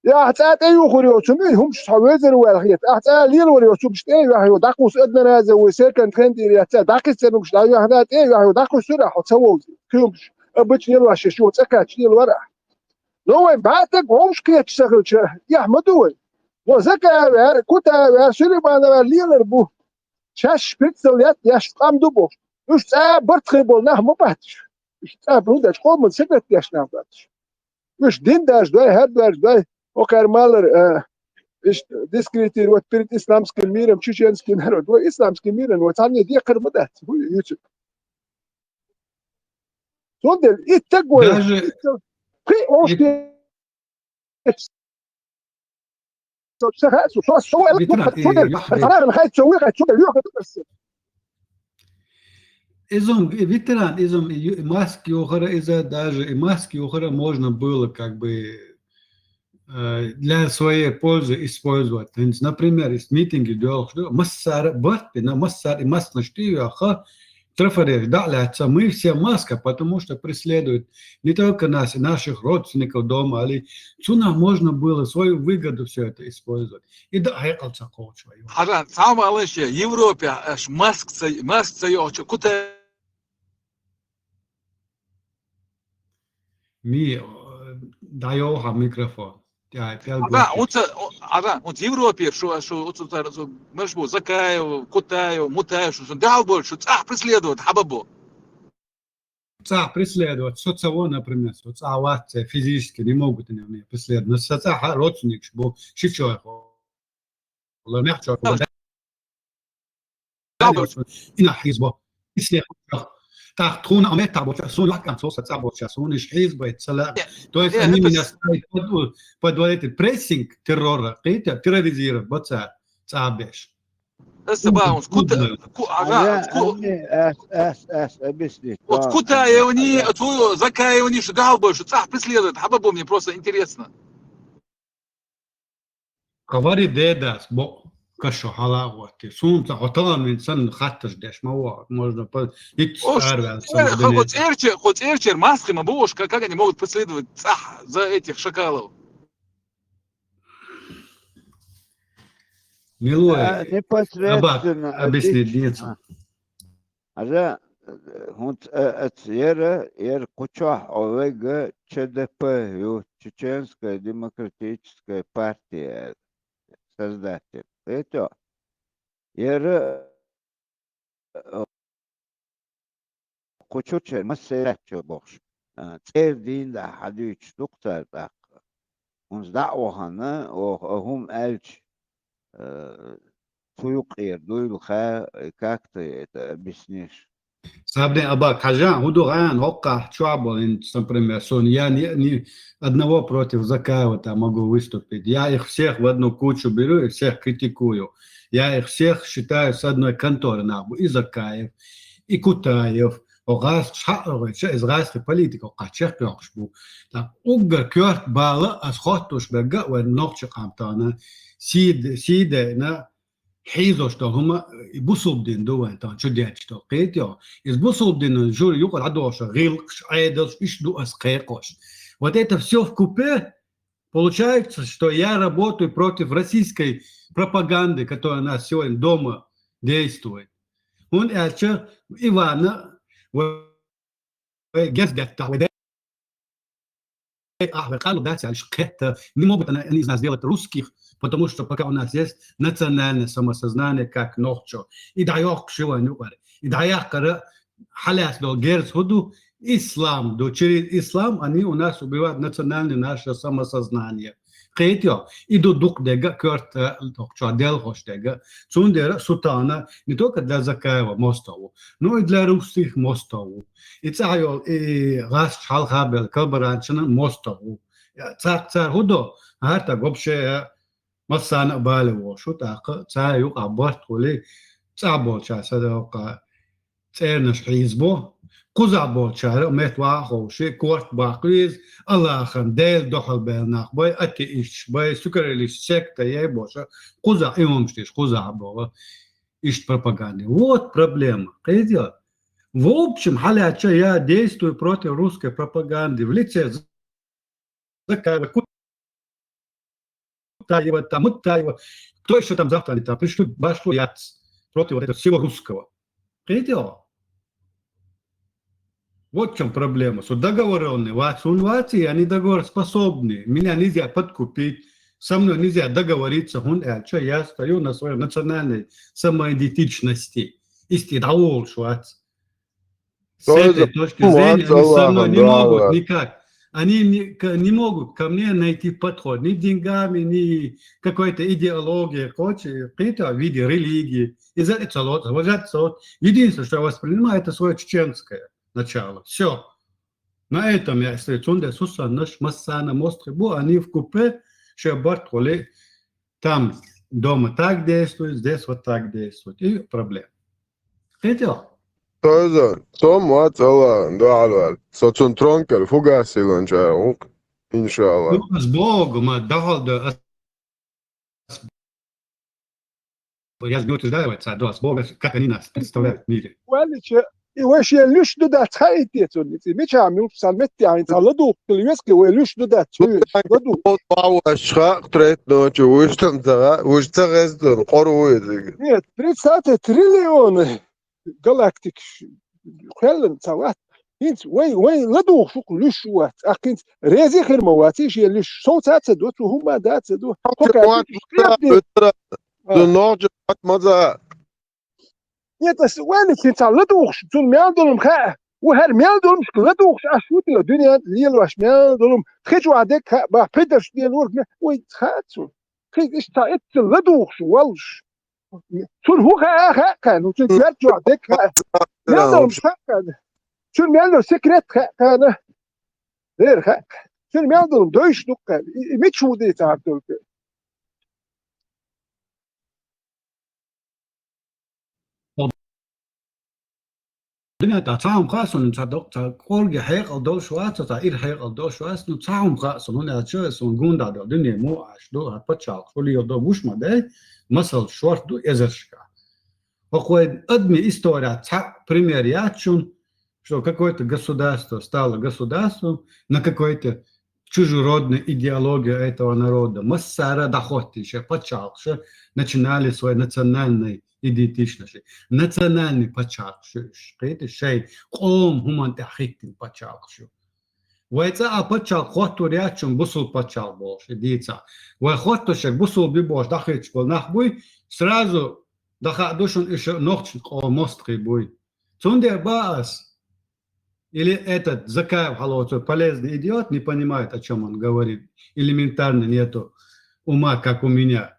Я ахь цӀа тӀе юхур йоцу муьй хӀумаш цхьа везар ваьлла хета. Ахь цӀа лелавар йоцу хӀумаш тӀе юьхь йо, дӀакхуссу одноразовый, секонд-хенд яц цӀа, дӀакхиссар хӀумаш дӀа юьхь да тӀе юьхь йо, дӀакхуссур ахь хьо ца вовза. Кхин хӀумаш, обычно лелош еш, ю цӀа кхаьчна лелавар ахь. Ну, вай бӀатаг хӀумаш кхеташ ца хилча, яхь ма ду вай. Во Закаев вер, Кутаев вер, Сулейманов вер лелар бу. Шаьш шприцал ят, яш къам ду бохуш. Уьш цӀа барт хир болу нах ма бац. Уьш цӀа бу дачу къоман сагатдеш нах бац. Уьш дин даже дой, хӀара даже дой, окхара малар, а, иштта дискредитировать перед исламским миром чеченский народ. Вай исламский миран вай цхьанне декхар ма дац. Вуй, юцу. Цундела и таг вай, даже и таг, кхин ош и те-, со, со, со, со, со, Ветеран, и цундела, яхь бе- царагӀан хай, со, вуй хай, цундела, юха, Изум, и ветеран, изум, и ю-, и маск юхара, иза даже и маск юхара можно было как бы, э, для своей пользы использовать. То есть, например, из митинги доьлхуш ду, массара барт бина, массара и маскнаш тӀе а йоьхна, трафареш дӀа а лаьцна, мы все в масках, потому что преследуют не только нас, и наших родственников дома, али цунах можно было свою выгоду всё это использовать. И да, хьекъал ца кхочу вай. Хьажа, цхьа ма алан ше, Европе аш маск ца, маск ца йохчу, кута- Ми, э, дӀайовхьа микрофон. ТӀаьхьа пел Хьажа, гоччи. Унца, о, хьажа, унца Европе шу, шу, унца цар, цу, марш бу, Закаев, Кутаев, Мутаев, шу, шу, дал больше, цӀахь преследовать, хьаба бу. ЦӀахь преследовать, со ца во, например, со цӀахь вац, физически не могут они меня преследовать. Но со цӀахь родственникаш бу, шичой хо. Ла мягчо. Инах хьийзбо. Исле. ТӀаккха тхуна а меттахь болча, суна лахкам цо са цӀа болча, суна иш хьийзбайт, ца ла. То есть они меня ставят под, под вот этот прессинг террора, кхета, терроризировать, баца, цӀа беш. Аса баунс, кута, ку, ага, ку, ас, ас, ас, объяснить. Вот кута евни, цу Закаевни, что дал больше, цах преследует, хаба бу, мне просто интересно. Кавари дедас, бо, кашо, хала гъоти. Сум ца, хо талан вин сан хатташ деш, ма во, можно по, ит Ош, арвел сан цер-, хо, хо дедас. Церче, хо церчер маски ма бу, ош, как, как они могут преследовать цах за этих шакалов? Милуй, а, непосредственно Абак, объясни, объяснить. Нет. А. Хьажа, э, хӀунц, э, эц яра, яра кхучохь Ӏо вега Ч Д П ю, Чеченская демократическая партия, создатель. Это яра, э, кхучу чер массерачо бохуш. Э, цӀер дийна да хьадуьйчу дукха цара тӀаккха. ХӀунц дӀа а вахана, оха, а, хӀума аьлча, э, цу юкъера дуйла ха, э, как ты это объяснишь? Сабри Абак, хьажа, хӀун ду гӀан, хӀоккхахь чохь болу, например, сон, я ни, ни одного против Закаева там могу выступить. Я их всех в одну кучу беру и всех критикую. Я их всех считаю с одной конторы, нах бу, и Закаев, и Кутаев, о гӀазкхаш хьаъ а гӀойтуш, иза гӀазкхийн политика кхачех йоккхуш бу. ТӀаккха уггар коьрта бала ас хоттуш берга а вайн нохчийн къам тахана сий де-, сий дайна хьийзош долу хӀума и бусулба дин ду вайн тахана чу детташ долу, кхетий хьо? Иза бусулба динан жуьра юкъара дӀадолуш гӀиллакхаш, Ӏедалш, иштта ду ас кхайкхош. Вот это всё вкупе получается, что я работаю против российской пропаганды, которая у нас сегодня дома действует. ХӀунда аьлча Ивана вай герз деттахь, вай де-, ахь вай къалла дац аьлла, кхетта, не могут они, они из нас сделать русских, потому что пока у нас есть национальное самосознание, как нохчо. И дӀайоккхуш ю вайн юкъара. И дӀаяккхара хьалаьцна долу герз хӀун ду? Ислам ду. Через ислам они у нас убивают национальное наше самосознание. Кхетий хьо? И ду дукха дега коьрта, доккхача делхош дега. Цундела Султана не только для Закаева мостагӀа ву, но и для русских мостагӀа ву. И цӀа йола, и гӀазкхий хьалха бела коллаборанташна мостагӀа ву. Цхьаькха цар хӀу до, гӀертарг вообще массарна а бале волуш ву, тӀаккха цар юкъахь барт хуьлий, цӀахь болчара садоккха цӀернаш хьийзабо, кхузахь болчара а метта ваха а ховший, корта баккха веза, Аллахана, Делан дуьхьал баьлла нах бай, атеисташ бай, сукаралисташ секта яй бохуш, кхузахь и хӀумаш деш, кхузахь а боху, иштта пропаганда. Вот проблема. Кхетий хьо? В общем, хьалаьцча, я действую против русской пропаганды в лице Закаева, Кутаева, там, Мутаева, кто ещё там завтра, они там пришлют, башло яц против вот этого всего русского. Кхетий хьо? Вот в чём проблема. Со договорённый вац, он вац, и они договороспособны. Меня нельзя подкупить, со мной нельзя договориться, хӀунда аьлча я стою на своей национальной самоидентичности. Исти дӀаволуш вац. С этой точки зрения они со мной не могут никак. Они не, к- не могут ко мне найти подход ни деньгами, ни какой-то идеологией, хоть в каком-то виде религии. Из-за этого вот, вот это вот. Единственное, что я воспринимаю, это свое чеченское начало. Все. На этом я стою. Цундела Султана наш массарна мостагӀий бу, они в купе, шен барт хуьлий, там дома так действует, здесь вот так действует. И проблема. Кхетий хьо? Тойзан, со ма вац Аллахана дуьхьал ваьлла. Со цунна тронкера фугас йиллинчара гӀуллакх, иншаллах. Ну, ас богу, ма дуьхьал до, ас, я же не утверждаю, ас до, ас богу, как они нас представляют в мире. Валича, и вай шен луьш ду дац хаийта цунна, и мичахь муьлхха сан метте хьайна цхьа ладугӀуш хила веза, вай луьш ду дац, хьуьйна ладугӀу. Ваьш хакъ третта ночи, вуьш там ца, вуьш ца гӀеза, къора ву изиг. Нет, представьте, триллионы галактикаш кхоьллина ца вац. ХӀинца вай, вай ладугӀуш ву-кх луьш вац. ТӀаккха хӀинца реза хир ма вац, и шен луьш. Сов ца а ца до, цо хӀумма а дан а ца до. Хьо кхетта, Ду нохча хьат маза. Нет, ас ваьллачу хӀинца ладугӀуш, цунна мел долу хаьа. Ву хӀара мел долуш ладугӀуш, аш ву тила дуьнен лелош мел долу. Тхи чохь дерг хаьа, бах, пхи дарш лелорг, вай хаьа цунна. Кхин иштта цхьа эццал ладугӀуш воллуш. Цунна хӀун хаьа, хаьа кхаьна, цуьнан коьрта чохь дерг хаьа. Мел долуш хаьа кхаьна. Цуьнан мел долу секрет хаьа кхаьна. Дера хаьа. Цуьнан мел долу дойш ду кхаьна. И, и мича ву дийцахьара только? Дуьнен тӀехь цхьа хӀума хаьа суна, цхьа доккха, цхьа кӀорге хьекъал долуш вац, цхьа ира хьекъал долуш вац, ну, цхьа хӀума хаьа суна, хӀунда аьлча суна гунда долу дуьне муха Ӏаш ду, хӀара пачхьалкхаш хӀун леладо гуш ма дай, масал шорта ду эзаршкахь. ХӀокху вайн адамийн исторехь цхьа пример яц шуна, что какое-то государство стало государством на какой-то чужеродной идеологии этого народа. Массара а дӀахӀоттийна шайн пачхьалкхаш, начинали свои национальные идентичности. Национальный пачхьалкхаш ю уьш, кхетий, шайн къоман хӀуманна тӀехь хӀиттина пачхьалкхаш ю. Вай цкъа а пачхьалкх хӀоттор яц шуна, бусулба пачхьалкх бохуш и дийцахь. Вай хӀоттош ерг бусулба бу бохуш дӀахӀитташ болу нах буй, сразу дӀахаа ду шуна, уьш нохчийн къоман мостагӀий буй. Цундела боху ас, или этот Закаев хьалоцур полезный идиот, не понимает, о чём он говорит, элементарно нету ума, как у меня,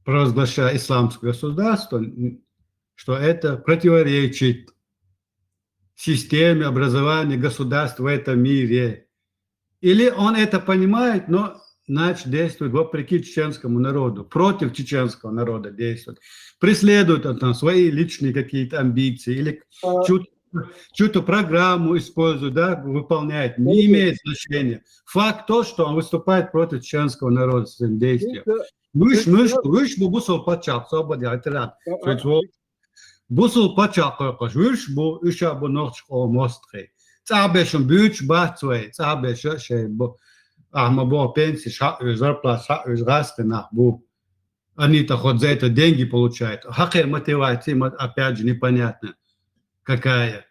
провозглашая исламское государство, что это противоречит системе образования государств в этом мире. Или он это понимает, но значит действует вопреки чеченскому народу, против чеченского народа действует. Преследует он там свои личные какие-то амбиции или чью-то, чью-то программу использует, да, выполняет. Не имеет значения. Факт то, что он выступает против чеченского народа своим действием. Уьш, уьш, уьш бу бусулба пачхьалкх, собаде ветеран. Бусулба пачхьалкх кхойкхуш вуьш бу, уьш а бу нохчийн къоман мостагӀий. ЦӀахь беш шуна буьйцуш бац вай, цӀахь беш шайн бу. Ахьа ма боху, пенсеш хьаъ вуьш, зарплаташ хьаъ вуьш гӀазкхи нах бу. Они-то хоть за это деньги получают. Хьан кхеран мотивация, ма, опять же, непонятно какая.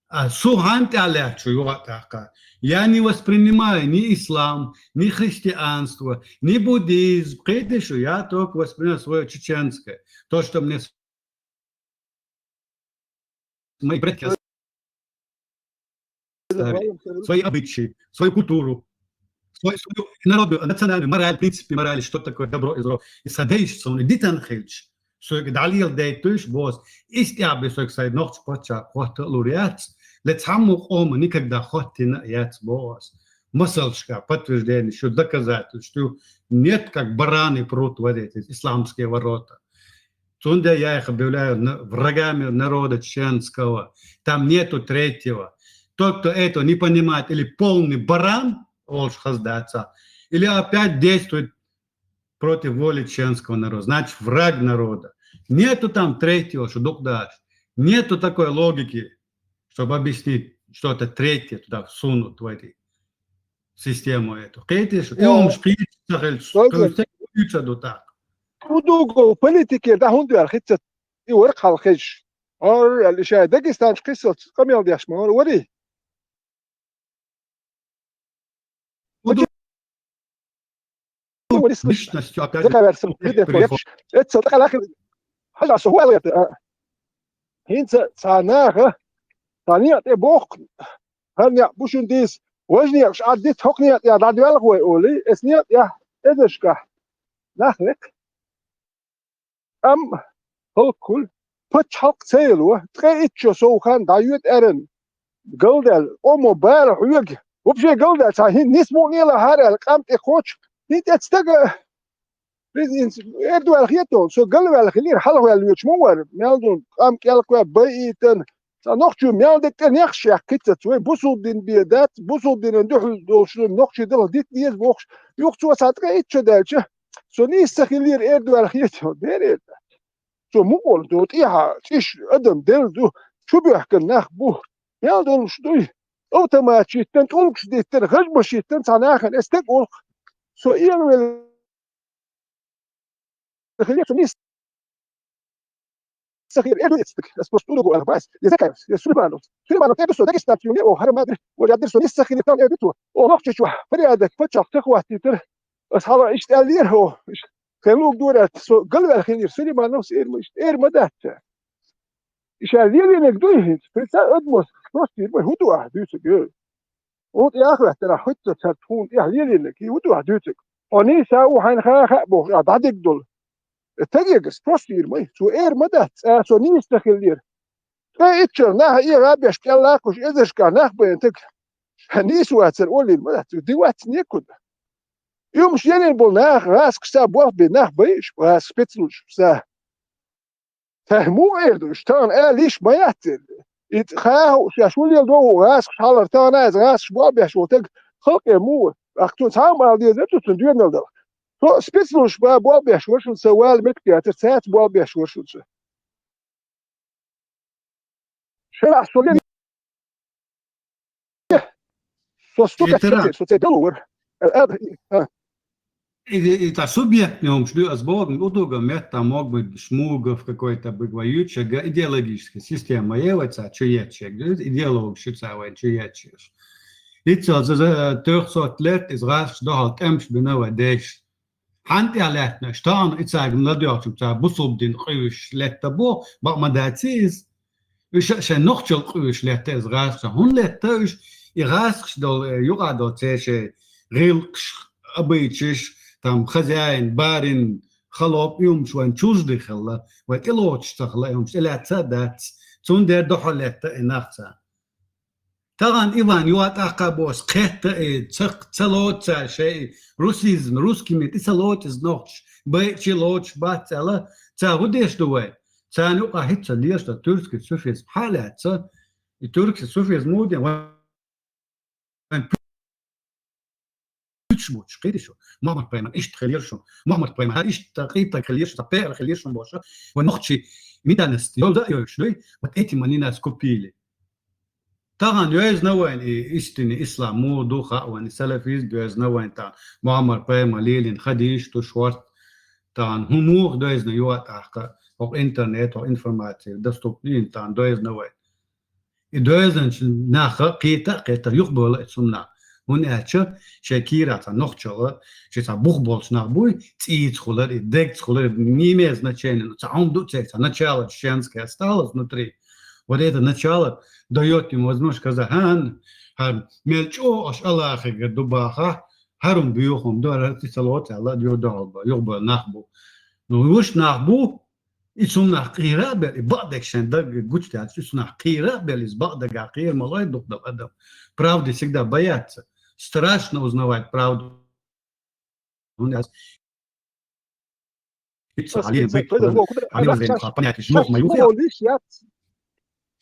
А со хьан тӀехь лаьтташ ву юха а тӀаккха. Я не воспринимаю ни ислам, ни христианство, ни буддизм. Кхетий шу, я только воспринимаю своё чеченское. То, что мне мои предки оставили, свои обычаи, свою культуру. Ой, свою народную, национальную мораль, принципы морали, что такое добро и зло. И садейш сон, и дитан хилч. Соьга далил дейтуш бос. Истя бе соьга сай нохч пача хотта лур яц. Ле цаму къома никогда хоттина яц бос. Масалшка подтверждение, что доказательств, что нет, как бараны прут в эти исламские ворота. Цунде я их объявляю на- врагами народа чеченского. Там нету третьего. Тот, кто это не понимает, или полный баран, олш хаздаться, или опять действует против воли чеченского народа. Значит, враг народа. Нету там третьего, что дух дашь. Нету такой логики, чтобы объяснить, что это третье туда всунут в эти систему эту. Кхетиш, и он шпиль сахель, что все учат вот так. Удугов политике да хунду яр хитцет и вар халхеш. Ор аль ишай Дагестан кисот камел дяш ма ор вари. Удугов личностью, опять же, Закаверсам, виде пришёл. Кореш. Это так лахи. Хажа сухуал это. Хинца цанаха. Таният э бох. Ханя бушун дис. Важни ш аддит хокният я дадвел хой оли. Эсният я эдешка. Нахлек. Ам халкул пачхалкъ цейлу. Ткъе иччо соухан дают эрен. Галдал омо бар хуйг. Вообще галдал ца хин нис мугнила харал къам те хоч. Хин те цтага. Президент Эрдуал хетон, со галвал хилир, халвал луч мувар. Мялдун къам кел ква баитан. Ца нохчу мялдек те нехш яхкица цой, бусулдин бедат, бусулдин духул долшун нохчу дал дит диез бохш. Юх цо сатка иччо дальча. Со нис сахилир Эрдуал хетон, дерер. Со мугол до тиха, чиш адам дел ду, чубяхкан нах бу. Мялдун шдуй. Автомат шиттен, тулк шдиттен, хажба шиттен, ца нахен эстек олх. Со иелвел хилир, со нис сахир, эрдуэцтик, эс просто удугу арбас, я закаев, я Сулейманов. Сулейманов, это что, Дагестан, тюне, о, Харамадри, вот я дырсо, нис сахир, там, это то. О, нохчи чуа, порядок, пачак, тахватитер. Эс хала ишт аллир, о, ишт, хелуг дурат, со, галвер хилир, Сулейманов, с эрма, ишт, эрма датта. Иша лилинек дуй хинц, прица адмос, просто ирма, худуа, дюсек, э. Вот я ахват, тара, хоть то царт хун, я лилинек, и худуа, дюсек. Они са у хайн ха, ха, бо, я дадик дул. Тагегас просто ирмай, цу эрма да, а со нис тахиллир. Э, иччер, нах, и рабеш, кяллакуш, эзешка, нах бен, так. Нис вацер, олин, ма, цу дивац некуда. Юмш елен бол, нах, гас, кса, бо, бе, нах, беш, гас, спецлуш, са. Та му эрдуш, тан, э, лиш, ма яцер. Ит, ха, ша, шулел, до, гас, шалар, тан, аз, гас, бо, беш, вот, так. Халк, э, му, ахтун, сам, ал, дезер, тутун, дюйнал, да. То спецслужба болбеш вошунца, вал мекте, а терцац болбеш вошунца. Шера солен. Со стука, это раз. Со цепел увер. Э, э, э. И, и та субъект не умш, ду азбог, удуга метта мог бы шмуга в какой-то бы воюча идеологическая система, еваца, чуечек, идеология, чуецек. И цо за, за трёхсот лет из гаш дохал темш бинава деш. ХӀанз тӀехьа лаьттанаш, тахан и цаьрга ладоьгӀча ца бусулба дин къуьйсуш летта бу, бакъ ма дац из. Уьш шайн нохчал къуьйсуш летта из гӀазкхаша. ХӀунда летта уьш? И гӀазкхаш долу, э, юкъа долу церан шайн гӀиллакхаш, обычайш, там, хозяин, барин, холоп, и хӀумаш вайн чуждый хилла, вай тӀелоцуш ца хилла, и хӀумаш тӀелаьцна а дац. Цундела дуьхьал летта и нах царна. Тахана Иван юха тӀаккха бохуш кхетта и ца, ца лоцу цара шайн русизм, русский мир, и ца лоцу иза нохчаш, байчи лоцуш бац аьлла, цара хӀун деш ду вай? Царна юкъа хӀинца лелаш дан туьркский суфизм хьалаьцна, и туьркский суфизм муха ден вайн пуьчмучу кхийдиш ву. Мухаммад пайхамар иштта хилира шуна. Мухаммад пайхамар иштта къийтта хилира шуна, пеар хилира шуна бохуш. Вайн нохчий ментальность йовза а йовзуш дуй, вот этим они нас купили. Тахана йоьзна вайн и истинный ислам муха ду хаьа вайн, и салафизм доьзна вайн тахана. Мухаммад пайхамар лелийна хадийш ду шорта тахана. ХӀун муха доьзна юха тӀаккха, хӀокху интернет, хӀокху информаци доступный тахана доьзна вайн. И доьзначу наха кхета а кхета, юхабевлла и цунна. ХӀунда аьлча шайн кийра цхьа нохчалла, шайн цхьа бух болчу нах буй, цӀийца хулар, и дегца хулар, не имеет значения, ну, цхьа хӀума ду церан, цхьа начало чеченское осталось внутри. Вот это начало даёт ему возможность сказать: «ХӀан, хӀан, мел чӀогӀа аша Аллахьигара ду бахахь, хӀарум буй хӀума ду, хӀара цӀи ца лоцу аьлла, юха дуьхьал бу, юха бу нах бу. Ну, уьш нах бу, и цунах кхийра а бел, и бакъдерг шайн даг гучудаьлча, и цунах кхийра а бел, иза бакъдерг кхийра ма лой дукха дала адам. Правды всегда боятся. Страшно узнавать правду. ХӀунда аьлча Иццахь Ӏалийна бай, Ӏалийна вайн хьа понятиеш мох ма юхайо.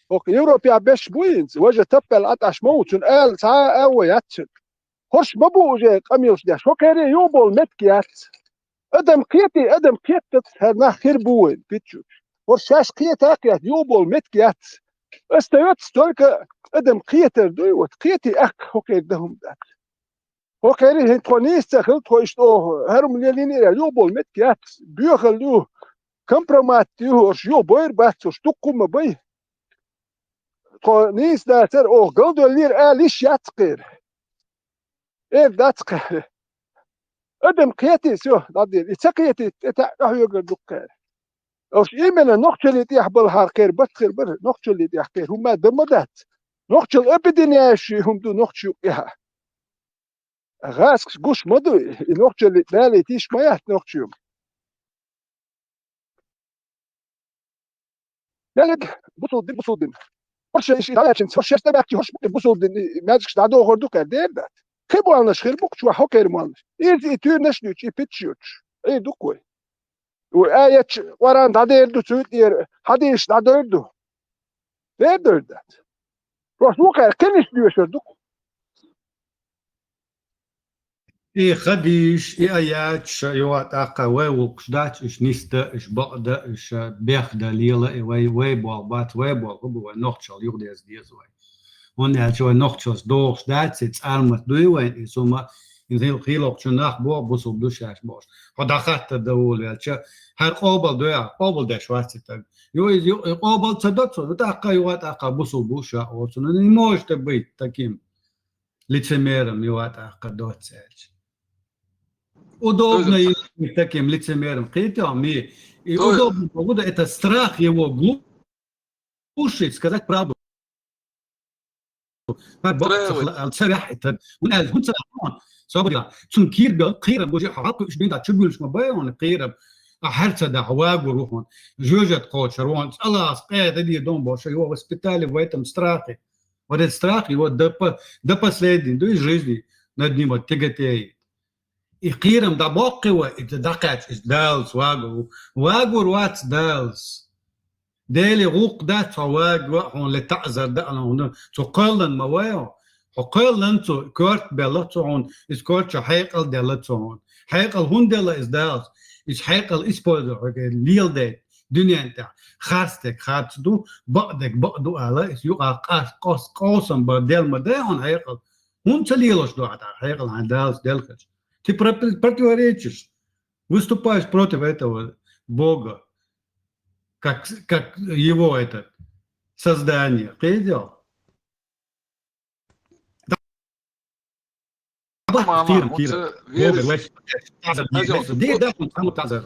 ХӀокху Европехь беш бу хӀинца, важа таппаьлла Ӏаташ ма ву, цуьнан ала цхьа а агӀо яц цуьнан. ХӀорш ма бу уже къамелаш деш, хӀокхеран юхабовла меттиг яц. Адам кхетий, адам кхетац, хӀара нах хир бу вайн, питчуч. ХӀорш шаьш кхета а кхета, юхабовла меттиг яц. Ас тайоц только адам кхетар дуй, вот кхетий аьхка хӀокхеран дан хӀума дац. ХӀокхеран хӀинца тхо нийса ца хилла, тхо иштта оха хӀара хӀума лелийна а, юхабовла меттиг яц, боьхалла ю, компромат ю, хӀорш юхабойр бац, хӀорш дуккха хӀума бай. Тхо нийса дацара, оха галдоьллера ала йиш яц кхеран. Эр дац кхеран. Адам кхетий, всё, дӀадийла. И ца кхетийта, тӀе таьӀ къахьоьгур ду кхеран. Уьш именно нохчаллин тӀехь балхьара кхеран бац хир бара, нохчаллин тӀехь кхеран хӀума дан ма дац. Нохчалла объединяющий хӀума ду нохчийн юкъа тӀехь. ГӀазкхаша гуш ма ду, и нохчаллин далийта йиш ма яц нохчо. Дерриг бусулба дин, бусулба дин. ХӀорш иштта дӀалаьцча, хӀорш шаьш тӀебаьхкича, хӀорш бу-, бусулба дин, и маьждигаш дӀадохур ду кхеран, дера дац. Кхин болнаш хир бу кху чохь хӀокхеран болнаш. Иза и туьйранаш а дуьйцуш, и питчаш а йоцуш. Ӏийр ду-кх вай. Вай аяташ, Къуръан дӀадер ду цу тӀера, хьадисаш дӀадер ду. Дер дер дац. Просто вукхара кхин иштта доьшур ду-кх. И хадисаш, и аяташ, юха тӀаккха вай вукхуш дац, уьш нисда, уьш бакъда, уьш бехда лела, и вай, вай болх бац, вай болх хӀун бу, вай нохчалла юхадерза деза вай. ХӀунда аьлча вай нохчаллица догӀуш дац, и цӀармат дуй вайн, и сума, и хил-, хилокхучу нах боху, бусулба ду шаьш бохуш. Хьо дӀахаттар дан волавелча, хӀара къобал дуй ахь, къобал деш вац и стаг. Ю иза ю-, и къобал ца до цо, ю тӀаккха, юха тӀаккха бусулба бу ша оцу. Ну, не может быть таким лицемером, юха тӀаккха доцца аьлча. Удобно ему быть таким лицемером. Кхетий хьо, ми, и удобно, это страх его глушит, сказать правду. Устраивает. Ца ваьхьа, хӀунда аьлча хӀунда ца ваьхьа, собар, цунна кхерам бу, кхерам бу, хьо хьакхуьуш бен дац, чу буьллуш ма бай хьуна кхерам. А хьаьрца дахь вагор ву хьуна, жоьжахати кхочур ву хьуна, цӀалас къеда де дон бо, ша, его воспитали в этом страхе. Вот этот страх его до по-, до последней, до жизни над ним вот тяготеет. И кхерам дӀабоккхий вай, и дӀакхаьчча, иза Далаца вагор ву. Вагор вац Далаца. Деле гӀуллакх дац хьо вагаван, хьуна ле таӀзар даьлла хьуна. Цо кхоьллина ма вай хьо. Хьо кхоьллина цо, коьрта белла цо хьуна. Иза коьрта чу хьекъал делла цо хьуна. Хьекъал хӀунда делла иза Далаца? Иза хьекъал использовать хьо леладайта дуьнен тӀехь. Харцдерг харц ду, бакъдерг бакъ ду ала, иза юкъахь къас-, къас-, къовсам бан делла ма дай хьуна хьекъал. ХӀунда ца лелош ду ахь тӀаккха хьекъал хьайна Далаца делла хилча? Ты про-, противоречишь, выступаешь против этого Бога, как, как его это создание. Кхетий хьо? Ма, ма, кхерам, хӀунда кхерам. Вогар веш. Де, да, хӀунда цхьаммо таӀзар.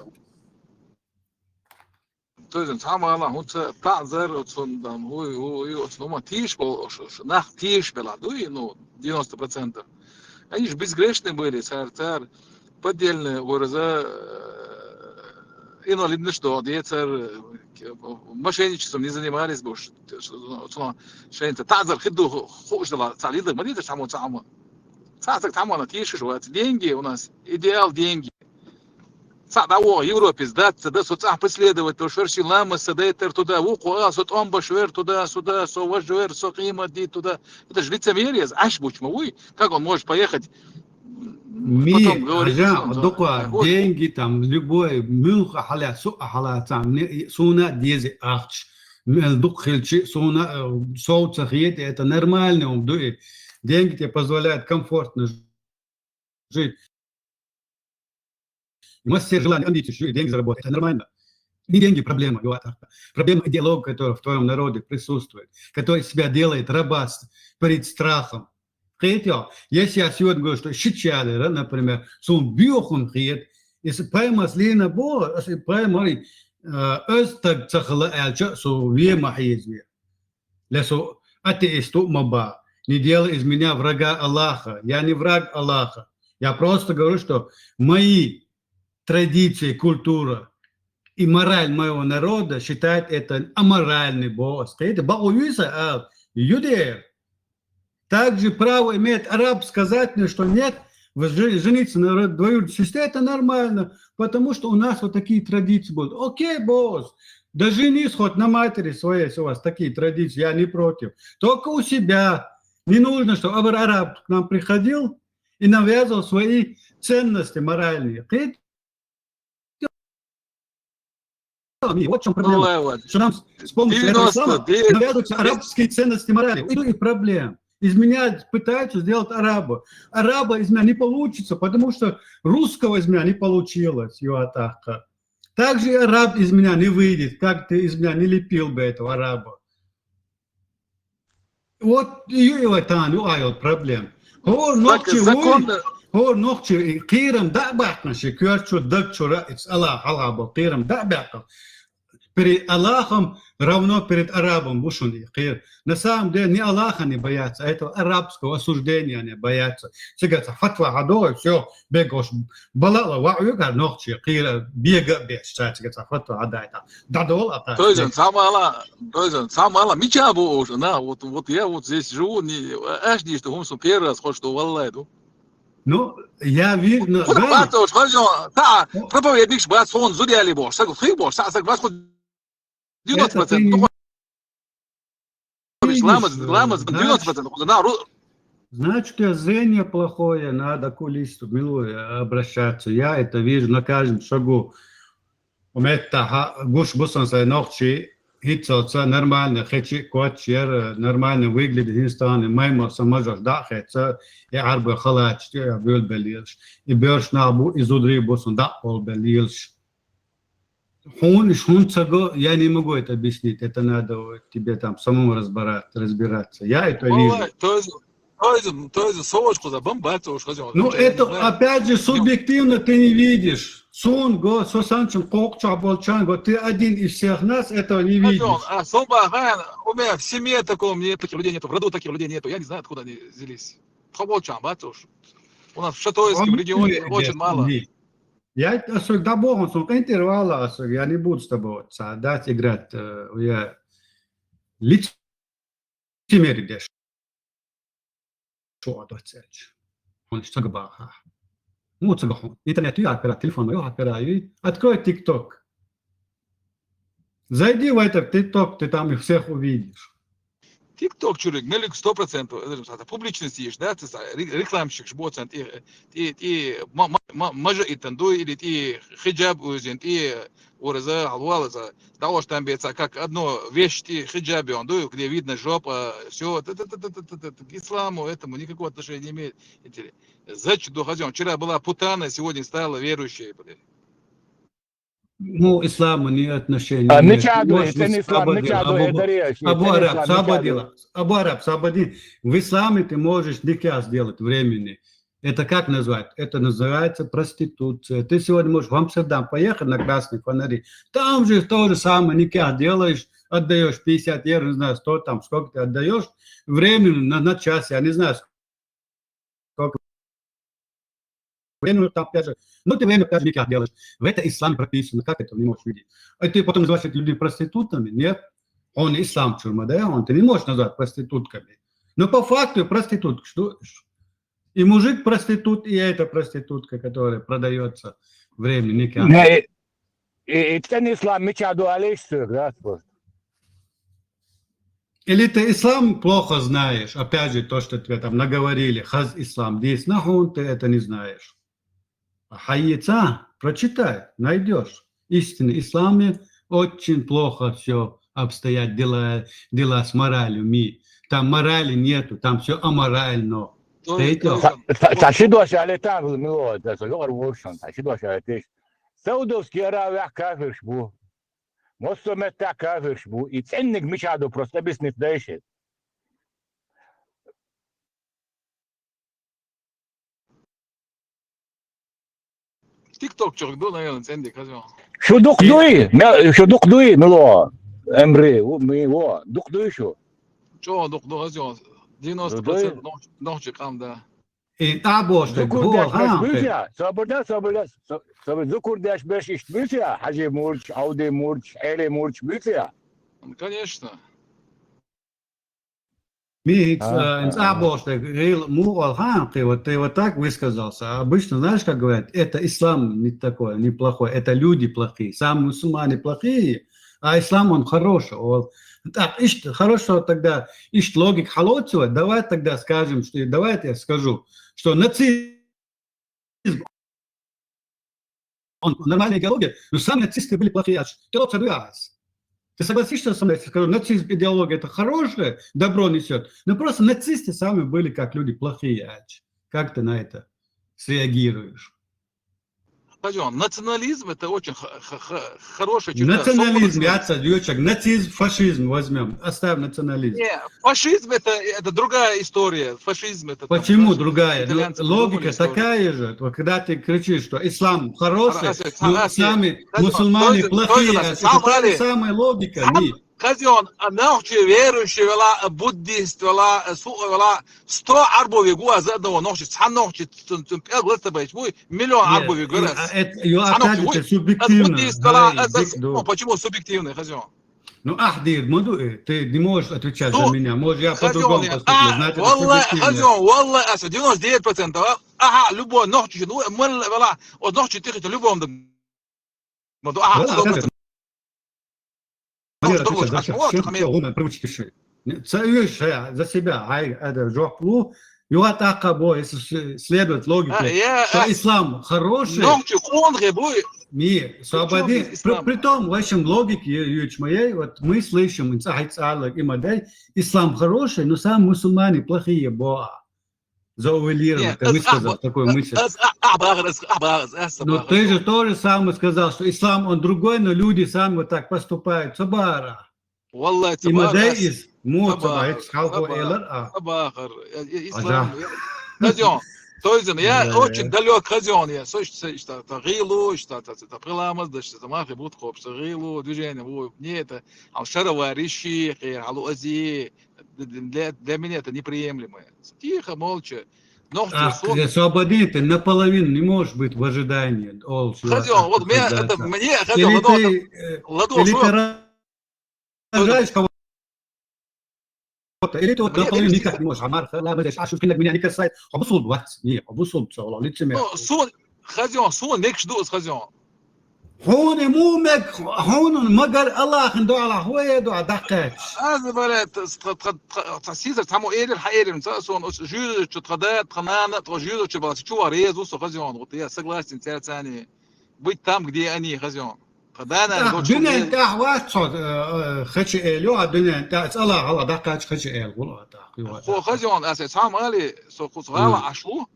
То есть, цхьа мала, хӀунда таӀзар, оцундан, хӀуй, хӀуй, оцу хӀума тийш бо-, ш-, ш-, нах тийш белахь дуй, ну, девяносто процентов. Они же безгрешные были, цар, цар поддельно вара за, э, инвалидность до, де цар, э, мошенничеством не занимались бы, ш-, ш-, ш-, шайна таӀзар хир ду ху-, хууш дала, цхьа лида, ма лида, цхьаммо, цхьаммо. Цхьа стаг цхьаммо тийшаш вац. Деньги у нас, идеал деньги. Цхьаъ дӀавоха Европе, сдаться, да, со цӀахь последовать, то шерши ламас, со дайтар туда, вукхо а, со тӀом баш вер туда, сюда, со важ вер, со къимат ди туда. Это же лицемерие, Ӏаш буч ма вуй. Как он может поехать, м, ми, потом говорить, Жан, что он дукха, вот деньги там, любой, муьлха хьала, су а хьала, цхьа, мне, суна дези ахча. Мел дукха хилчи, суна, э, сов ца хета, это нормально, он дуй. Деньги тебе позволяют комфортно жить. Массер желание, амбиции, что деньги заработать. Это нормально. Не деньги проблема, Юатаха. Проблема идеология, которая в твоем народе присутствует, который себя делает раба с-, перед страхом. Кхетий хьо, если я сегодня говорю, что шичалера, например, сун бюхун хет, если поймас лина бо, если поймали, э, эз таг цахала элча, су ве махьезве. Ле со атеист ма ба. Не делай из меня врага Аллаха. Я не враг Аллаха. Я просто говорю, что мои традиции, культура и мораль моего народа считает это аморальный босс. Это бакъу юйса, а, юдер. Также право имеет араб сказать мне, что нет, вы же-, жениться на род-, двоюродной сестре, это нормально, потому что у нас вот такие традиции будут. Окей, босс, да женись хоть на матери своей, если у вас такие традиции, я не против. Только у себя. Не нужно, чтобы абар араб к нам приходил и навязывал свои ценности моральные. Ты-, вот в чем проблема. Что нам с, с помощью этого ислама навязываются арабские ценности морали. И других проблем. Из меня пытаются сделать араба. Араба из меня не получится, потому что русского из меня не получилось, его атака. Также и араб из меня не выйдет, как ты из меня не лепил бы этого араба. Вот и, и вот там, ну, а вот проблем. Хор нохчи, законно. Хор нохчи, и кирам да бакна, ши кёрчу, дакчура, ицала, халаба, кирам да бакна. Перед Аллахом равно перед арабом, бушун и кир. На самом деле, не Аллаха не боятся, а этого арабского осуждения не боятся. Цыгаца фатва хадо, и всё, бегош, балала, ва, юга, нохчи, кира, бега, беш, цыгаца фатва хадайта. Да, дол, а так. То есть, самое ала, то есть, самое ала, мича бу уже, на, вот, вот я вот здесь живу, не, аж не, что, что первый раз, хоть что, валлай, ну. Ну, я вижу, ну, да. Бац, уж, хожу, та, проповедник, бац, он зудяли бо, саг, хи бо, са, саг, бац, хоть девяносто процентов. Видишь, ламаз, э, ламаз, девяносто процентов. Значит, у тебя зрение плохое, надо к окулисту, милую, обращаться. Я это вижу на каждом шагу. У меня та ха-, гуш бусан сай нохчи, хитцоца, нормально, хечи, кочер, нормально выглядит, Хинстаны, маймо, самажаш, да, хеца, и арбы халач, и бюлбелилш, и бёрш набу, и зудри бусан, да, холбелилш. Хун, хун цаго, я не могу это объяснить, это надо тебе там самому разбираться, разбираться. Я это вижу. То есть, то есть, то есть, совочку за бомбать, уж хозяин. Ну, это, опять же, субъективно ты не видишь. Сон го, со санчен кокча болчан го, ты один из всех нас этого не видишь. А сон ба, ха, у меня в семье такого, мне таких людей нету, в роду таких людей нету, я не знаю, откуда они взялись. Хо болчан, бац уж. У нас в Шатойском регионе очень мало. Я особо, да богом, сон интервала особо, я не буду с тобой вот, да, играть, э, я лицемерие деш. Что это цель? Он что габаха? Ну, вот гахун. Интернет я пера, телефон я пера, и открой ТикТок. Зайди в этот ТикТок, ты там их всех увидишь. ТикТок чурик, мелик сто процентов, это же, это публичность есть, да, ты за-, ре-, рекламщик, шбоцент, и, и, и, ма-, ма-, ма-, мажа и тандуй, или и хиджаб узин, и ураза, алвалаза, того, что там беца, как одно вещь, и хиджаб, он дуй, где видно жопа, всё, т-, т-, к исламу этому никакого отношения не имеет. Интерес-, зачем, хозяин, вчера была путана, сегодня стала верующей, блин. Ну, исламу не отношения. А, имеет. Ничего, можно это не ислам, свободы. Ничего, Абу, это речь, Абу это Араб, ислам, свободила. Абу Араб, свободи. В исламе ты можешь никях сделать временный. Это как называют? Это называется проституция. Ты сегодня можешь в Амстердам поехать на красные фонари. Там же то же самое, никях делаешь, отдаешь пятьдесят евро, не знаю, сто там, сколько ты отдаешь, временно на, на час, я не знаю, сколько. Время там опять же. Ну, ты время опять же никак делаешь. В это ислам прописано, как это не можешь видеть? А ты потом называешь этих людей проститутами? Нет. Он ислам чурма, да? Он, ты не можешь назвать проститутками. Но по факту проститутка, что? И мужик проститут, и эта проститутка, которая продается временно никак. Не, и, и, и цен ислам мича дуалиш, да, спорт. Или ты ислам плохо знаешь, опять же, то, что тебе там наговорили, хаз ислам, дис нахун, ты это не знаешь. А хайца, прочитай, найдешь. Истинный исламе очень плохо все обстоят дела, дела с моралью, ми. Там морали нету, там все аморально. Та, та, та ши дош але та, мило, да, со лор вошон, та ши дош але теш. Саудовский Аравия кафирш бу. Мосто метта кафирш бу. И ценник мича ду просто объяснить дайше. ТикТок чё, ду, наверное, ценник, хозяин. Шудук дуй, ме-, шудук дуй, мило, Эмри, у, ми, во, дук дуй шу. Чё, дук дуй, хозяин? Девяносто процентов нох-, нохчи кам, да. И тӀабош дерг, зукур хӀуъа деш берш хӀама буьйцу те. Я? Собар да, собар да, со-, собар, зукур деш берш иштта буьйцу я? Хьажи мурдаш, Ӏавди мурдаш, Ӏели мурдаш буьйцу я? Ну, конечно. Михаил, А, э, а. ЦӀа бохуш дерг, гӀийла муха оал хаьий, вот ты вот так высказался. А обычно, знаешь, как говорят, это ислам не такое, неплохой, это люди плохие. Сами мусульмане плохие, а ислам он хороший. Вот. Так, иштта, хорошо, тогда иштта логика хьалоцу, давай тогда скажем, что, давай я скажу, что нацизм, он нормальная идеология, но сами нацисты были плохие. Аж ты лучше раз. Ты согласишься со мной, если скажу, нацизм идеология это хорошее, добро несет, но просто нацисты сами были как люди плохие. Аж. Как ты на это среагируешь? Пойдём, национализм это очень х-, х-, х-, хорошая черта. Национализм, особенно я отсюда, нацизм, фашизм возьмем, оставим национализм. Не, фашизм это, это другая история. Фашизм это там, почему знаешь, другая? Ну, итальянцы придумали логика историю. Такая же. Вот когда ты кричишь, что ислам хороший, Ара-, ара-, ну, ара-, сами ара-, мусульмане то есть, плохие, то есть, это та же самая логика. Сам-, не. Хазион, а нохчи верующий вела, а буддист вела, а су-, вела, сто Ӏарбо вегу аз одного нохчи, цхьа нохчи, цун, цун пӀелг лаца баьча буй, миллион Ӏарбо вегу аз. Нет, э, а это, ё, цхьа нохчи опять же, буй. Субъективно. Аз буддист вела, гӀай, аз, аз, биг ду. Ну, почему субъективный, Хазион? Ну, ахь дийр ма ду, э, ты не можешь отвечать за меня. Может, я по-другому поступлю. Ну, Хазион, я, а, значит, это валла, субъективно. Хазион, валла, аз девяносто девять процентов, а, аха, любой нохчи, ну, мал вела, от нохчи тихо, любой. Ма ду, а, валла, а, как это? Ма ду, отвечать за всё, всё, всё, гуна, привычки ши. Не, ца уьш, э, за себя, ай, это, жоп лу, юха тӀаккха бо, если с-, следовать логике, а, я, что а, ислам хороший. Нохчи къонахий буй. Не, свободи-, при чём здесь ислам? При том, в общем, логике ю-, ючмаей, вот мы слышим, ин цахай цалак, има дай, ислам хороший, но сами мусульмане плохие бо. Заувелировать, не, ты высказал такую мысль. Аз, а, а, бахар, аз, а, бахар, аз, а, бахар. Но ты же тоже сам сказал, что ислам, он другой, но люди сами вот так поступают. Ца бара. Валлахи, ца бара, аз, ца бахар, ца бахар. Э, э, ислам, я, Хазион, то есть, я очень далёк, Хазион, я, со, со, что, то гӀийла, что, то, то пхиламаз, да, что, то махе бут хоп, что гӀийла, движение, во, не это, а шаровари ши, хе, алу ази, Для, для меня это неприемлемо. Тихо, молча. Нохчи, ах, сон. Ты освободи, ты наполовину не можешь быть в ожидании. Хазион, вот мне это, мне, Хазион, ладно, ладно, или ты, э, ладно, или ты ра-, рожаешь кого-то, или ты вот наполовину никак не можешь. Амар, ла, бадеш, а шуф, меня не касается. Хьо бусулба вац. Не, хьо бусулба ца, лицемер. Ну, сон, Хазион, сон, некш ду, Хазион. Хьуна ма мег, хьуна магар Аллахьан дуьхьа хьо е дуьхьа даккхаьчча. Аз баре, тха, тха, тха, тха сийсара цхьаммо элира, хьаэлира, ца сон, ас жуьжачу тха да, тха нана, тха жуьжачу бац, чу ваха реза ву со, Хазион, вот я согласен церцани. Быть там, где они, Хазион. Тха да, нана, дуьнен тӀехь вац цо, э, э, хача элю, а дуьнен тӀехь, ца Аллахь, Аллахь даккхаьчча хача эл гӀур а тӀаккха, ю вац. Хо, Хазион, ас цхьа мали, со кхуз гӀала Ӏаш ву.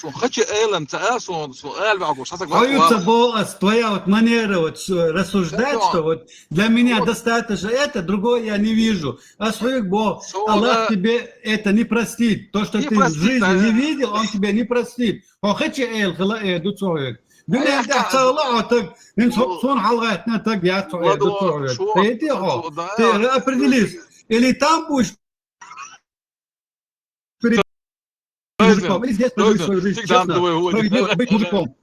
Сон хача элам ца а, сон, сон ала ваьгӀа гуш, хьасаг вац. Хьо ца бо ас, твоя вот манера вот с-, рассуждать, что вот для меня достаточно это, другое я не вижу. Ас хьоьга бо, Аллах тебе это не простит. То, что ты в жизни не видел, он тебе не простит. Хьо хача эл хила э ду цо хьоьга. Дуьнен тӀехь ца ала хьо таг, хӀинца сон хьалгӀаьттина таг яц хьо э ду цо хьоьга. Хети хьо. Ты определись. Или там будешь Мужиком. Или здесь проживи свою жизнь честно, справедливо, быть мужиком.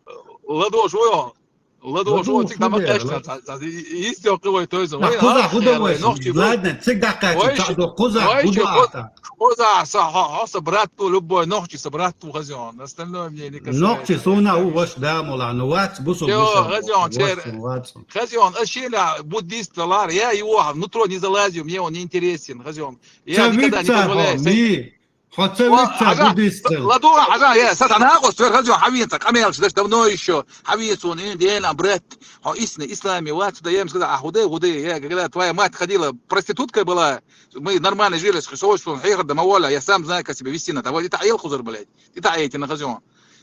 Ладош, ой, ладош, ой, цик дама кашка, исто кывой, то есть, ой, куза, а, худо, ой, нохчи, ладно, цик даккхаьчча, ой, цаӀ до, куза, ой, худо, куза, са, хо, хо, са брат ту, любой нохчи, са брат ту, Хазион. Остальное мне не касается. Нохчи суна у ваш да, мола, ну, вац, бусу, бусу, Хазион, вац, чер, вац. Хазион, а шила буддист лар, я его внутрь не залазю, мне он не интересен, Хазион. Я никогда не позволяю. Хьо ца вуьйцу, Хьажа, буддист. ЛадугӀа, Хьажа, я, са тӀанахьа къоста вер, Хазион, хьавеца, къамелаш даш давно ещё, хьавеца, ин дена, брат, хьо истинный исламе вац, да, я им сказал, а худой, худой, я, когда твоя мать ходила, проституткой была, мы нормально жили, с хисовой, что он хьехар да маволя, я сам знаю, как себя вести надо. Вот это ел хузар, блядь, это эти на Хазион.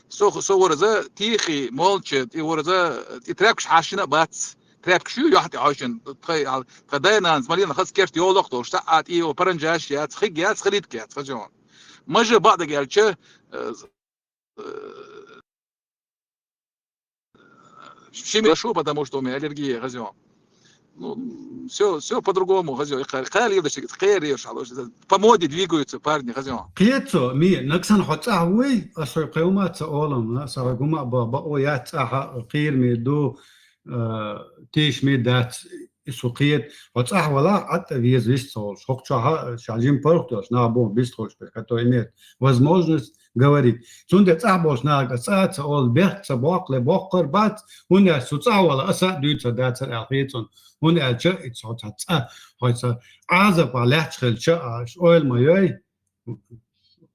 Со, со вора за, тихий, молча, и вора за, и тряпкаш хьашина бац. Тряпкаш ю, юхьти хьаьшина, тхай, хьал, тха дай-нанас малийна хаза керт йолах долуш, саӀат и паранжаш яц, хиг яц, хилитка яц, Хазион. Мажа баъдаг аьлча, э, э, шими шу, потому что у меня аллергия, Хазион. Ну, Всё, всё по-другому, хазё. И кхы-, кхы-, лир да ши, кхы-, лир ши, по моде двигаются парни, хазё. Кхы-, цо, ми, нагсан хьо цӀа вуй, а со кхы-, ума ца олам, а со гума ба, ба, о, я цӀа хьа, кхер ми ду, э, тийш ми дац, и со кхет, хьо цӀа вала, атта вез вис цолш, хок чо ха, ша жим парх дош, на бо бис цолш, который имеет возможность говорить. Цунде цӀа болш нага цӀа ца ол, бех ца боккъ ле боккъар бац, хӀунда аьлча цу цӀа вала, аса дуьйца дацар аьл хецун. ХӀунда аьлча и цо ца цӀа, хой ца Ӏазапа лаьч хилча, аш ойл ма йой.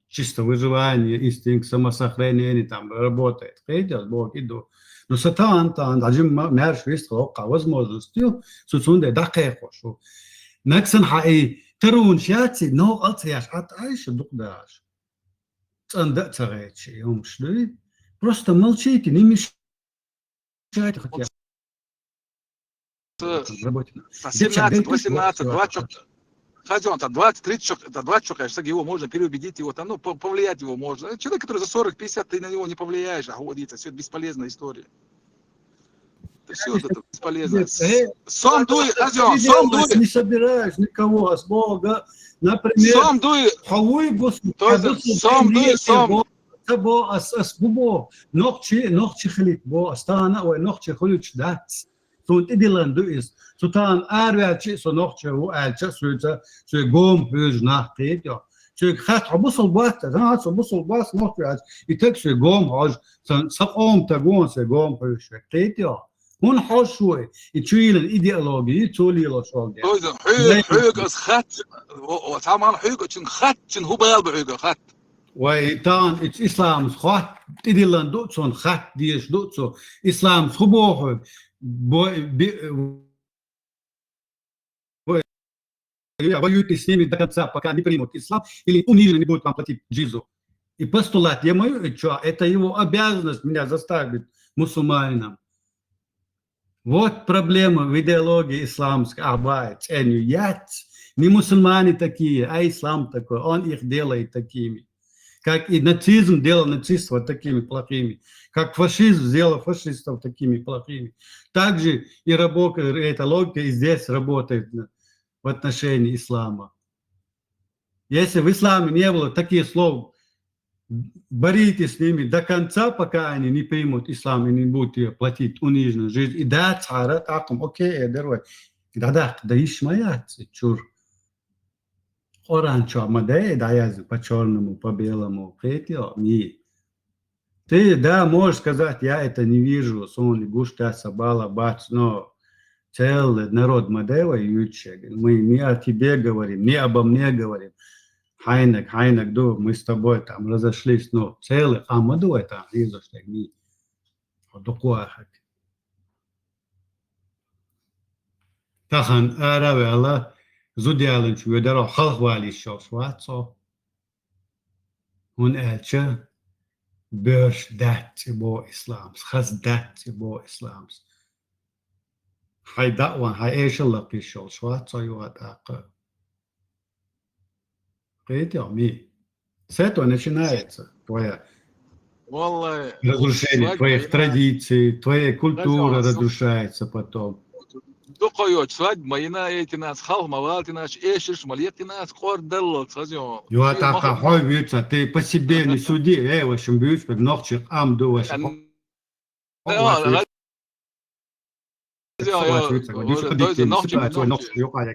Чисто выживание, инстинкт самосохранения там работает. Хедяс Бог иду. Ну, сатан, тан, дажим ма-, мярш вист хокка возможность ю, су цунде дакхе хошу. Наксан хьа и тарун шаци, но алца яш хат айша дукдаш. ЦӀанда ца гӀечи, юмш дуй. Просто молчите, не мешайте хотя бы. С-, работе. Со семнадцать, восемнадцать, двадцать, хозяин, там двадцать, тридцать чё-, да, двадцать чё, конечно, его можно переубедить, его там, ну, по-, повлиять его можно. Человек, который за сорок, пятьдесят, ты на него не повлияешь, а вот это всё бесполезная история. Это всё вот это бесполезно. Э, сом дуй, хозяин, сом дуй. Не собираешь никого, а с Бога, например, сом дуй. Хавуй гус, то есть сом дуй, сом. Ца бо ас, ас бу бо, нохчи, нохчи хилит бо, ас тана вай нохчи хулич дац. Цун тӀедиллан ду из. Цу тан арваьлчи со нохчи ву аьлча, суьца, суьй гом хьуьж нах кхет йо. Суьйг хат хьо бусул бац, зан хьо бусул бац нохчи аьлча. И таг суьй гом хьуж, сан, са къом таг вон суьй гом хьуьж кхет йо. ХӀун хьуж шуй, и чуйлан идеология, цу лило шолге. Хьуйга, хьуйга, хьуйга ас хат, о, о, таман хьуйга чин хат, чин хубал бу хьуйга хат. Вай, тан, ис-, исламс хат, тӀедиллан ду цун хат, деш ду цу. Исламс хубо хьуй, бо-, би-, вай, я воюйте с ними до конца, пока не примут ислам, или униженный не будет вам платить джизу. И постулат я мою, и чё? Это его обязанность меня заставить мусульманином. Вот проблема в идеологии исламской. Ахбай, ценю яц. Не мусульмане такие, а ислам такой. Он их делает такими. Как и нацизм делал нацистов такими плохими. Как фашизм сделал фашистов такими плохими. Также и работа, эта логика и здесь работает в отношении ислама. Если в исламе не было таких слов, боритесь с ними до конца, пока они не примут ислам и не будут её платить униженную жизнь. И да, цара, таком, окей, э, дарвай. И да, да, да, ишмаят, чур. Коран чё, ма да, э, да, я по чёрному, по белому, кхетё, ми. Ты, да, можешь сказать, я это не вижу, сон гуштаса бала бац, но целый народ Мадева ючек. Мы не о тебе говорим, не обо мне говорим. Хайнак, хайнак, ду, мы с тобой там разошлись, но целый, а мы ду это, и за что, не. Дукуахак. Тахан аравяла, зудялын чу ведаро халх валиш шо швацо. ХӀун аьлча, боьрш дац цӀи бо исламс, хаз дац цӀи бо исламс. Хьай даъван, хьай эшал лакхиш йолуш вац цо юха тӀаккха. Кхетий хьо, ми? С этого начинается твоя Валлай, разрушение свадьба твоих йина традиций, твоя культура разрушается потом. Дукха йоцу свадьба ма йина, эйтинас, халха ма валтинас, эшарш ма леттинас, къор даллалц хаза йо. Юха тӀаккха хьой вуьйца, ты по себе не суди, э, в общем, вуьйца, нохчий къам ду, в общем, хьо-, хьо-, вуьйца, вуьйца, нохчий, ситуация, нохчий юкъа.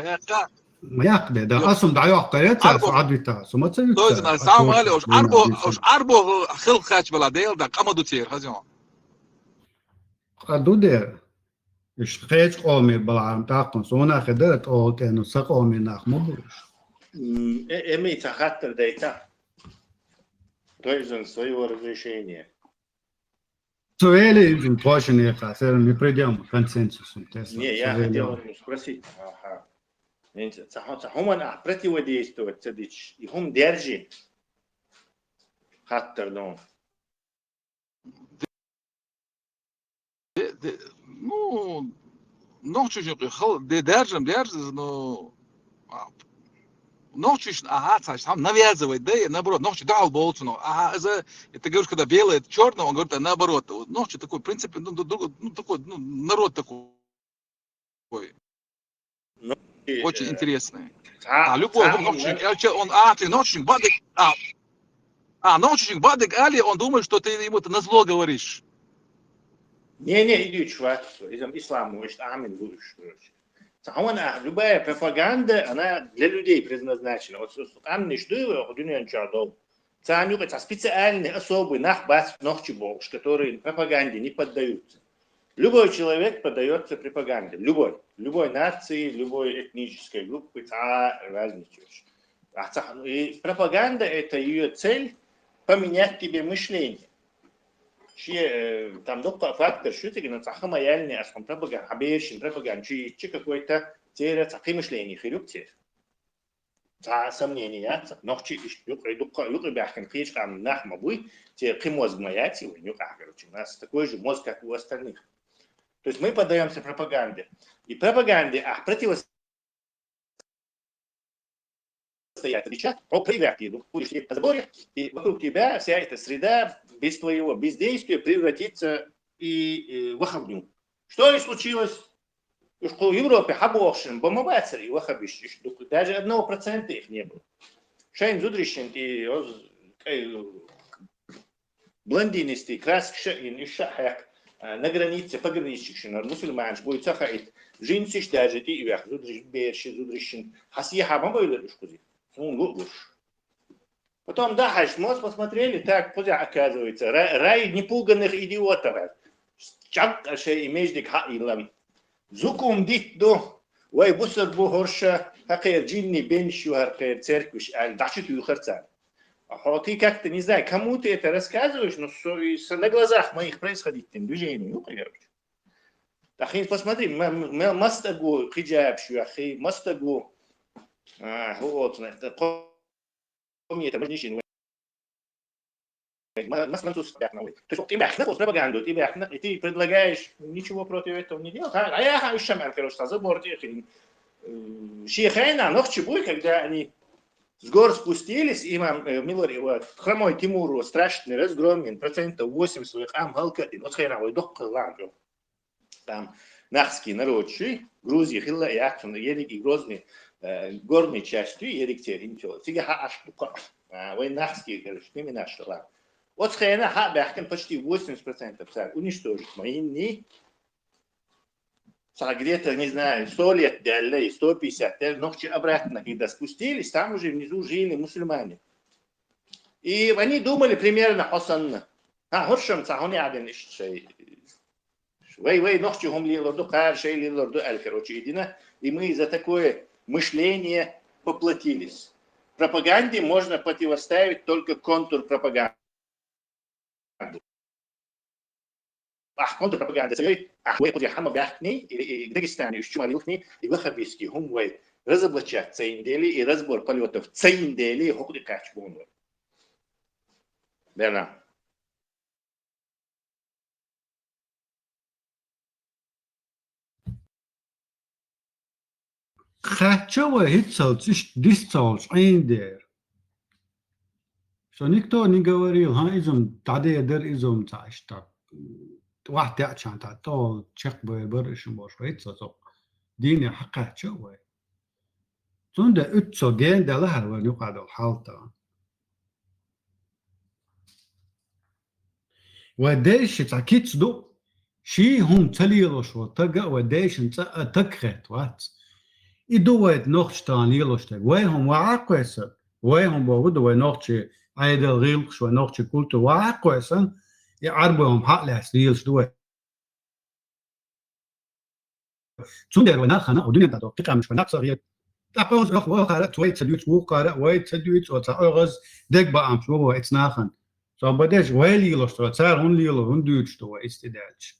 Яккха. Ма яккха де, да, асум дӀайоккхур яц, ас Ӏадвита, асум ма ца вуьйца. Дойза, на самом деле, уж арбо, уж арбо хил кхач бала дел, да, къама ду цер, хаза йо. Къа ду де. Иш кхечу къомера балхьарна тӀаккха суна хи дара тӀолу тӀе, ну, сан къомера нах ма бу уьш. М, э, эми ца хаттар дайта. Дойзан своего разрешения. Цу вели инзум тхошин яха, все равно не придём к консенсусу, те со-, Не, со я вели. Хотел у него спросить. Ага. Ин ца, ца, ца хӀуман а противодействовать ца дича, и хӀума держи. Хаттар ду. Де, де, ну, нохчийчун юкъе хал-, де, даьржам даьржа, ну, а, нохчийчун ахьа цхьаьш хьам навязывать, да, и наоборот, нохчий дӀахьал болу цунах. Ага, иза, это говоришь, когда белое, это чёрное, он говорит, а наоборот. Вот нохчий такой, в принципе, ну, ду-, ду-, ну, такой, ну, народ такой. Ну, очень интересное. А любой нохчочунга, он, а, ты нохчочунга баьдиг, а, а, нохчочунга баьдиг ала, он думает, что ты ему это назло говоришь. Не, не, иди, чувак, из ислама, может, амин будешь, короче. Цхьа хӀама, любая пропаганда, она для людей предназначена. Вот с-, с-, амниш дуй, вот дуьнен чу дол. Царна юкъе цхьа специальный, особый нах бац нохчий бохуш, которые пропаганде не поддаются. Любой человек поддаётся пропаганде. Любой. Любой нации, любой этнической группы, цхьа разница. А цхьа-, и пропаганда — это её цель — поменять тебе мышление. Ши, э, там дукха фактор шу тиги, но цхьа хӀама ялале, ас хӀама пропаганда, хьан берашна пропаганда чу йича, какой-то церан цхьа кхин мышление хир ю-кх церан. Цхьа сомнение яц, нохчий иштта юкъе, дукха юкъе баьхкина кхечу къаман нах ма буй, церан кхин мозга ма яц вайн юкъахь, короче. У нас такой же мозг, как у остальных. То есть мы поддаёмся пропаганде. И пропаганде, а, противостоять, отвечать, хьо проиграть еду, будешь сидеть на заборе, и вокруг тебя вся эта среда без твоего бездействия превратится и, и в ваххабизм. Что и случилось? Уж кху Европе хьабохуш бан ма бацара и ваххабисташ, иштта дукха, даже одного процента их не было. Шайн зударшна тӀе оз кӀай блондинистий краскаш а йина, уьш а хьекха, а, на границе пограничникашна, мусульманаш буй ца хаийта, джинсаш даже тӀе а вехна, зударш, бераш, зударшна, хьан сехьа ма бевлира уьш кхузахь. Суна луъурш. Потом дӀахьаьжча, моз посмотрели, так, кхузахь, оказывается, ра-, рай непуганых идиотов. ЧӀагӀ шайн и маьждиг хьаийла. Зукум дитт ду, вай бусалба бу хӀорш, хӀокхеран джинни бенаш ю хӀара кхеран церкваш аьлла, дӀачу туьйхира царна. А хьо, ты как-то, не знаю, кому ты это рассказываешь, но со-, и со-, на глазах моих происходить движение, ну, короче. Так, посмотри, м-, м-, мостагӀа хиджабаш ю, хи-, мостагӀа, а, вот, знаешь, это ко-, помни, это, мы же не щенки. Ма-, нас француз бяхна вай. То есть, вот, тӀебаьхна, вот, пропаганду, тӀебаьхна, и ты предлагаешь ничего против этого не делать. А, а я, ха, уж шаман, короче, та забор тӀе хилла. Э, шен хенахь нохчий буй, когда они с гор спустились, имам, э, мила вар, вот, хромой Тимур, вот, страшный, разгромлен, процентов восемьдесят вай къам хӀаллакдина, оцу хенахь вай доккха лам. Там нахский народ шуй, Грузия хилла а яц, ерриг и Грозный, э, горный часть шуй, ерриг церан хӀинца. Цига хьааш дукха, а, вай нахский, короче, племенаш хилла. Оцу хенахь хьа а баьхкина почти восемьдесят процентов цара уничтожить ма йинний. Цхьа где-то, не знаю, сто лет даьлла, и сто пятьдесят даьлла, нохчий обратно, когда спустились, там уже внизу жили мусульмане. И они думали примерно хьо санна. ХӀа, хӀоршам цхьа хӀун яхьдина иштта шай. Вай, вай нохчий хӀума лелор ду, кхара шай лелор ду аьлла, короче, и дина. И мы за такое мышление поплатились. Пропаганде можно противоставить только контрпропаганду. Ахь контрпропаганда ца йой, ахь вай кхузахь хьа ма баьхкиний, и, и Дагестане уьш чу ма вилхиний, и ваххабистский хӀума вай разоблачать ца йина дели, и разбор полётов ца йина дели, хӀокху тӀе кхаьчча боху вай. Берна. Кхаьчча вай хӀинццалц иштта дис ца волуш Ӏийна дера. Что никто не говорил, хӀан, иза-м дӀадер дара, иза-м цхьа иштта вахь теачан тӀе тӀо чекхбер бара, иштта бохуш вай хӀинццалц дийне хьакхаьчча вай. Цундела уьттаза со гена даьлла хӀара вайна юкъа долу хьал тахана. Вай дайша цхьа кица ду, ший хӀума ца лелош волу тага а вай дайшна цӀа а таг хетта вац. И ду вай нохча тахана лелош таг. Вай хӀума вахьа а кхойсан, вай хӀума боху ду вай нохчий Ӏедал гӀиллакхаш, вай нохчий культура вахьа а кхойсан, и Ӏарбой хӀума хьа а лаьцна лелаш ду вай. Цундела вай нахана, хӀокху дуьнен тӀехь долу кхин къаьмнаш вай нах ца хета. ТӀаккха оцу вахара а вай ца дуьйцу, вукхара а вай ца дуьйцу, оцу оьгӀаз дегабаамаш бу вай оцу нахана. Цо бан деш вай лелош ду, цара хӀунда лело, хӀунда дуьйцуш ду вай, иштта и даьлча.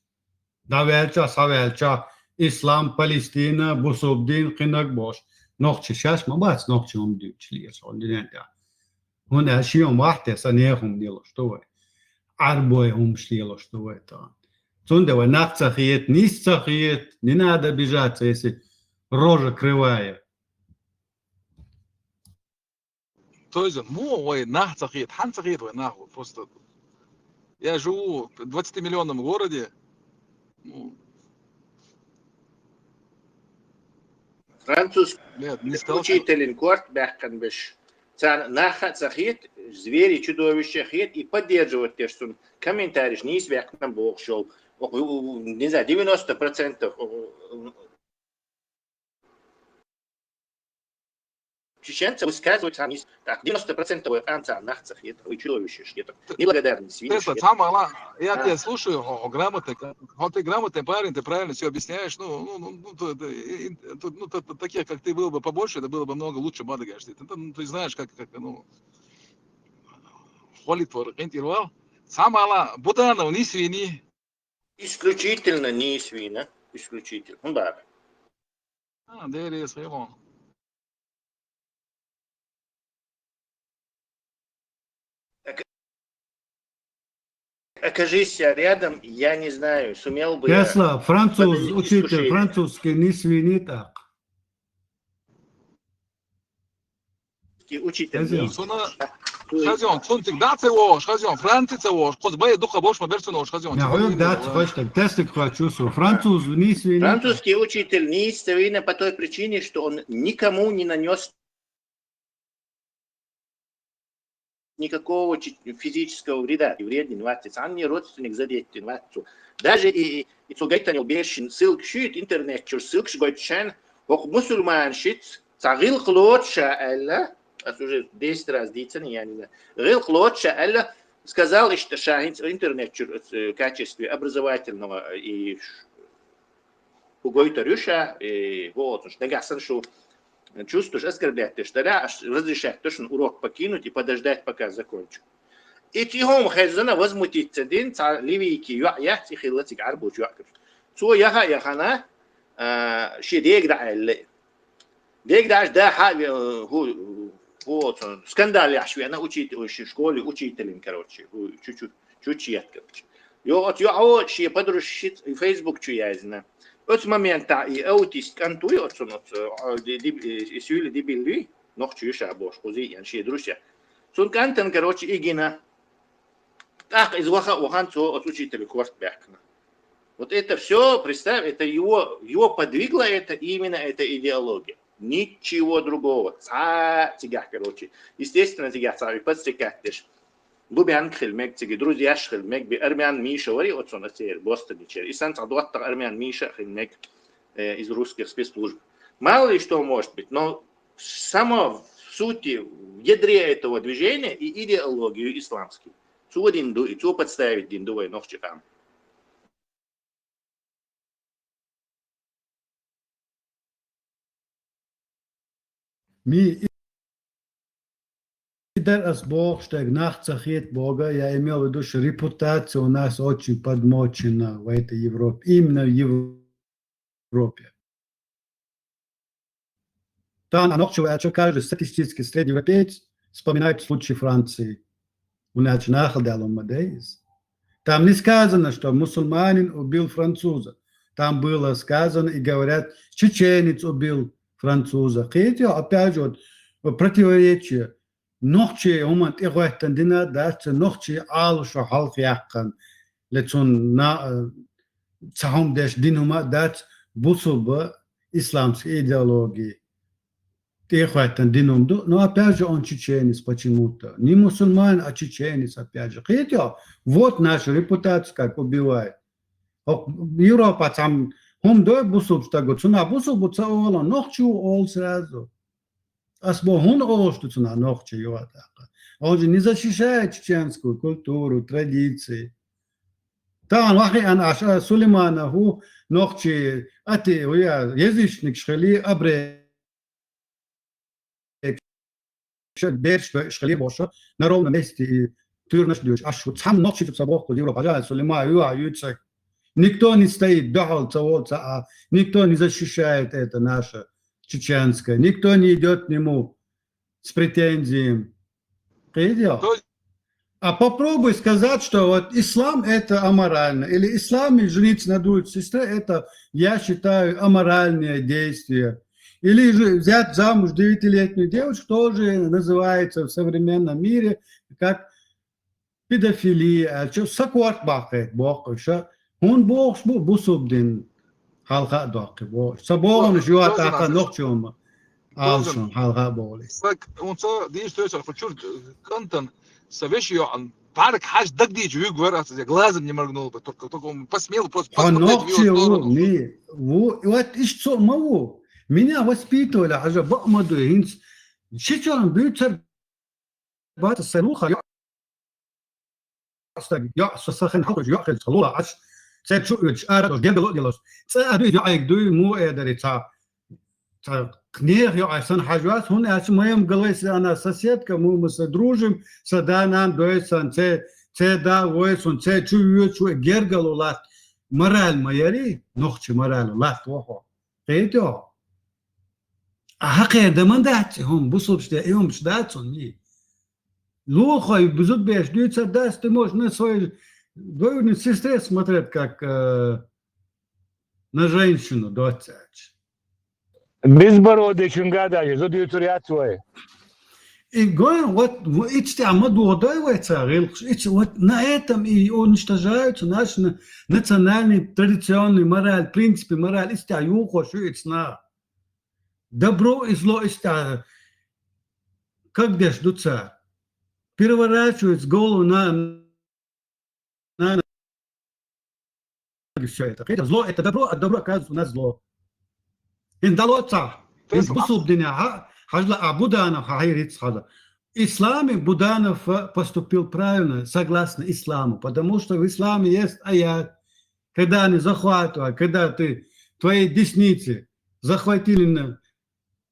ДӀаваьлча, схьаваьлча, ислам, Палестина, бусулба дин, кхинаг бохуш, нохчий шаьш ма бац, нохчий хӀума дуьйцуш лелаш хӀокху дуьнен тӀехь. ХӀунда аьлча шен хӀума вахьа тесна, нехан хӀума лелош ду вай. Ӏарбой хӀумаш лелош ду вай тахана. Цундела вай нах ца хета, нис ца хета, не надо обижаться, если рожа кривая. То есть, ну, вай нах ца хета, хьан ца хета вай нах, вот просто. Я живу в двадцатимиллионном городе. Ну, Француз Нет, не сказал. Учителин корт бяхкан беш. Цан наха цахит, звери чудовище хит и поддерживать теш сун комментариш нис бяхкан бохшол. Не знаю, девяносто процентов чеченцы высказываются, они так, девяносто процентов анца нахцах это, вы чудовище, что это. Неблагодарные свиньи. Тесла, там, Алан, я тебя слушаю, о, о, грамотный, о, ты грамотный парень, ты правильно все объясняешь, ну, ну, ну, ну, то, это, и- и- тут, ну, то- то- таких, как ты, было бы побольше, это было бы много лучше, Мадагаш. Ты, ты, ну, ты знаешь, как, как, ну, холитвор, интервал. Сам Алан, Буданов, не свини. Исключительно не свина, исключительно. Ну да. А, Дерия своего. Окажись я рядом, я не знаю, сумел бы я. Тесла, француз, Подавить учитель, искушение. Французский не свинит, а. Учитель, Подожди. не- Суна, хазион, сунтик, да, це вож, хазион, Франция це вож, кот бай духа бош, ма берсун вож, хазион. Я говорю, да, хочешь так, тестик хочу, что француз не свинит. Французский учитель не свина по той причине, что он никому не нанес никакого чи- физического вреда и вреден ватец. Он не родственник задетен ватцу. Даже и и цугайтанил бешин ссылк шит, интернет чур ссылк шгойчен, ок мусульман шит, цагил клоча элла, а уже десять раз дицен, я не знаю. Гил клоча элла сказал, что шахин интернет чур в качестве образовательного и угойторюша, и вот уж нагасан шу чувствуешь, оскорблять ты, что да, аж разрешать точно урок покинуть и подождать, пока закончу. И тихом хезана возмутиться дин, ца ливийки юа яц и хилла цик арбуч юа кыш. Цо яха яхана, а, ши дег да элле. Дег да аж да ха, э, ху, ху, скандал яш вена учитель, школе учителин, короче, ху, чуть-чуть, чуть-чуть, короче. Йо, от йо, о, ши подружщиц, и Facebook чу язна. От момента и аутист кантуй, от сон, от, э, ди- ди- э, и сюли дибили, нох чуша бош, хузи, ян ши друзья. Сун кантан, короче, и гина. Так, из ваха, вахан цо, от учителя корт бяхкна. Вот это все, представь, это его, его подвигла это, именно эта идеология. Ничего другого. Ца, цигах, короче. Естественно, цигах, ца, и подсекать деш. Лубянк хилмег, циги, друзьяш хилмег, би армян Миша вари, от сон ацер, Бостон ничер. И сан ца дуаттар армян Миша хилмег, э, из русских спецслужб. Мало ли что может быть, но само в сути, в ядре этого движения и идеологию исламскую. Цо дин ду, и цо подставить дин ду вай нохчи там. Ми и дар ас бог, что нах цахит бога, я имел в виду, что репутация у нас очень подмочена в этой Европе, именно в Европе. Там оно, что каждый статистический среднеевропеец вспоминает случай Франции. У нас нахал дал он мадейс. Там не сказано, что мусульманин убил француза. Там было сказано и говорят, чеченец убил француза. Хитё, опять же, вот, противоречие. Нохчи уман тихвайтан дина, да, нохчи алуша халк яккан. Лецун на, э, цахом деш дин ума, да, бусулба исламской идеологии. Тихвайтан дин ум ду, но опять же он чеченец почему-то. Не мусульманин, а чеченец опять же. Хитё, вот наша репутация как убивает. Ок, Европа там, хум дой бусулб стаго, цуна бусулбу ца олан, нохчу ол сразу. Ас бо хун ол, что цуна нохчу юатака. Он же не защищает чеченскую культуру, традиции. Там вахи ан аш, а, Сулеймана ху нохчи, ати, уя, язычник шхали, абре, шо берш бе шхали боша, на ровном месте и тюрнаш дюш. Аш вот сам нохчи тут собой ходил, пожалуйста, Сулейма, юа, юцек. Никто не стоит, дохал цао ца, а никто не защищает это наше чеченское. Никто не идет к нему с претензиями. Видел? То есть А попробуй сказать, что вот ислам это аморально, или ислам и жениться на двух сестре, это, я считаю, аморальное действие. Или же взять замуж девятилетнюю девочку, тоже называется в современном мире как педофилия. А чё, сакварт бахает, бог, что? Он бог, бу-, бусубдин. Хьалха а доккхи бо. Ца богӀанаш юа тӀаккха нохчо ма. Алшон хьалха а богӀли. Саг, он ца дийш тойсар ху чур кантан, са веши йоӀан, парк хьаж дагдийч виг вар аса, я глазом не моргнул бы, только, только он посмел просто посмотреть в её сторону. Хо нохчо ву, ми, ву, вот иш цо ма ву. Меня воспитывали, хьажа, баъ ма ду, хинц. Ши чон бюцар бац, сай луха, йоӀ стаг, йоӀ со сахин хьалхуч, йоӀ хилч, лула ач, цер чу уч, ара дош, гергало делос. Ца аду йоӀ айг дуй, му эдари ца. Ца кнех йоӀ ай сан хьажвас, хун ач моем голове, если она соседка, му мы с дружим, са да нан дой сан, це, це да вой сон, це чу уч, гергало лат. Мораль ма яри, нохчи мораль лат вохо. Кхетё? А хьакхе да ман дац, хьун бусулб ште, и хьун бш дац он, ни. Лохой бзуд беш, дуйца дац, ты можешь на своей двоюродной сестре смотреть, как, э, на женщину, доцач. Безбородый чунга даже, зуд юцур яц вай. И гой, вот, в-, ицти ама дугъдай вай ца гъилхш, ицти, вот на этом и уничтожаются наши на-, национальные, традиционные мораль, принципы мораль, ицти а юхо шу ицна. Добро и зло ицти а, как деш дуца, переворачивается голову на, на, на всё это. Это зло, это добро, а добро оказывается у нас зло. Ин дало ца. Ин бусулб дине ха-, хьажла а Буданов ха хайриц хала. Исламе Буданов, э, поступил правильно, согласно исламу, потому что в исламе есть аят, когда они захватывают, когда ты, твои десницы захватили на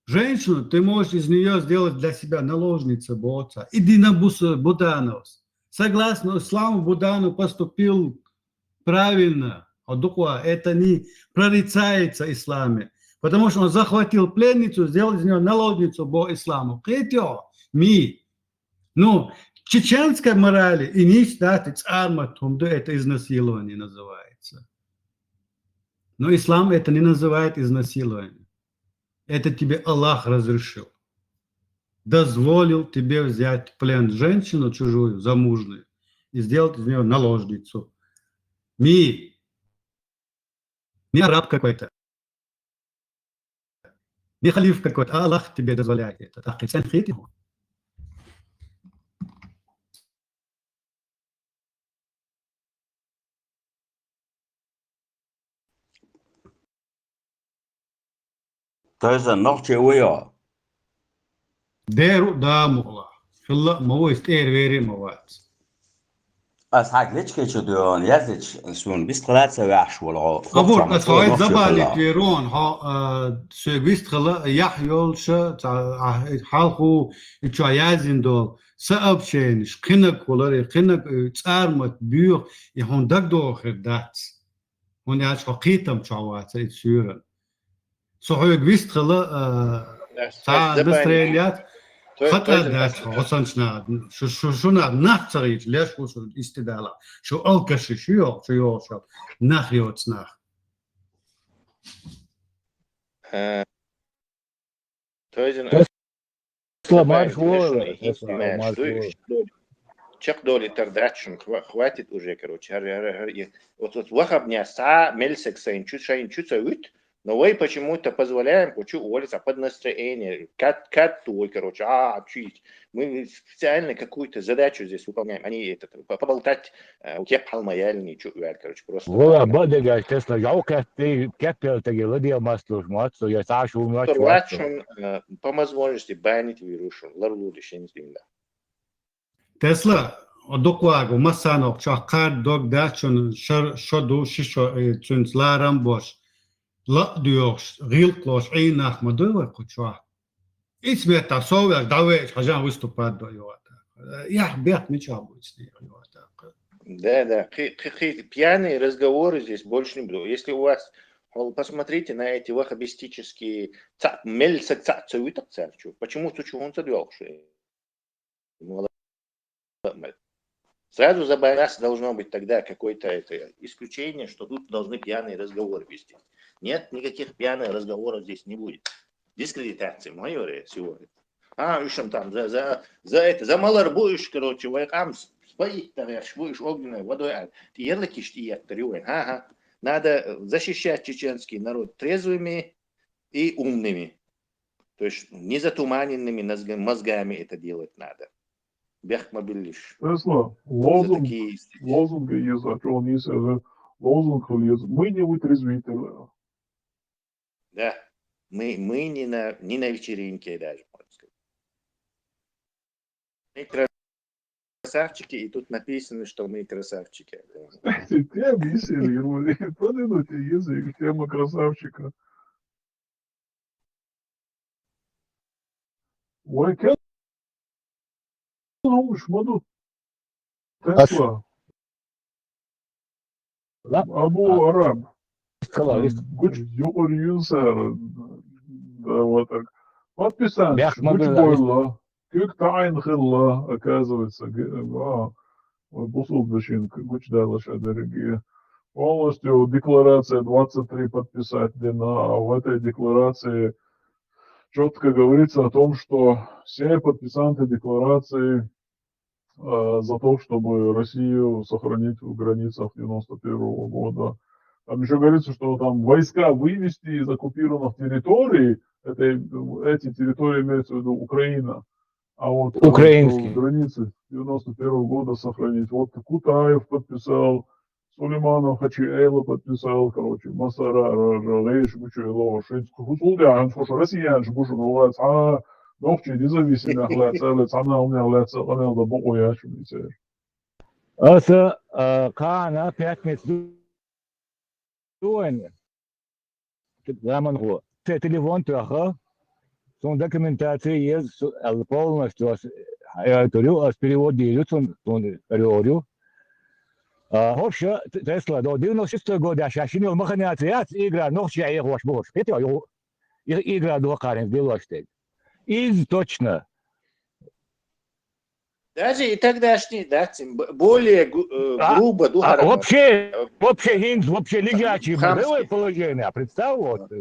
женщину, ты можешь из неё сделать для себя наложницу боца. Иди на бус-, Буданов. Согласно исламу, Буданов поступил правильно. Адуква, это не прорицается исламе. Потому что он захватил пленницу, сделал из неё наложницу по исламу. Кхетё, ми. Ну, чеченской морали и ниш дати цармат хумду, это изнасилование называется. Но ислам это не называет изнасилование. Это тебе Аллах разрешил. Дозволил тебе взять в плен женщину чужую, замужнюю, и сделать из неё наложницу. Ми, не араб какой-то, не халиф какой-то, а Аллах тебе дозволяет это. Так, и цен хитиху. Тайза нохчи уйо. Деру да мугла. Хилла ма вайс тӀер вери ма вац. Ас хьаг лечкечу дуйон, язич сун бистхилаца вяхш валгӀо. Абур, ас хай забалит верон, хо, а, сой бистхила, ях йолша, ца, а, халху, и чо язин дол, сообщениш, хинак хулари, хинак, э, цармат бюх, и хун дагдохир дац. Хун яч хо кхитам чо ваца, и сюран. Со хьоьга вистхила, а, ца настроеният, хата дац, хо санчна, шу, шу, шуна нах царич, леш ху шу истидала. Шу алкаши, шу йо, шу йо, шу нах йоц нах. Э, то есть, Тесла марш вора, Тесла марш вора. Чакхдоли тардачун хва-, хватит уже, короче, гьар, гьар, гьар, и вот, вот вахабня са мельсек сайн чу-, шайн чуца вит, но вай почему-то позволяем кучу уволиться под настроение. Кат, кат твой, короче, а, чуть. Мы специально какую-то задачу здесь выполняем, а не этот, по-, поболтать, э, у тех палмаяльный, чу, короче, просто. Вала, бадегаш Тесла, жау кат, ты капел таги ладия маслуш, маслуш, я сашу, маслуш. Э, по возможности банить вирушун, ларлу решение с динда. Тесла, дуквагу, масанок, чо кар дог дачун, шар, шо ду, ши шо, э, цунц ларам бош, ла дуйохш, гилк лош, ай нах ма дуй вай кучо. Ис бета совер, давай, хажан выступать до йота. Ях бет мича будет с ней йота. Да, да, хи-, хи-, хи-, пьяные разговоры здесь больше не буду. Если у вас, посмотрите на эти ваххабистические ца-, мельса ца-, цавиток царчу. Почему цучу он цадвёл, что Сразу за нас должно быть тогда какое-то это исключение, что тут должны пьяные разговоры вести. Нет, никаких пьяных разговоров здесь не будет. Дискредитация, майоре, сегодня. А, ушам там, за, за, за это, за малар будешь, короче, вайкам споить, там, будешь огненной водой, а ты ярлыкишь, и я, ага. Надо, э, защищать чеченский народ трезвыми и умными. То есть не затуманенными мозг-, мозгами это делать надо. Бехмобилиш. Тесла, лозунг, такие есть. Лозунг из, о чём он есть, это лозунг из: «Мы не вытрезвители». Да. Мы, мы не на, не на вечеринке даже, можно сказать. Мы красавчики, и тут написано, что мы красавчики. Ты объяснил ему, подвинуть язык, тема красавчика. Ой, кен, ну, шмаду. Тесла. Абу Араб. Гуч югъар юнсар. Да, вот так. Подписант. Гуч бойла. Куьг тайн хилла, оказывается. Бусул башин гуч дала шадерги. Полностью декларация двадцать три подписать дена, а в этой декларации четко говорится о том, что все подписанты декларации э, за то, чтобы Россию сохранить в границах девяносто первого года. Там еще говорится, что там войска вывести из оккупированных территорий, это, эти территории имеется в виду Украина, а вот э, украинские границы девяносто первого года сохранить. Вот Кутаев подписал, Сулейманов, Хачи Эйла подписал, короче, масара, ра, ра, рейш, гучу, эло, шейц, хусулди, ан, хош, Россия, ан, шбуш, ну, ла, ца, нохчи, независимый, ла, ца, ла, ца, на, у меня, ла, ца, ла, ла, бо, ой, аш, ми, ца. Аса, а, кана, пятница, дуэн. Заман хо. Те телефон тяха. Сон документация есть, су-, ал полностью ас, я говорю, ас перевод делю, сон, сон переводю. А, вообще, Т-, Тесла, до девяносто шестого года, а щас, щас, маханация, игра, нохчи, я их ваш боже. Это я, и-, игра, до карен, дело что. Из точно. Даже и тогдашний, да, тем б-, более гру-, э, а, грубо, а, духаром. Вообще, э, вообще, хинз, вообще лежачий, хамский. Было положение, представь, вот.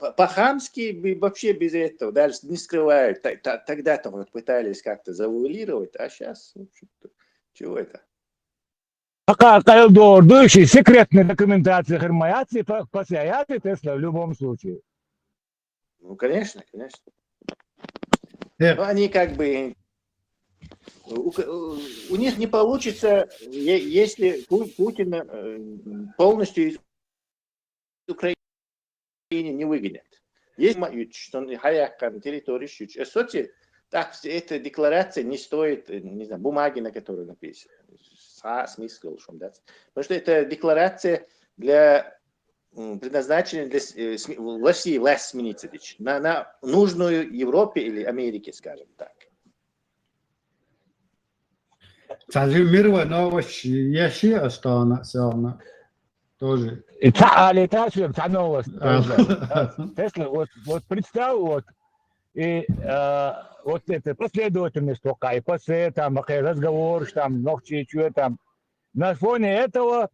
По-, по-хамски вообще без этого, даже не скрывают. Та-, та-, тогда-то вот пытались как-то завуалировать, а сейчас, в общем-то, чего это? Пока Кайл Дордуевич, секретная документация, информация, по-, по-, Тесла в любом случае. Ну, конечно, конечно. Но они как бы у, у них не получится, если Путин полностью из Украины не выгонят. Есть что хаяхкан территории, так эта декларация не стоит, не знаю, бумаги, на которой написано. Смысл, да? Потому что это декларация для предназначены для России, власть сменится, на, на нужную Европе или Америке, скажем так. Цалимирова новость, я си остана, все равно тоже. И та, али та, все, та новость. Тесла, вот, вот представь, вот, и э, вот эта последовательность пока, и после, там, разговор, там, ногти, что там, на фоне этого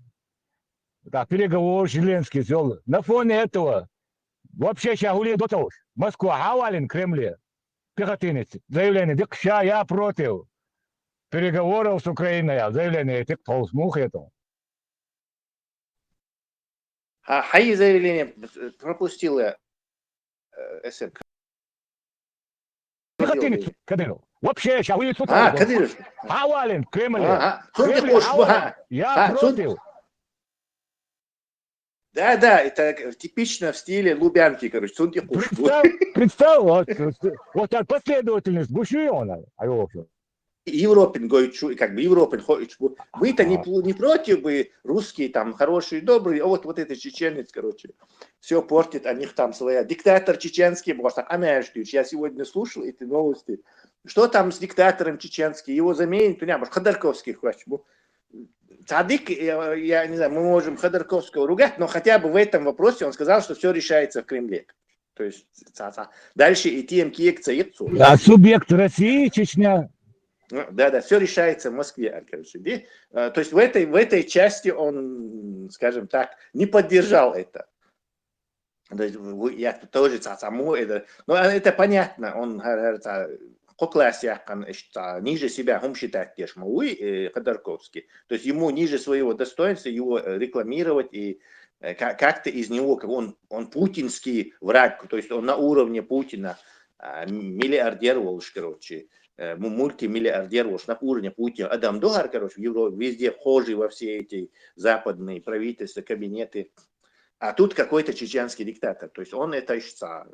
да, переговоры Зеленский вёл. На фоне этого вообще ща хули дотош. Москва хавалин Кремле. Пехотинец. Заявление. Дык ща я против переговоров с Украиной. Заявление. Ты ползмух это. А, хай заявление пропустила. Э, СМК. Пехотинец Кадыров. Вообще, ща улицу. А, Кадыров. Хавалин, Кремль. Ага. Кремль, хавалин. Я против. Да, да, это типично в стиле Лубянки, короче. Представь, представь, вот, вот так последовательность. Бушуёна. А его всё. Европин гойчу, и как бы Европин хоичу. Мы-то не, не против бы, русские там хорошие, добрые, а вот, вот этот чеченец, короче, все портит, у них там своя. Диктатор чеченский, может, а знаешь, я сегодня слушал эти новости. Что там с диктатором чеченским? Его заменят, у меня, может, Ходорковский хочет. Цадык, я, я не знаю, мы можем Ходорковского ругать, но хотя бы в этом вопросе он сказал, что все решается в Кремле. То есть, ца-ца. Дальше и тем киек цаицу. А субъект России, Чечня. Ну, да, да, все решается в Москве, короче. Э, то есть в этой, в этой части он, скажем так, не поддержал это. То есть, я тоже ца-ца, это, ну, а это понятно, он, по классу яккхан, ишта ниже себя хӀума считать деш ма вуй, э, Ходорковский. То есть ему ниже своего достоинства его, э, рекламировать и, э, ка-, как-то из него, как он, он путинский враг, то есть он на уровне Путина, а, миллиардер волаш, короче, э, му-, мультимиллиардер волаш, на уровне Путина. Адам духар, короче, в Европе везде вхожий во все эти западные правительства, кабинеты. А тут какой-то чеченский диктатор. То есть он это ишта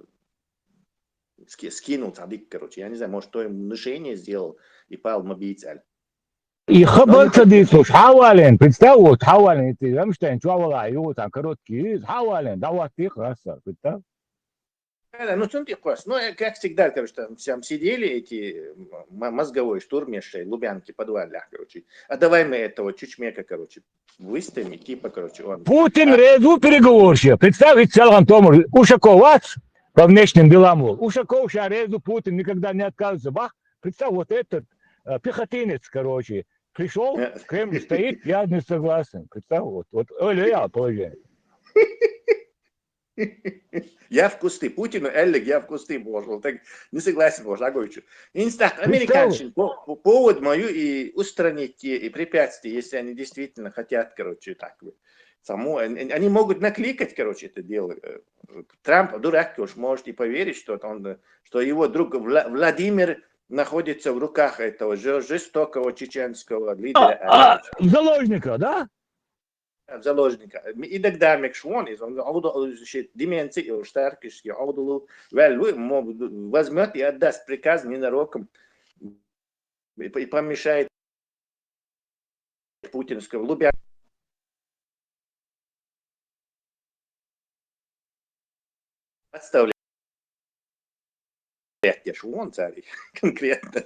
ски-, скинул цадик, короче. Я не знаю, может, кто ему внушение сделал, и пал мабицаль. И хабар цадик, слушай, хьавален, представь, вот, хьавален, это Рамштайн, чувала, и вот там короткий, хьавален, да вот ты краса, представь. Да, да, ну, цунти квас. Ну, э, как всегда, короче, там, там сидели эти, м, м-, мозговой штурм, я шей, Лубянки, подвалях, короче. А давай мы этого Чучмека, короче, выставим, и типа, короче, он... Путин резу переговорщик. Представь, ведь Салган Томар, Ушаков вас по внешним делам был. Ушаков ща резу, Путин никогда не отказывается. Бах, представь, вот этот, э, пехотинец, короче, пришел, Кремль стоит, я не согласен. Представь, вот, вот, Оля, я положение. Я в кусты Путину, Эллиг, я в кусты, боже, вот так не согласен, боже, Аговичу. Инстах, американчин, по, по повод мою и устранить те и препятствия, если они действительно хотят, короче, так вот. Само, они, они могут накликать, короче, это дело. Э, Трамп, дурак, уж может и поверить, что он, э, что его друг Вла-, Владимир находится в руках этого же-, жестокого чеченского лидера. А, а, заложника, да? Заложника. И тогда Микшвон, из он, он, он, щит деменции, и уж старкишки, он, он, вел-, мо-, возьмёт и отдаст приказ ненароком. И, и помешает путинского Лубя. Отставлять. Я ж вон царь конкретно.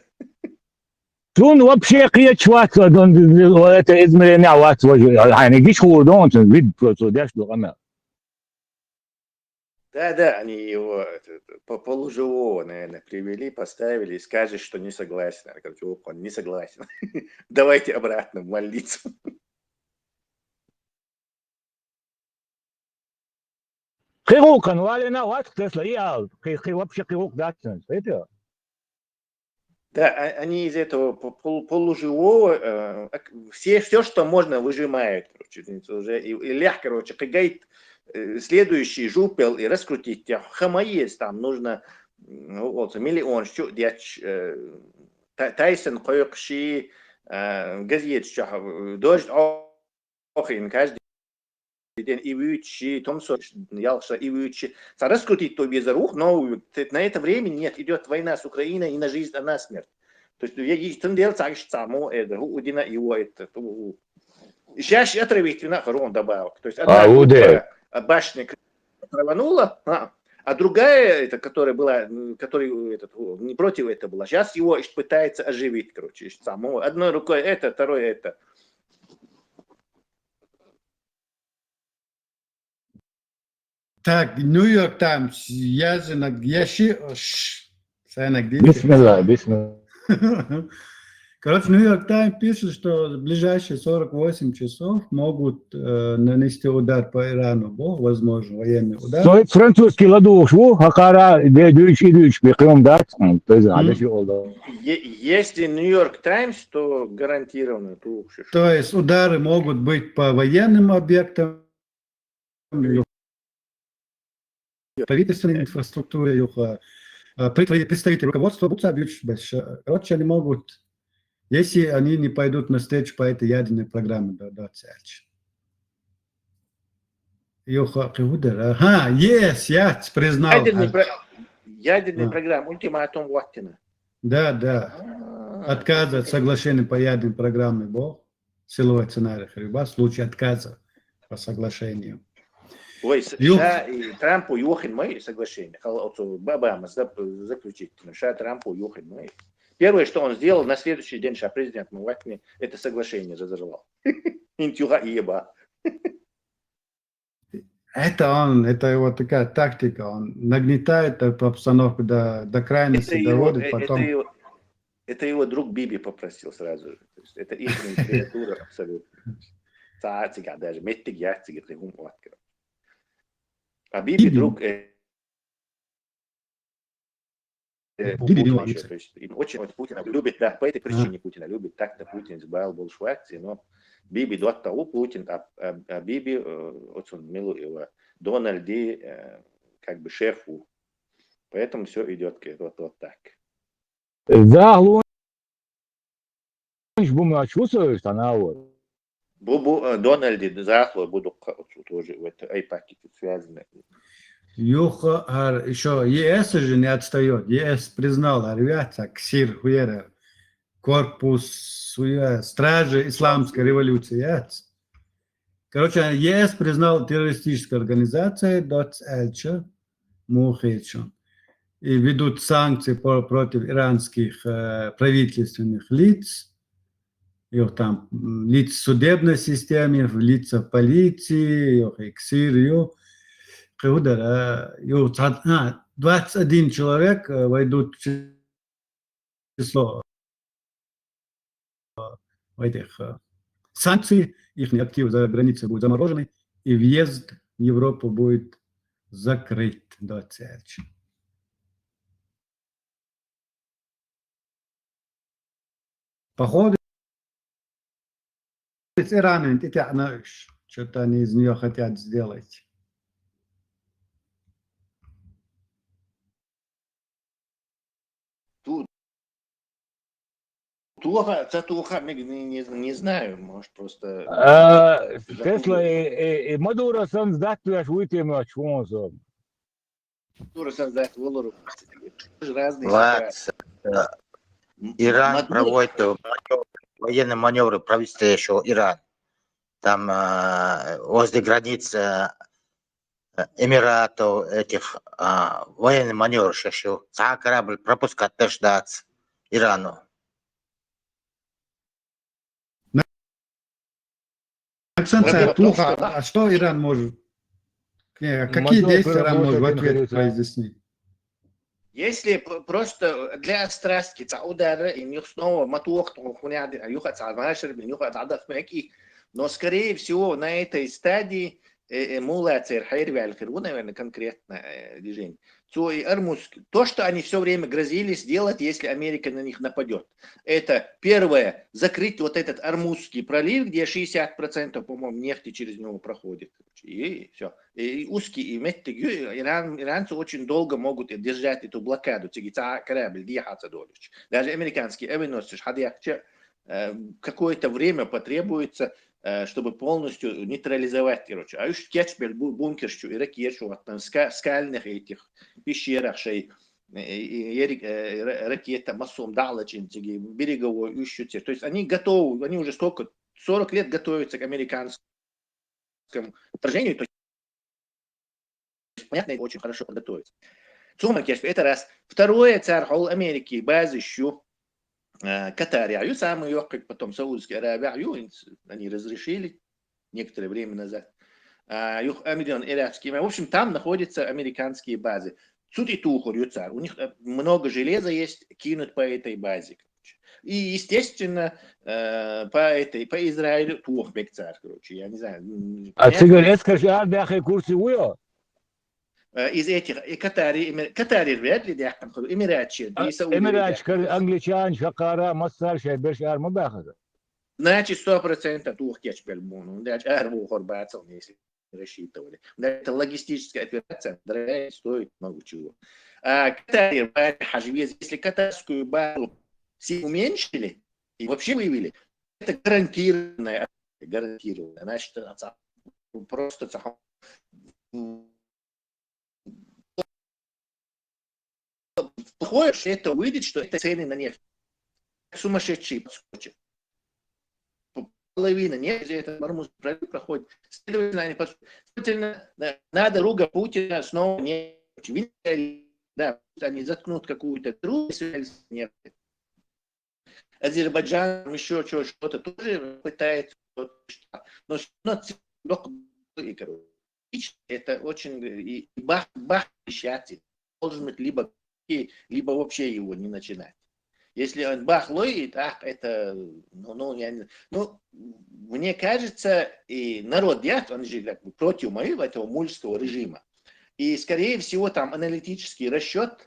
Цун вообще кхечвац, он, это измерение вац, вот, они гиш хурдон, цун вид просто деш духана. Да, да, они его, это, это, по-, полуживого, наверное, привели, поставили и скажешь, что не согласен. Она говорит: «О, он не согласен. Давайте обратно в больницу». Кхы гӀулакхан валена вац Тесла, и ал, кхы, кхы вообще кхы гӀулакх дац, это. Да, а-, они из этого по-, пол-, полуживого, э, ак-, все, всё, что можно, выжимают, короче, извините, уже, и, и лях, короче, кхы гайт, э, следующий жупел и раскрутить тя хама есть, там нужно, м, ну, вот, миллион щу дяч, э, Та-, Тайсон кхойкхуши, э, газеташ чу, э, дождь о-, охин каждый день и вычи, том со-, ялша и вычи. Цхьа раскрутить то везде рух, но т-, на это время нет, идёт война с Украиной, и на жизнь, а на смерть. То есть, я, и тем дело, так же само, это, у, у Дина его, это, у, у. Щас отравить вина, корон добавок. То есть, одна группа, а, башня траванула, а, а другая, это, которая была, м, который, этот, о, не против этого была, щас его ещё пытается оживить, короче, ещё самого. Одной рукой это, второй это. Так, Нью-Йорк Таймс, я же на, я щи-, ш-, Сайнагдите. Бисмилла, бисмилла. Короче, Нью-Йорк Таймс пишет, что в ближайшие сорок восемь часов могут, э, нанести удар по Ирану. Бо-, возможно, военный удар. Стоит французский ладуш, ву, хакара, де, дюйч, и дюйч, бекъем, да? М, то есть, а, Мгм. Если Нью-Йорк Таймс, то гарантированно, то вообще. То есть удары могут быть по военным объектам, правительственной инфраструктуре, юха, э, пред-, представители руководства будут сообщить, короче, они могут, если они не пойдут навстречу по этой ядерной программе, да, да, цельч. Юха, кивудер, ага, yes, я признал. Ядерный А. про-, ядерный А. программа, ультиматум Ваттина. Да, да. А. Отказа от соглашения по ядерной программе, бо? Силовой сценарий хриба в случае отказа по соглашению. Ой, с-, Ю- ша и Трампу юхин май соглашение. Хал-, оту ба-, Обама зап-, заключить. Ша Трампу юхин май. Первое, что он сделал, на следующий день ша президент Муатни это соглашение разорвал. Интюха и еба. Это он, это его такая тактика, он нагнетает эту обстановку до, до крайности, Это его, доводит, э, потом это его, это его друг Биби попросил сразу же. То есть это их литература абсолютно. Цацик, а даже меттик яцик, это ум открыл. А Биби Биби. Друг, э, Э, Биби Путин ещё, то есть, и очень вот Путина любит, да, по этой причине Путина любит, так-то Путин избавил большую акцию, но Биби доттагӀа ву Путин, а, а, а Биби, э, вот он милу его, Дональди, э, как бы шеф ву. Поэтому все идет вот, вот так. ЗахалонцӀа бу моттиг ву со, уж цхьана а вар. Бу, бу, э, Дональди захалой бу дукха, вот, тоже в это, ай пакете связаны. Юха, ар, ещё ЕС же не отстаёт. ЕС признал, ар вяц, а КСИР хуера, корпус, хуя, стражи исламской революции, яц. Короче, ЕС признал террористической организацией, доц эльча, мухечу. И ведут санкции по-, против иранских, э, правительственных лиц. Юх там, м, лиц судебной системы, лица полиции, юх иксир, юх. Кхы хӀу дара, юх цхьа-, а, двадцать один человек, э, войдут в число, э, этих, э, санкций, их активы за границей будут заморожены, и въезд в Европу будет закрыт, доц эльча. Походу, с Ираном тӀетаӀна уж. Чё-то они из неё хотят сделать. Ту-, тоха, ца тоха, мег-, не, не, не знаю, может, просто... А, Тесла и, и, и Мадуро санна датт веш вуй те моттиг хӀун со. Мадуро санна датт волург. Разные ситуации. Вац, э, М-, Иран Мадуро проводит, э, манёвр-, военные манёвры провести ещё Иран. Там, э, возле границ, э, Эмиратов, этих, а, военный манёвр сейчас ещё. Цхьа корабль пропускать деш дац Ирану. Александр, Проблема в том, туха, что а что Иран может, э, какие действия Иран может в ответ произвести? Если п-, просто для острастки, цхьа удар, и нюх снова мотох, то хуйня, а юха цхьа машер, нюха цхьа дах меки. Но, скорее всего, на этой стадии, э, э, мулацер хайр вяль хир, наверное, конкретно, э, движение. Цо и Армуск-, то, что они всё время грозились сделать, если Америка на них нападёт. Это первое, закрыть вот этот Армузский пролив, где шестьдесят процентов, по-моему, нефти через него проходит. И всё. И узкий, и меттиг, и Иран, иранцы очень долго могут держать эту блокаду. Цига цхьа корабль дехьа ца долуш. Даже американский авианосец хьадехча, э, какое-то время потребуется, э, чтобы полностью нейтрализовать, короче. А уж кечбелла бу-, бункерш чу, и ракеташ, вот там ска-, скальных этих пещерах шей, э, и, и ра-, ракета массом далачинцыги, береговой уж чу. То есть они готовы, они уже сколько, сорок лет готовятся к американскому вторжению, то есть понятно, это очень хорошо подготовиться. Цуман кешпи, это раз. Второе, цар хьол Америки базы шу, э, Катаре, а ю самый йоккхик, потом Саудовская Аравия, ю, инс-, они разрешили некоторое время назад. А, юх Амидион Иракский, в общем, там находятся американские базы. Цу тӀе тухур ю цар. У них, э, много железа есть, кинуть по этой базе, короче. И, естественно, э, по этой, по Израилю тох мег цар, короче, я не знаю, м, А понятно? Цигара эскарш ара баьхе курсе вуй? Э, из этих, и Катари, Эмир-, Катари вряд ли дяхкан худу, Эмиратчи, А, и Сауди Эмиратчи, Аравия. Кар-, англичан, шакара, массар, шай берш ара ма баьхара. Значит, сто процентов тох кечбелла буну, значит, ара вухур бацал, если рассчитывали. Да, это логистическая операция, дорогая, стоит много чего. А Катари, Хажи, если катарскую базу все уменьшили и вообще вывели, это гарантированная, гарантированная. Значит, ца-, просто ца-, плохое, что это выйдет, что это цены на нефть сумасшедшие подскочат. П-, половина нефти, это Мормуз пролив проходит. Следовательно, они подс-, следовательно, на-, надо друга Путина снова не, да, они заткнут какую-то дыру, если нефть. Азербайджан ещё чё, что-то тоже пытается, вот, но всё равно ц-, лёг-, и, короче, это очень, и, и бах, бах, решать должен быть либо, либо вообще его не начинать. Если он бах лоит, ах, это, ну, ну, я не, ну, мне кажется, и народ, я, он же как бы против моего этого мульского режима. И, скорее всего, там аналитический расчёт,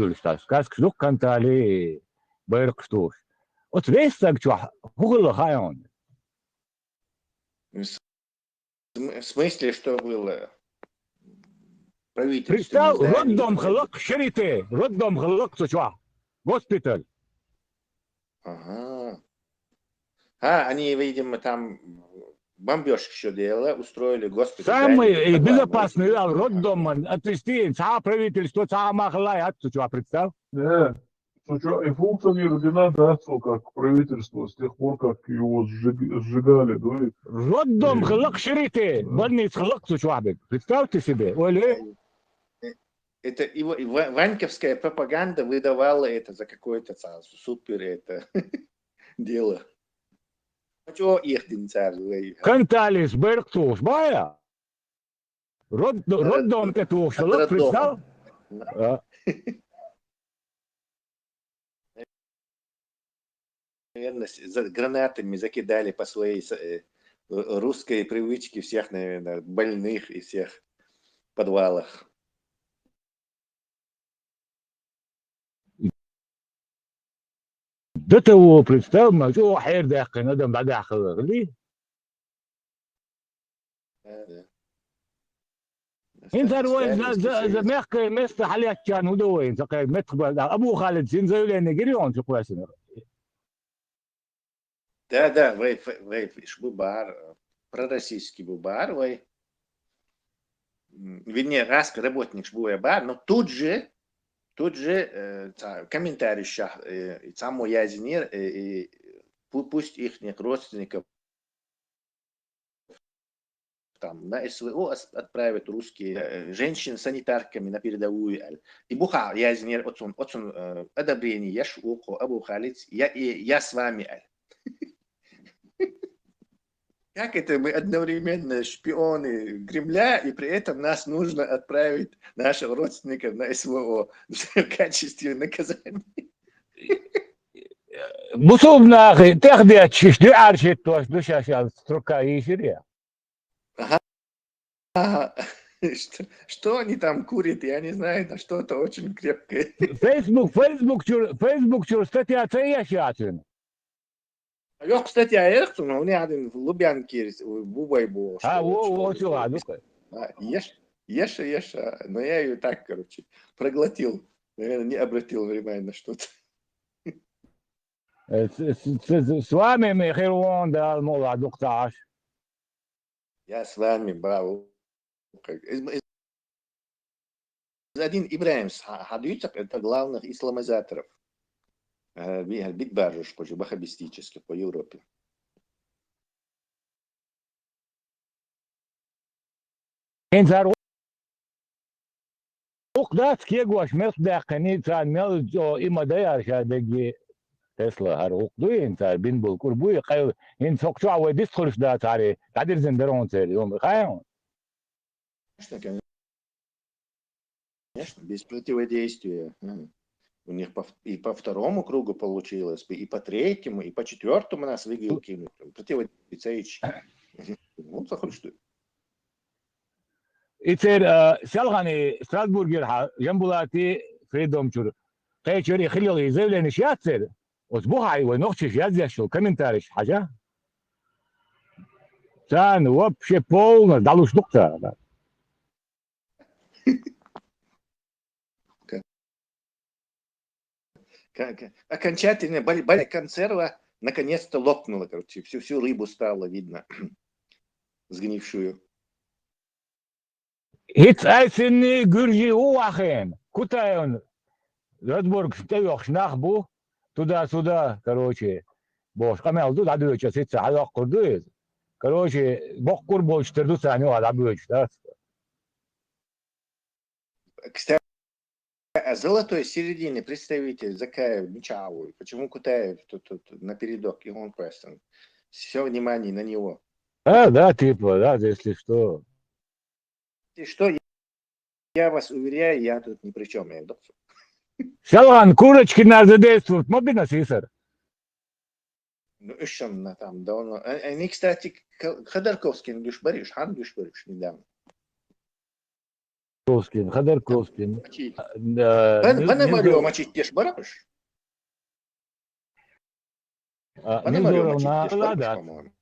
долуш, сказкаш дукха кантали, байракхаш тухуш. Оцу вешан стаг чохь хӀун хилла хаьий хьуна? В смысле, что было? Правительство не Представь, знает, роддом что хилла-кх шерите, роддом хилла-кх цу чохь. Госпиталь. Ага. А, они, видимо, там бомбёжка ещё делала, устроили госпиталь, да, они Самый, э, подвал, безопасный, да, роддом, отвезти, цхьа а правительство, цхьа а ма хилла яц цу чохь, представь. Э, цу чохь и функционировать не надо, да, цо как правительство с тех пор, как его сжиг-, сжигали, да, и Роддом хилла-кх шерите, больница хилла-кх цу чохь берг. Представьте себе, ой, ле? Это его, и ва-, ваньковская пропаганда выдавала это за какое-то ца-, супер это дело. А чё их дин царь вай? Канталис берг тухуш бая? Род-, роддом тӀе тухуш хилла-кх, представь? А. Наверное, с-, за гранатами закидали по своей с-, э, э, русской привычке всех, наверное, больных и всех в подвалах. До того, представь, ма чӀогӀа хьерадаьккхина адам дӀадаьхна хилла. Да, да. ХӀинца вай за, за, за мехкан место хьалаьцчарна хӀун ду вай, ца кхайда меттах бан, Абу Халид, шен заявление гира хьуна цу кхоьссина? Да, да, вай, вай, вай, иш бу бахьар, э, пророссийский бу бахьар вай. М, вернее, гӀаскхи работникаш бу вай бахьар, но тут же, тут же, э, ца-, комментарий ша, э, цхьаммо яздинера, э, и пу-, пусть ихних родственников там на СВО ас-, отправят русские, э, женщин санитарками на передовую, аьлла. И бухахь яздинера оцун, оцун, э, одобрение еш ву кху Абу Халиц, я, и я с вами, аьлла. Как это мы одновременно шпионы Кремля, и при этом нас нужно отправить, наших родственников, на СВО в качестве наказания? Бусулба нахе тӀехдетташ, дуьхьал шиттош ду шаьш аьлла строка йийшира я? Ага. Ага. Что, что они там курят, я не знаю, но что-то очень крепкое. Facebook, Facebook чуьра, Facebook чуьра статья ца еш яц вина? Йоккха статья яра-кх цуьнан, хӀунда аьлла Лубянкера бу вай бохуш. А, во, во, чу а, ну-ка. А, еш, еш, еш, а, но я её так, короче, проглотил. Наверное, не обратил внимания на что-то. Э, с-, с-, с-, с вами мы хир вон, да, мол, а, дукха ца Ӏаш. Я с вами, браво. Как, из, из, один Ибрахимс, хьа-, хьан дуьйцу-кх, это главных исламизаторов. Э, би-, битбаржаш кху ваххабистических по Европе. ХӀинца хӀара гӀуллакх дац кегош мел даьккхина, царна мел чӀогӀа и ма дай хӀара ша дегги Тесла, хӀара гӀуллакх дуй хӀинца, бина болу кӀур буй, къайл-, хӀинца хӀокху чохь вай дистхуьлуш дацахьара, дӀадирзина дара хьуна церан, хӀума хаьий хьуна? Конечно, конечно, без противодействия. М. У них по в-, и по второму кругу получилось бы, и по третьему, и по четвёртому нас в ИГИЛ кинуть. Противодействие. Ну, захочешь ты. И церан, а, селхана Страсбургера хьан Жамбулати Freedom чуьра кхечира и хилла и заявленеш яц церан? Оцу бухахь вай нохчаша язъеш йолу комментарийш хьажа? Царна вообще полностью дӀалуш ду-кх цара. Ка-, ка-, окончательно бал-, бал-, консерва наконец-то лопнула, короче, всю, всю рыбу стало видно, сгнившую. ХӀинца айсинний гуьржий ву вахана, Кутаевн Радборгаш тӀейохуш нах бу, туда-сюда, короче, бохуш къамел ду, дӀадоьдуш аса хӀинца хьадоккхур ду иза. Короче, боккхур болчу тера ду царна юха дӀабоьдуш, да? Кстати, а золотой середины представитель Закаев мичахь ву? Почему Кутаев тут, тут напередок, и он просто? Всё внимание на него. А, да, типа, да, если что. Если что, я вас уверяю, я тут ни при чём, я вдруг. Шалган, курочки на задействовать ма бина сийсара. Ну, уьш-м на там давно. А, они, кстати, к-, Ходорковскийна дуьш бара уьш, хьанна дуьш бара уьш недавно? Ходорковскийна, Ходорковскийна. Мочить. А, да, Пон-, не Пономарёва знаю. Мочить деш бара уьш? А, Пономарёва Невзоровна мочить деш бара уьш, ладно, по-моему.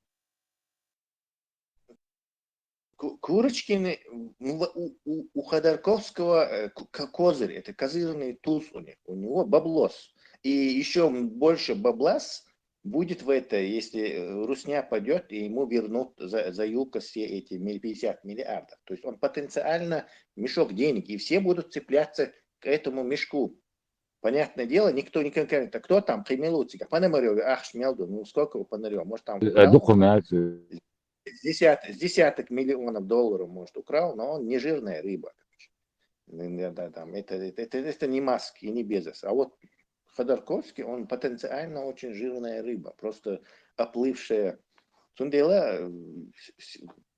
Курочкины, у, у, у Ходорковского э, козырь, это козырный туз у них, у него баблос. И еще больше баблас будет в это, если э, русня падет, и ему вернут за, за ЮКОС все эти 50 миллиардов. То есть он потенциально мешок денег, и все будут цепляться к этому мешку. Понятное дело, никто не конкретно, кто там, Химилуцик, а Пономарёв, ах, Шмелду, ну сколько у Пономарёва, может там... Э, документ. С десяток, с десяток миллионов долларов, может, украл, но он не жирная рыба. Да, да, там, это, это, это, это не Маск и не Безос. А вот Ходорковский, он потенциально очень жирная рыба, просто оплывшая. Цундела,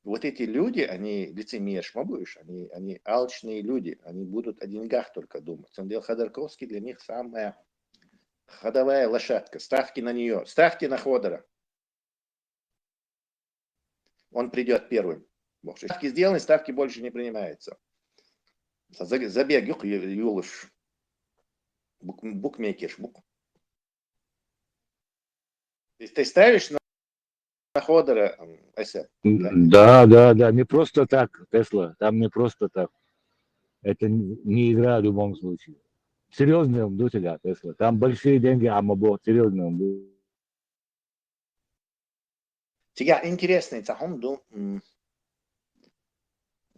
вот эти люди, они лицемеры, могуешь, они, они алчные люди, они будут о деньгах только думать. Цундела Ходорковский для них самая ходовая лошадка. Ставьте на нее, ставьте на Ходора. Он придет первым. Ставки сделаны, ставки больше не принимаются. Забег юлыш. Букмекерш, бук. Ты ставишь на, на Ходора, Эссе? Да, да, да, не просто так, Тесла, там не просто так. Это не игра в любом случае. Серьезный он для тебя, Тесла. Там большие деньги, а мобот, серьезный он. Цигахь интересный цхьа хӀума ду.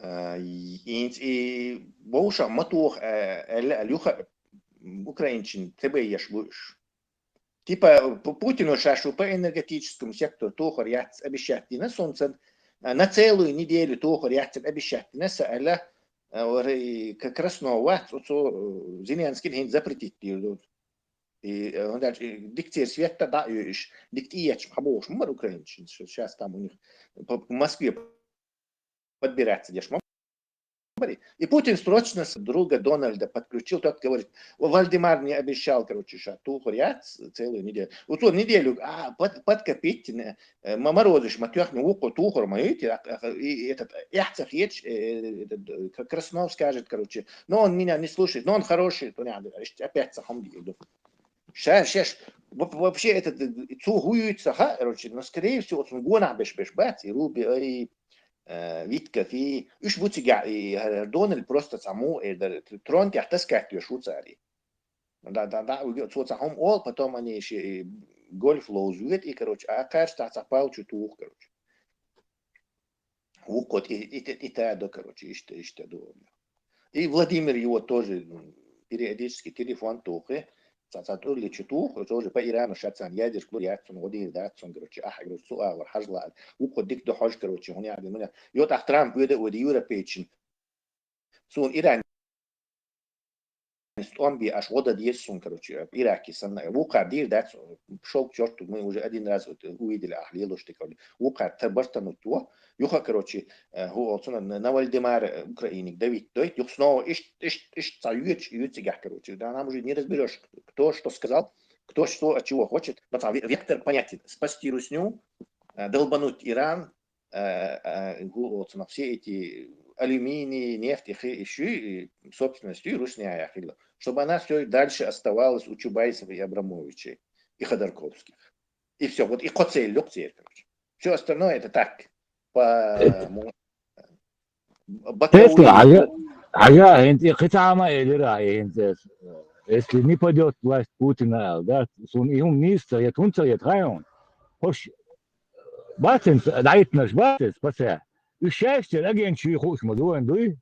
Инц и бовша ма тоха, аьлла, аьлла юха украинчин ЦБ еш бу уж. Типа Путину шашу по энергетическому сектору тохар яц обещать дина, солнце на целую неделю тохар яц обещать дина, са аьлла, Краснов вац, оцо Зеленскийна хӀинца запретить дийр ду. И он дальше дикцер света да иш, дикти ечим хабош мар украинчин, сейчас там у них по Москве подбираться деш мар. И Путин срочно с друга Дональда подключил, тот говорит, Вальдемар мне обещал, короче, ша тухар яц целую неделю. Вот он неделю а, под, подкопить, э, морозишь, матёхни, ухо тухар, моите, и этот, яхцах ечь, Краснов скажет, короче, но он меня не слушает, но он хороший, то не надо, опять сахом диду. Шаш, шаш, вообще это цу гуюется, ха, короче, но скорее всего, он гона беш беш бац, и Руби, и Витков, и уж буцига, и Дональд просто саму, и трон тях таскать уж уцари. Да, да, да, цу цахом ол, потом они еще гольф лоузует, и, короче, а кажется, цапал чутух, короче. Вукот и, и, и та до, короче, ишта, ишта до. И Владимир его тоже периодически телефон тухе, цацат урличи тух, тоже по Ирану шацан ядер клур яцун, Владимир дацун, короче, ах, говорю, суавар, хажла, вукот дик до хож, короче, хуня, ну, йот ах Трамп веде, веде европейчин. Сун Иран стомби аш года десун, короче, Ираки сан, вука дир дац, шёл к чёрту, мы уже один раз вот увидели, ах, лилуш ты, короче, вука та бартану то, юха, короче, гу олцуна на Вальдемар Украиник давить дойт, юх снова иш, иш, иш, ца юч, юцигах, короче, да, нам уже не разберешь, кто что сказал, кто что от чего хочет, но там вектор понятен, спасти Русню, долбануть Иран, на все эти алюминий, нефть, их ещё и собственностью Русняя, чтобы она все дальше оставалась у Чубайсов и Абрамовичей и Ходорковских. И все, вот и коцель, короче. Все остальное это так, по Тесла, ага, ага, хӀинца и кхы цхьа хӀама элира, и хӀинца, если не падёт власть Путина, да, сун и хӀума нийса ца ет, хӀунца ца ет, хай хьуна. Хош, бацинца, дӀаиттинарш бацинца, пасе. Уж шаьш церан агентчий хууш ма ду вайн, дуй?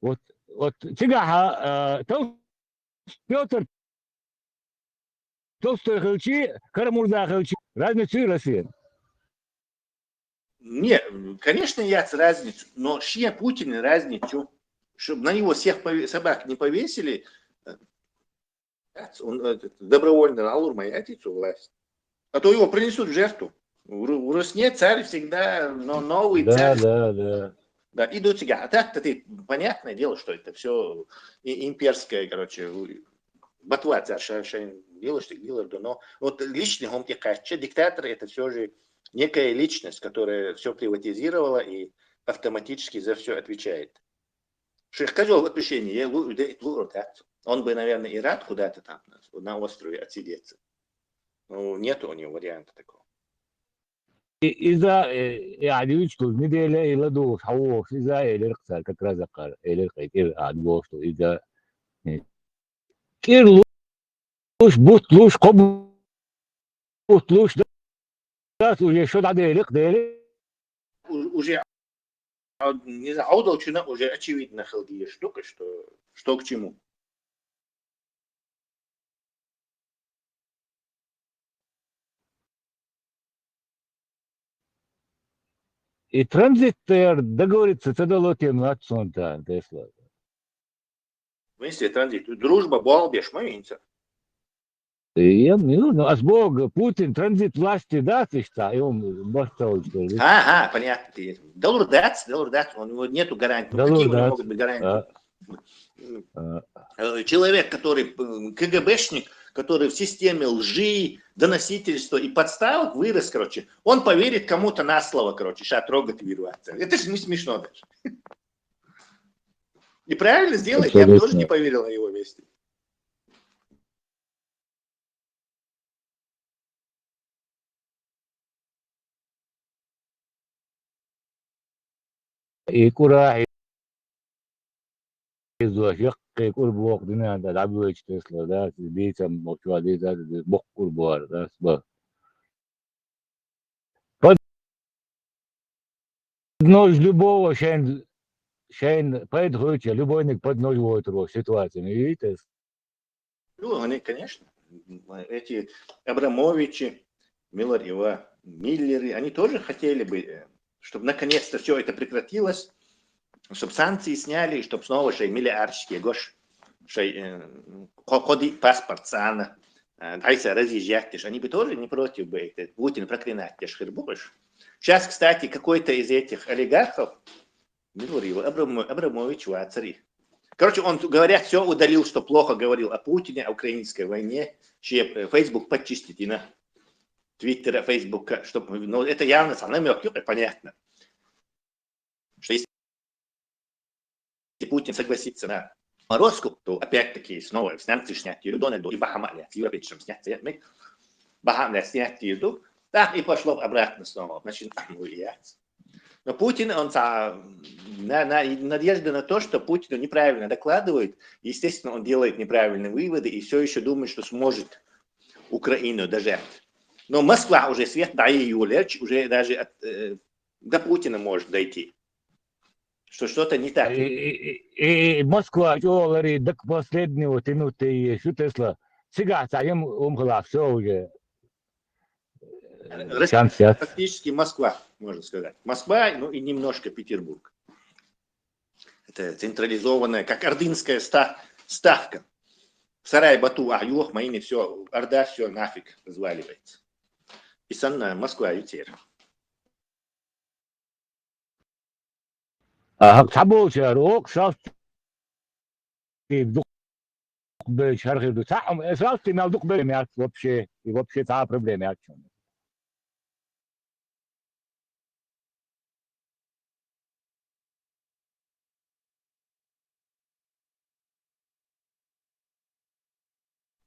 Вот, вот цигахьа, а, Тол-, Пётр Толстой хилчи, Карамурза хилчи, разница ю Россия? Не, конечно, яц разницу, но шен Путин разницу, чтобы на него всех пове-, собак не повесили, э, яц, он, э, этот, добровольно алур моя эту власть. А то его принесут в жертву. В Ру-, в Русне царь всегда, но новый Да, царь. Да, да. Да, идут сега. А так-то ты, понятное дело, что это все имперское, короче, у-, ботва царь ша-, ша-, делаешь ты, делаешь, да, но вот личный хом каче, диктатор это все же некая личность, которая все приватизировала и автоматически за все отвечает. Ших козёл в отпущении, я лу-, де-, лу-, так. Он бы, наверное, и рад куда-то там на, на острове отсидеться. Ну, нет у него варианта такого. и-, иза, э, э, а дивичкус неделя и ладугуш, хьавогуш, иза элир кхар, как раз акхар, элир кхай, кир а дивошту, иза, э, кир луш, бут луш, кхо бут луш, да, уже шо да делик, делик. У-, уже, а, не знаю, а удалчина уже очевидно халдия штука, что, что к чему. И транзит таяр договориться ца дало тем нацонта, Тесла. В смысле транзит? Дружба балбеш ма инца. Я, ну, ну, а с Бога, Путин транзит власти даст, и что, и он бахтал, что ли? Ага, понятно. Ты. Далур дац, далур дац, у него нету гарантий. Ну, какие у него могут быть гарантии? А. Э, человек, который, э, КГБшник, который в системе лжи, доносительства и подставок вырос, короче, он поверит кому-то на слово, короче, ща трогать и вырваться. Это же не смешно даже. И правильно сделает, я бы тоже не поверил на его месте. И кура, и зуа, яккхе кур бох дина да, да, буйч Тесла, да, бицам, мочуа, да, да, бох кур буар, да, сба. Под нож любого шен, шен, под хуйча, любой ник под нож войтро ситуация, не видите? Ну, они, конечно, эти Абрамовичи, Миллер его, Миллеры, они тоже хотели бы, э, чтобы наконец-то все это прекратилось, чтобы санкции сняли, и чтобы снова шей миллиардчики, гош, шей, э, ко-, коди паспорт сана, э, дайса разъезжать, они бы тоже не против бы это, Путин проклинать, те ж хырбуш. Сейчас, кстати, какой-то из этих олигархов, Миллер его, Абрамо-, Абрамович Вацари. Короче, он, говорят, все удалил, что плохо говорил о Путине, о украинской войне. Че, э, Facebook почистить и на Твиттера, Фейсбука, чтобы, ну, это явно намек, понятно. Что если Путин согласится на морозку, то опять-таки снова санкции снять, и Дональду, и Бахамалия, с Европейцем снять, снять, Бахамалия снять, и так и пошло обратно снова. Значит, ну, и я. Но Путин, он са-, на, на, надежда на то, что Путину неправильно докладывают, естественно, он делает неправильные выводы и все еще думает, что сможет Украину дожать. Но Москва уже свет, да, и Юлерч уже даже от, э, до Путина может дойти. Что что-то не так. И, и, и, и Москва, чё, говорит, до последнего тянуть, и что Тесла? Сега, саем, ум хла, все уже. Э, Россия, шанс сейчас. Фактически Москва, можно сказать. Москва, ну и немножко Петербург. Это централизованная, как ордынская ста-, ставка. Сарай, Бату, Ахюх, Маини, все, Орда, все нафиг разваливается. И санна Москва, Ютер. Аха, цхьаболчар, ок, сразу ты дух бе, шархи ду. Цхьа, э, сразу ты мел дух бе, мят, вообще, и вообще цхьа проблема ят.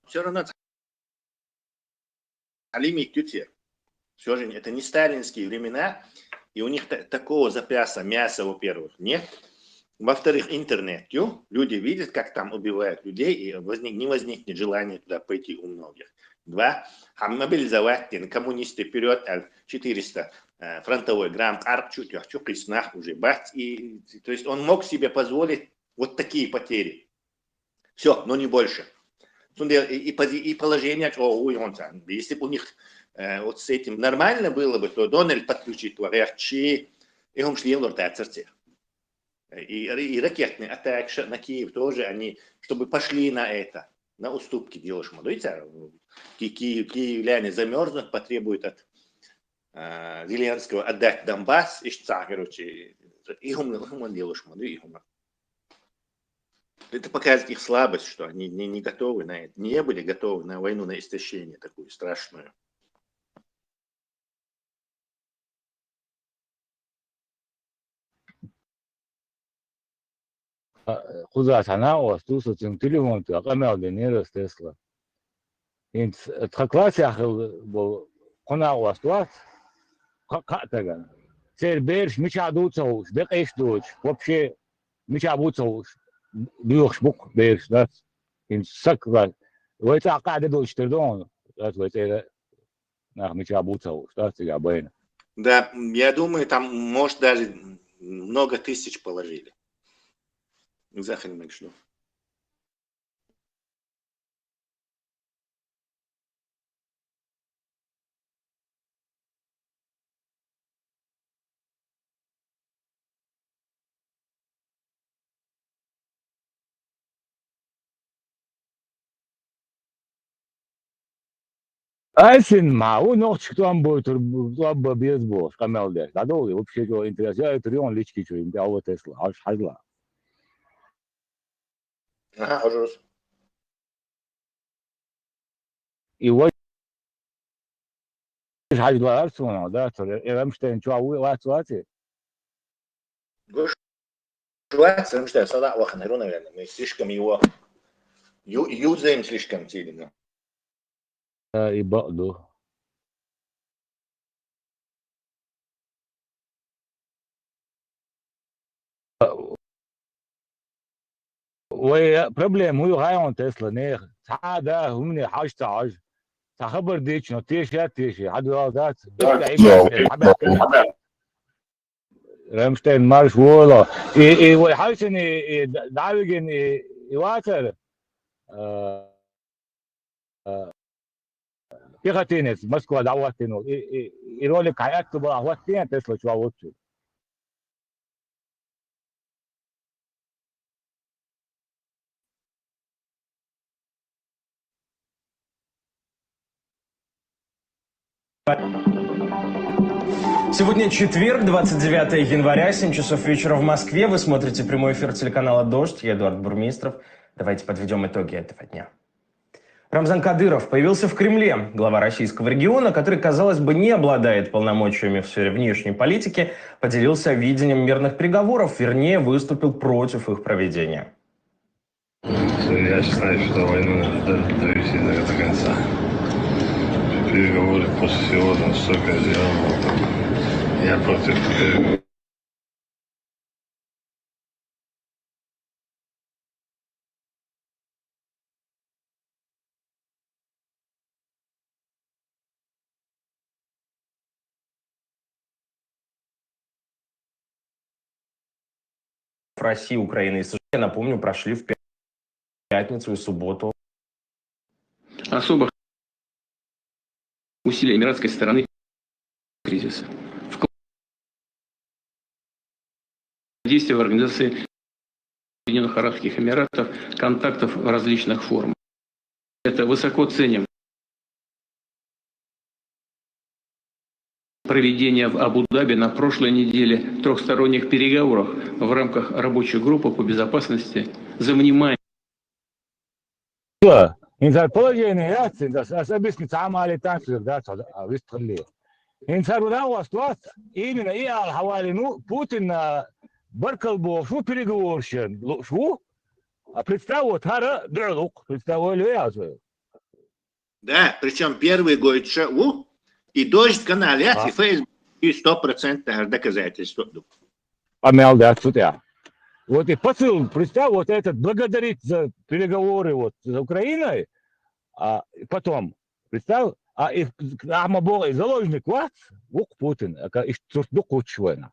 Все равно Алими Тютер. Все же это не сталинские времена, и у них та-, такого запаса мяса, во-первых, нет. Во-вторых, интернет, ю, люди видят, как там убивают людей, и возник-, не возникнет желания туда пойти у многих. Два, а мобилизовать, ну, коммунисты вперед, а четыреста, э, фронтовой грамм, арчу, тю, чу, киснах уже бать, и, то есть он мог себе позволить вот такие потери. Все, но не больше. Сунде и, и пози-, и положение, о, уй, он там. Если бы у них, э, вот с этим нормально было бы, то Дональд подключит варячи, и он шли лор тацерти. И, и ракетные атаки ш-, на Киев тоже, они, чтобы пошли на это, на уступки делаешь, мадуйца. Ки-, ки-, киевляне замерзнут, потребуют от, а, Зеленского отдать Донбасс, и что, короче, и он, и он делаешь, мадуй, и он. Это показывает их слабость, что они не, не готовы на это, не были готовы на войну, на истощение такую страшную. Кхуза санаа оасту, со цун телефон тӀа къамаьл динера Тесла. Инц тха класс яхал бо кхуна оасту ац. кха-, кхаъ тагана. Церан бераш мичахь ду ца хууш, декъий доцуш, вообще мичахь бу ца хууш, доьхуш бу-кх бераш, дац? ХӀинца саг ва. Вай цӀахь кхаъ де долуш тера ду хьуна, дац, вай цӀера нах мичахь бу ца хууш, дац, цигахь байна. Да, я думаю, там, может, даже много тысяч положили. Иза хила мегаш ду. Айсин ма, ву нохчашка тӀом бойтур, тӀом бан беза бохуш, къамел деш. ДӀадовла, вообще чӀогӀа интерес яйтур ю хьуна лички чу, хӀинца а ву Тесла, хьажа, хьажала. Аха, хьажурс. И вай хьажа лаар суна, да, цо, э, Рамштайн чохь ву, вац, вац и? Гуш вац, Рамштайн, садаа вахана, наверное, мы слишком его ю-, юзаем слишком сильно. Да, и бакъ ду. Вай проблема хӀун ю хаьий хьуна, Тесла, нехан? Цхьа а да, хӀумане хьажа ца хьожу. Цхьа хабар дийцича, но теша а теший, хьан дуьхьал дац? Да, иштта да, хьабаьхкина. Рамштайн марш воло. И, и вай хьаьвсина, и, и дӀа а вигина, и, и вацара, а, а, пехотинец Москва дӀахӀоттийна волу. И, и, и ролик хьан аьтто бала хӀоттийна Тесла чохь воцчуьра. Сегодня четверг, двадцать девятое января, семь часов вечера в Москве. Вы смотрите прямой эфир телеканала «Дождь». Я Эдуард Бурмистров. Давайте подведем итоги этого дня. Рамзан Кадыров появился в Кремле. Глава российского региона, который, казалось бы, не обладает полномочиями в сфере внешней политики, поделился видением мирных переговоров, вернее, выступил против их проведения. Я считаю, что войну надо до-, довести до, до конца. Переговоры после всего там столько сделано. Я против переговоров. России, Украины и США, я напомню, прошли в пятницу и субботу. Особых усилий эмиратской стороны кризиса. Вклад действия в Организации Объединённых Арабских Эмиратов, контактов в различных формах. Это высоко ценим. Проведение в Абу-Даби на прошлой неделе трёхсторонних переговоров в рамках рабочей группы по безопасности за внимание. ХӀинца хӀара положение яц, хӀинца ас, ас объясни, цхьа а ма алийтан цуьнга, да, цхьа а вистхилли. ХӀинца хӀара ву дагӀост вац, именно и ала хьавалийна ву, Путинна баркалла бохуш ву, переговоршна лууш ву. А представь, вот хӀара дуьхьал ву-кх, представь, ойла яц вай. Да, причём первый гойтуш а ву, и Дождь канал яц, и Facebook, и сто процентов хӀара доказательство ду. Къамел дац цу тӀехь. Вот и посыл, представь, вот этот благодарить за переговоры вот с Украиной, а потом, представь, а и ахьа ма боху, и заложник вац, ву-кх Путин, ака иштта сурт ду кхуччуш вайна.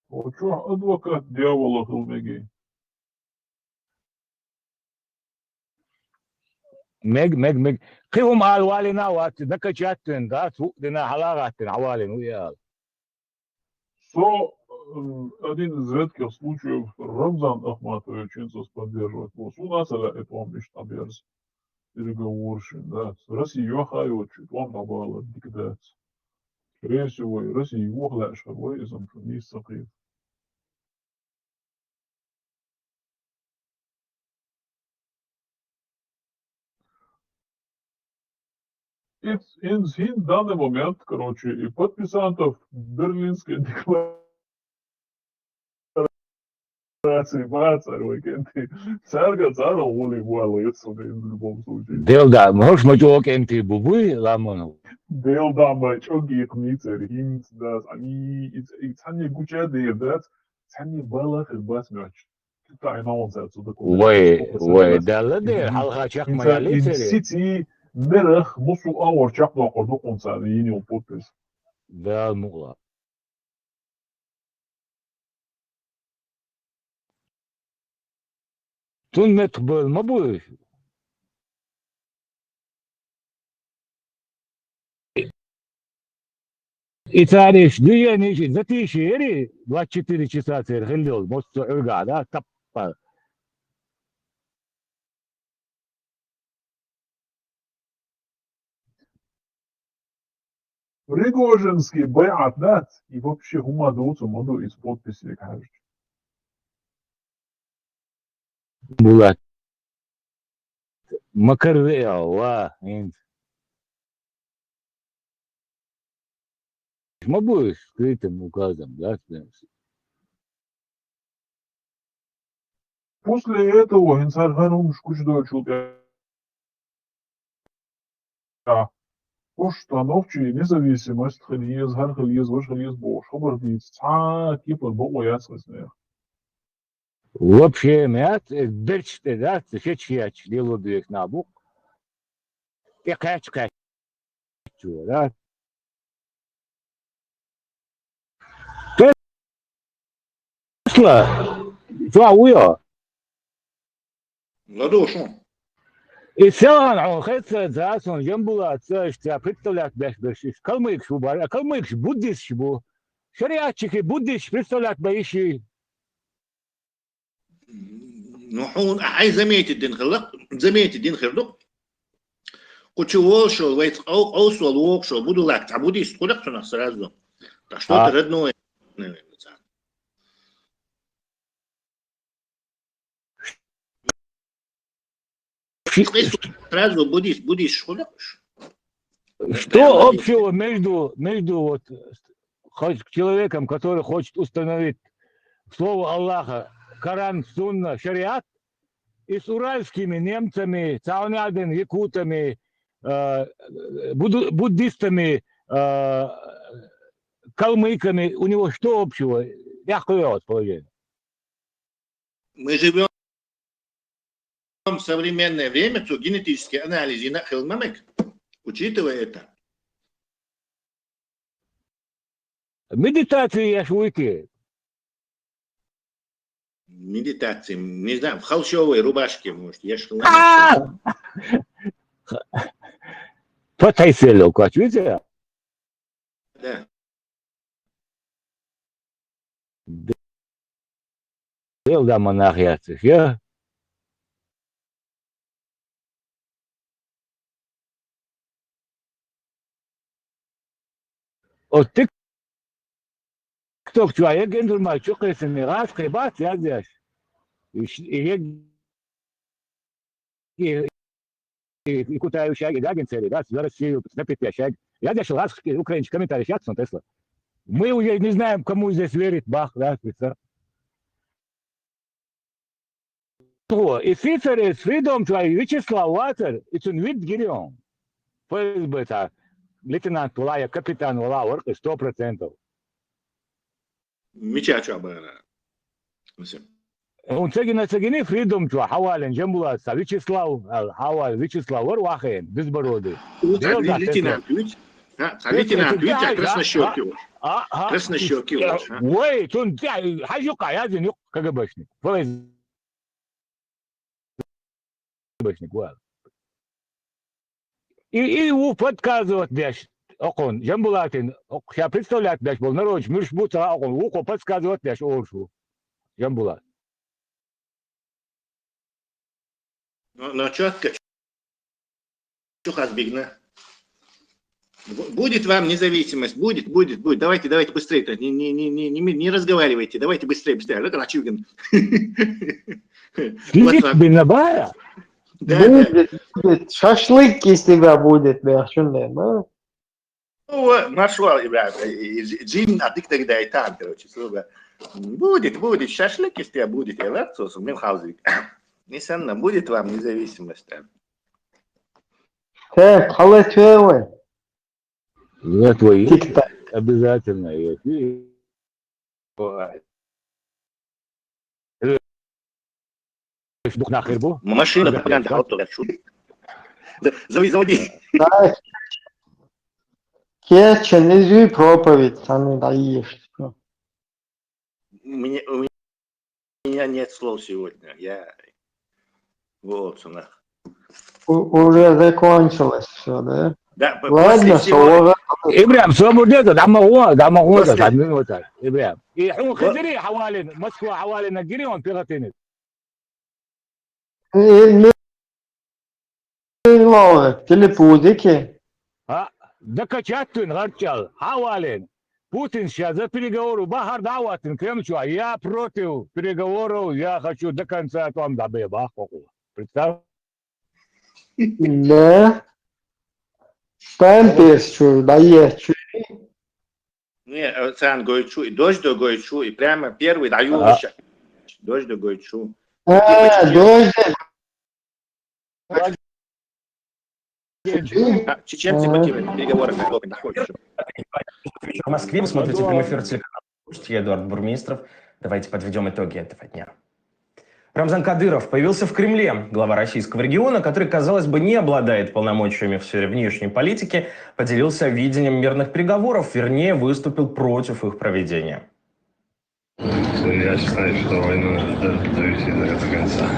Оцу чохь адвокат дьявола хила мегий. Мег, мег, мег. Кхин хӀума ала валийна а вац, накачать дина дац, хӀуъа дина, хьала а гӀаттина, хьавалийна ву и ала. Со, м, один из редких случаев Рамзан Ахматовича хӀинца ас поддерживать бу. Суна а ца лаьа и тӀом иштта дӀаберза переговоршна, да. Россия юьхьа а йоцуш, и тӀом дӀабалар дика дац. Скорее всего, и Россия юьхьа лаьаш хир вай, иза-м шу нийса ца кхета. It's in, in данный момент, короче, и подписантов Берлинской декларации Бацари, бацари, вай кӀентий. Царга царал гъули вала яцуна, в любом случае. Делда, можешь ма чӀоагӀа кӀентий бу буй, ламан? Делда ма чӀоагӀа йикъ ницӀер, хӀинца дас, ами, иц-, иц-, цхьанне гуча дер дац, цхьанне бала хир бац мягӀч. Тайна он цар цу дакъу. Вай, вай, далла дер, хьалха чакх ма яллий цари. Сици, мерах, мусу авар чакхдоккхур дукхунца, йини он подпись. Дал мукъла. Цун метх бел ма буй. И цариш дуьйениш, и затиши яри, двадцать четыре часа цер хилла йолу, моссо Ӏуьргахь, да, таппа. Пригожинский байӀат дац, и вообще хӀума доцу ма ду иза подписега хьаьжча. Булат. Макар веа, ва, хӀинца. Ма бу скрытым указом, да, в принципе. После этого хӀинца хӀара хӀумаш гучудойчул тӀе хӀуш станокчий независимость хила еза, хӀара хила еза, важа хила еза бохуш хабар дийца цхьа а кепара бакъо яц иза нехан. Вообще меат, э, берч тӀе дац, шечхьяч лело бехна бу. ТӀе кхаьч кхаьччо, да? Тесла, чохь вуй хьо? ЛадогӀа шун. И селхан хьуна хеза ца, цара суна Жамбулат ца, аша ца представлять беш берш, иша калмыкаш бу бара, а калмыкаш буддисташ бу. Шариатчики буддисташ представлять бан йиш ю. Ну, хьуна, хьайн заметить дина хилла, заметить дина хир ду. Кху чу волуш волу, вайца къов-, къовсол вогӀуш волу будулак цхьа буддист хуьлу-кх цунах сразу. Так что это родное, наверное, царна. Ши- Сразу буддист, буддист хуьлу-кх уьш. Что общего между, между вот хоть человеком, который хочет установить слово Аллаха, Коран, Сунна, Шариат, и с уральскими немцами, цхьаъ якутами, э, буду-, буддистами, э, калмыками, у него что общего? Я хуёво положение. Мы живём в современное время, цу генетический анализ йина хила ма мега, учитывая это. Медитация еш вуйти? Медитация, не знаю, в холщовой рубашке, может, еш хила ма мега. А! Потайсельо квач, видите? Да. Делда ма нах яц, я? Оцу тик-, тикток чохь яга информаци чу кхийсина, гӀаз кхин бац яздеш. И ш-, и яга И, и, и Кутаевича, и Гагинцери, да, за Россию, запятия шаг. Я дошел раз, украинский комментарий сейчас, он Тесла. Мы уже не знаем, кому здесь верить, бах, да, представь. Тхо, и Фицер, и Фридом, чай, Вячеслав Ватер, и цун вид гирион. ФСБ та, лейтенант вала, я капитан вала, воркы, сто процентов. Мича чу бара. Хьуна ца гина, ца гина, Фридом чу хьавален Жамбулат, ца Вячеслав, а, хьавал Вячеслав вар вахен, безбородый. Цхьа лейтенант вуьйцу, а, цхьа лейтенант вуьйцу, а, краснощёкий волуш. А, а, краснощёкий волуш, а. Вай, цун, хьажа юккъа, язйина юккъа КГБшник. Вай, КГБшник вала. И, и ву подсказывать деш, окхун, Жамбулатин, окх ша представлять деш болу народаш муьлш бу ца хаьа окхун, вукхо подсказывать деш олуш ву, Жамбулат. Но, но чётко, чу хазбигна. Бу-, будет вам независимость, будет, будет, будет. Давайте, давайте быстрее, не, не, не, не, не, не разговаривайте, давайте быстрее, быстрее. Ачивгин. Следить бина бара. Да, да. Будет, будет. Шашлык из тебя будет, да, шунден, да? Ну, вот, нашёл, ребята, и, и, и Джин, а ты тогда и там, короче, слуга. Будет, будет. Шашлык из тебя будет. Я рад, что мюнхгаузен. Несомненно, будет вам независимость. Да. Так, халатвевы. Обязательно. Дух нахер бу. Машина пропаганда халтура. Заводи, заводи. Кечен, изю проповедь, сами даешь. У меня, у меня нет слов сегодня. Я вот у нас. Уже закончилось все, да? Да, Ладно, после всего- что Ибрам, сомурдета, дамагуа, дамагуа, После- дамагуа. Ибрам. И хун хизри хавалин, Москва хавалин, гири он пехотинец. Телепузики. А, докачатвин гъарчал, хавалин. Путин ща за переговору бахар даъватин Кремль чу, я против переговоров, я хочу до конца там дабе бахо. Представь. Да. Памперс чу, да е чу. Не, э, цан гойчу, и дождь до гойчу, и прямо первый даю ща. Дождь до гойчу. А, дождь. А, чеченцы против переговоров находятся. В Москве вы смотрите прямой эфир телеканала «Дождь». Я Эдуард Бурмистров. Давайте подведем итоги этого дня. Рамзан Кадыров появился в Кремле. Глава российского региона, который, казалось бы, не обладает полномочиями в сфере внешней политики, поделился видением мирных переговоров, вернее, выступил против их проведения. Я считаю, что войну надо довести до конца.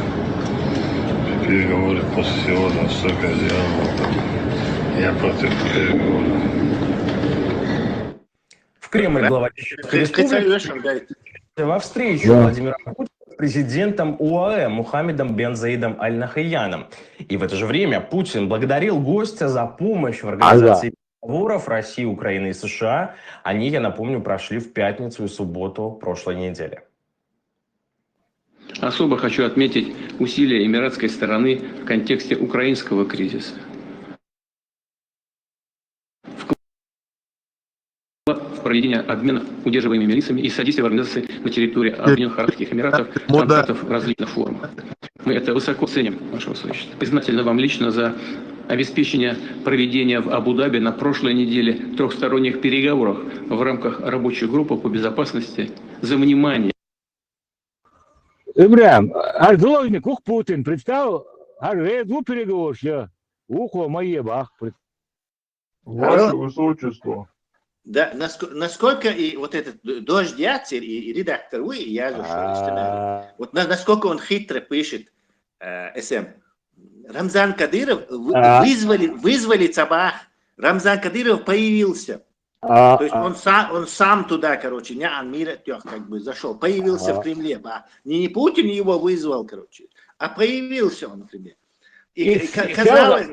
Переговоры после всего там столько сделано. Я против переговоров. В Кремль глава Чеченской Республики во встречу Владимира Путина с президентом ОАЭ Мухаммедом бен Заидом Аль Нахаяном. И в это же время Путин благодарил гостя за помощь в организации переговоров России, Украины и США. Они, я напомню, прошли в пятницу и субботу прошлой недели. Особо хочу отметить усилия эмиратской стороны в контексте украинского кризиса. В проведение обмена удерживаемыми лицами и содействие в организации на территории Объединённых Арабских Эмиратов контактов в различных формах. Мы это высоко ценим, Ваше Высочество. Признательны вам лично за обеспечение проведения в Абу-Даби на прошлой неделе трёхсторонних переговоров в рамках рабочей группы по безопасности за внимание. Ибрам, а заложник ух Путин, представь, а везу переговорща, ухо мое бах. Ваше Высочество. Да, наск- насколько и вот этот д- дождь яцер и, и редактор, вы, и я же, что ли, что ли. Вот на- насколько он хитро пишет, э, СМ. Рамзан Кадыров вы- вызвали, вызвали цабах. Рамзан Кадыров появился. То есть он сам, он сам туда, короче, не Анмира Тёх, как бы зашел, появился в Кремле, ба. Не, не Путин его вызвал, короче, а появился он в Кремле. И, и ка- казалось,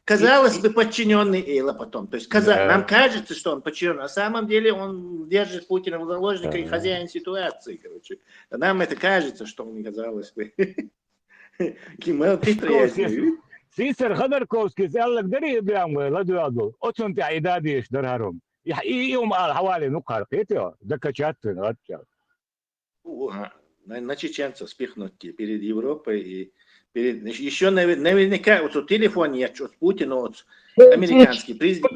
казалось бы, подчиненный Эйла потом. То есть каза- нам кажется, что он подчиненный. На самом деле он держит Путина в заложниках и хозяин ситуации, короче. Нам это кажется, что он, казалось бы. Кимел Петрович. Сисер Ходорковский, Эллак Дари Ибрам, Ладуадул. Отсунте айдадеш дарарум. Я и ум ал хавали нукар кете, да качат, да качат. На, на чеченцев спихнуть перед Европой и перед, еще наверняка вот телефон я что Путин, вот американский президент.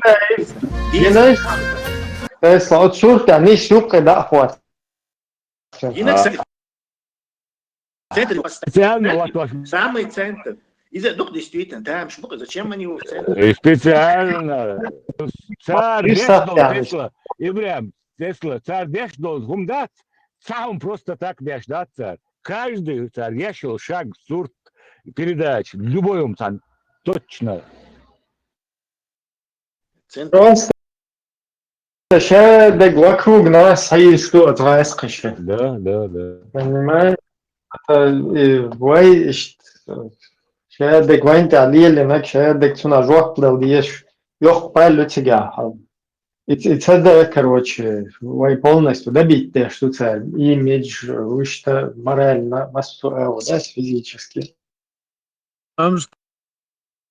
Тесла, от сурта, не сюкка, да, хват. Инак центр Специально вот ваш самый центр. И за- ну, действительно, там шмука, зачем они его в центр? И специально. Царь Ты деш сам дол тянешь. Тесла. Ибрам, Тесла, царь деш дол гумдац, сам просто так деш дац царь. Каждый царь дешел шаг, сурт, передач, любой умсан. Точно. Центр. Просто шадег вокруг нас есть что от вас кыши. Да, да, да. Понимаешь? Это, э, вай, ш- шадег вайн талили, нак шадег цуна жуак дал диеш. Ёх, палю тига. И, и тогда, короче, вай полностью добить те, что цель, имидж, что морально, массу, э, вот, да, физически. Амшта,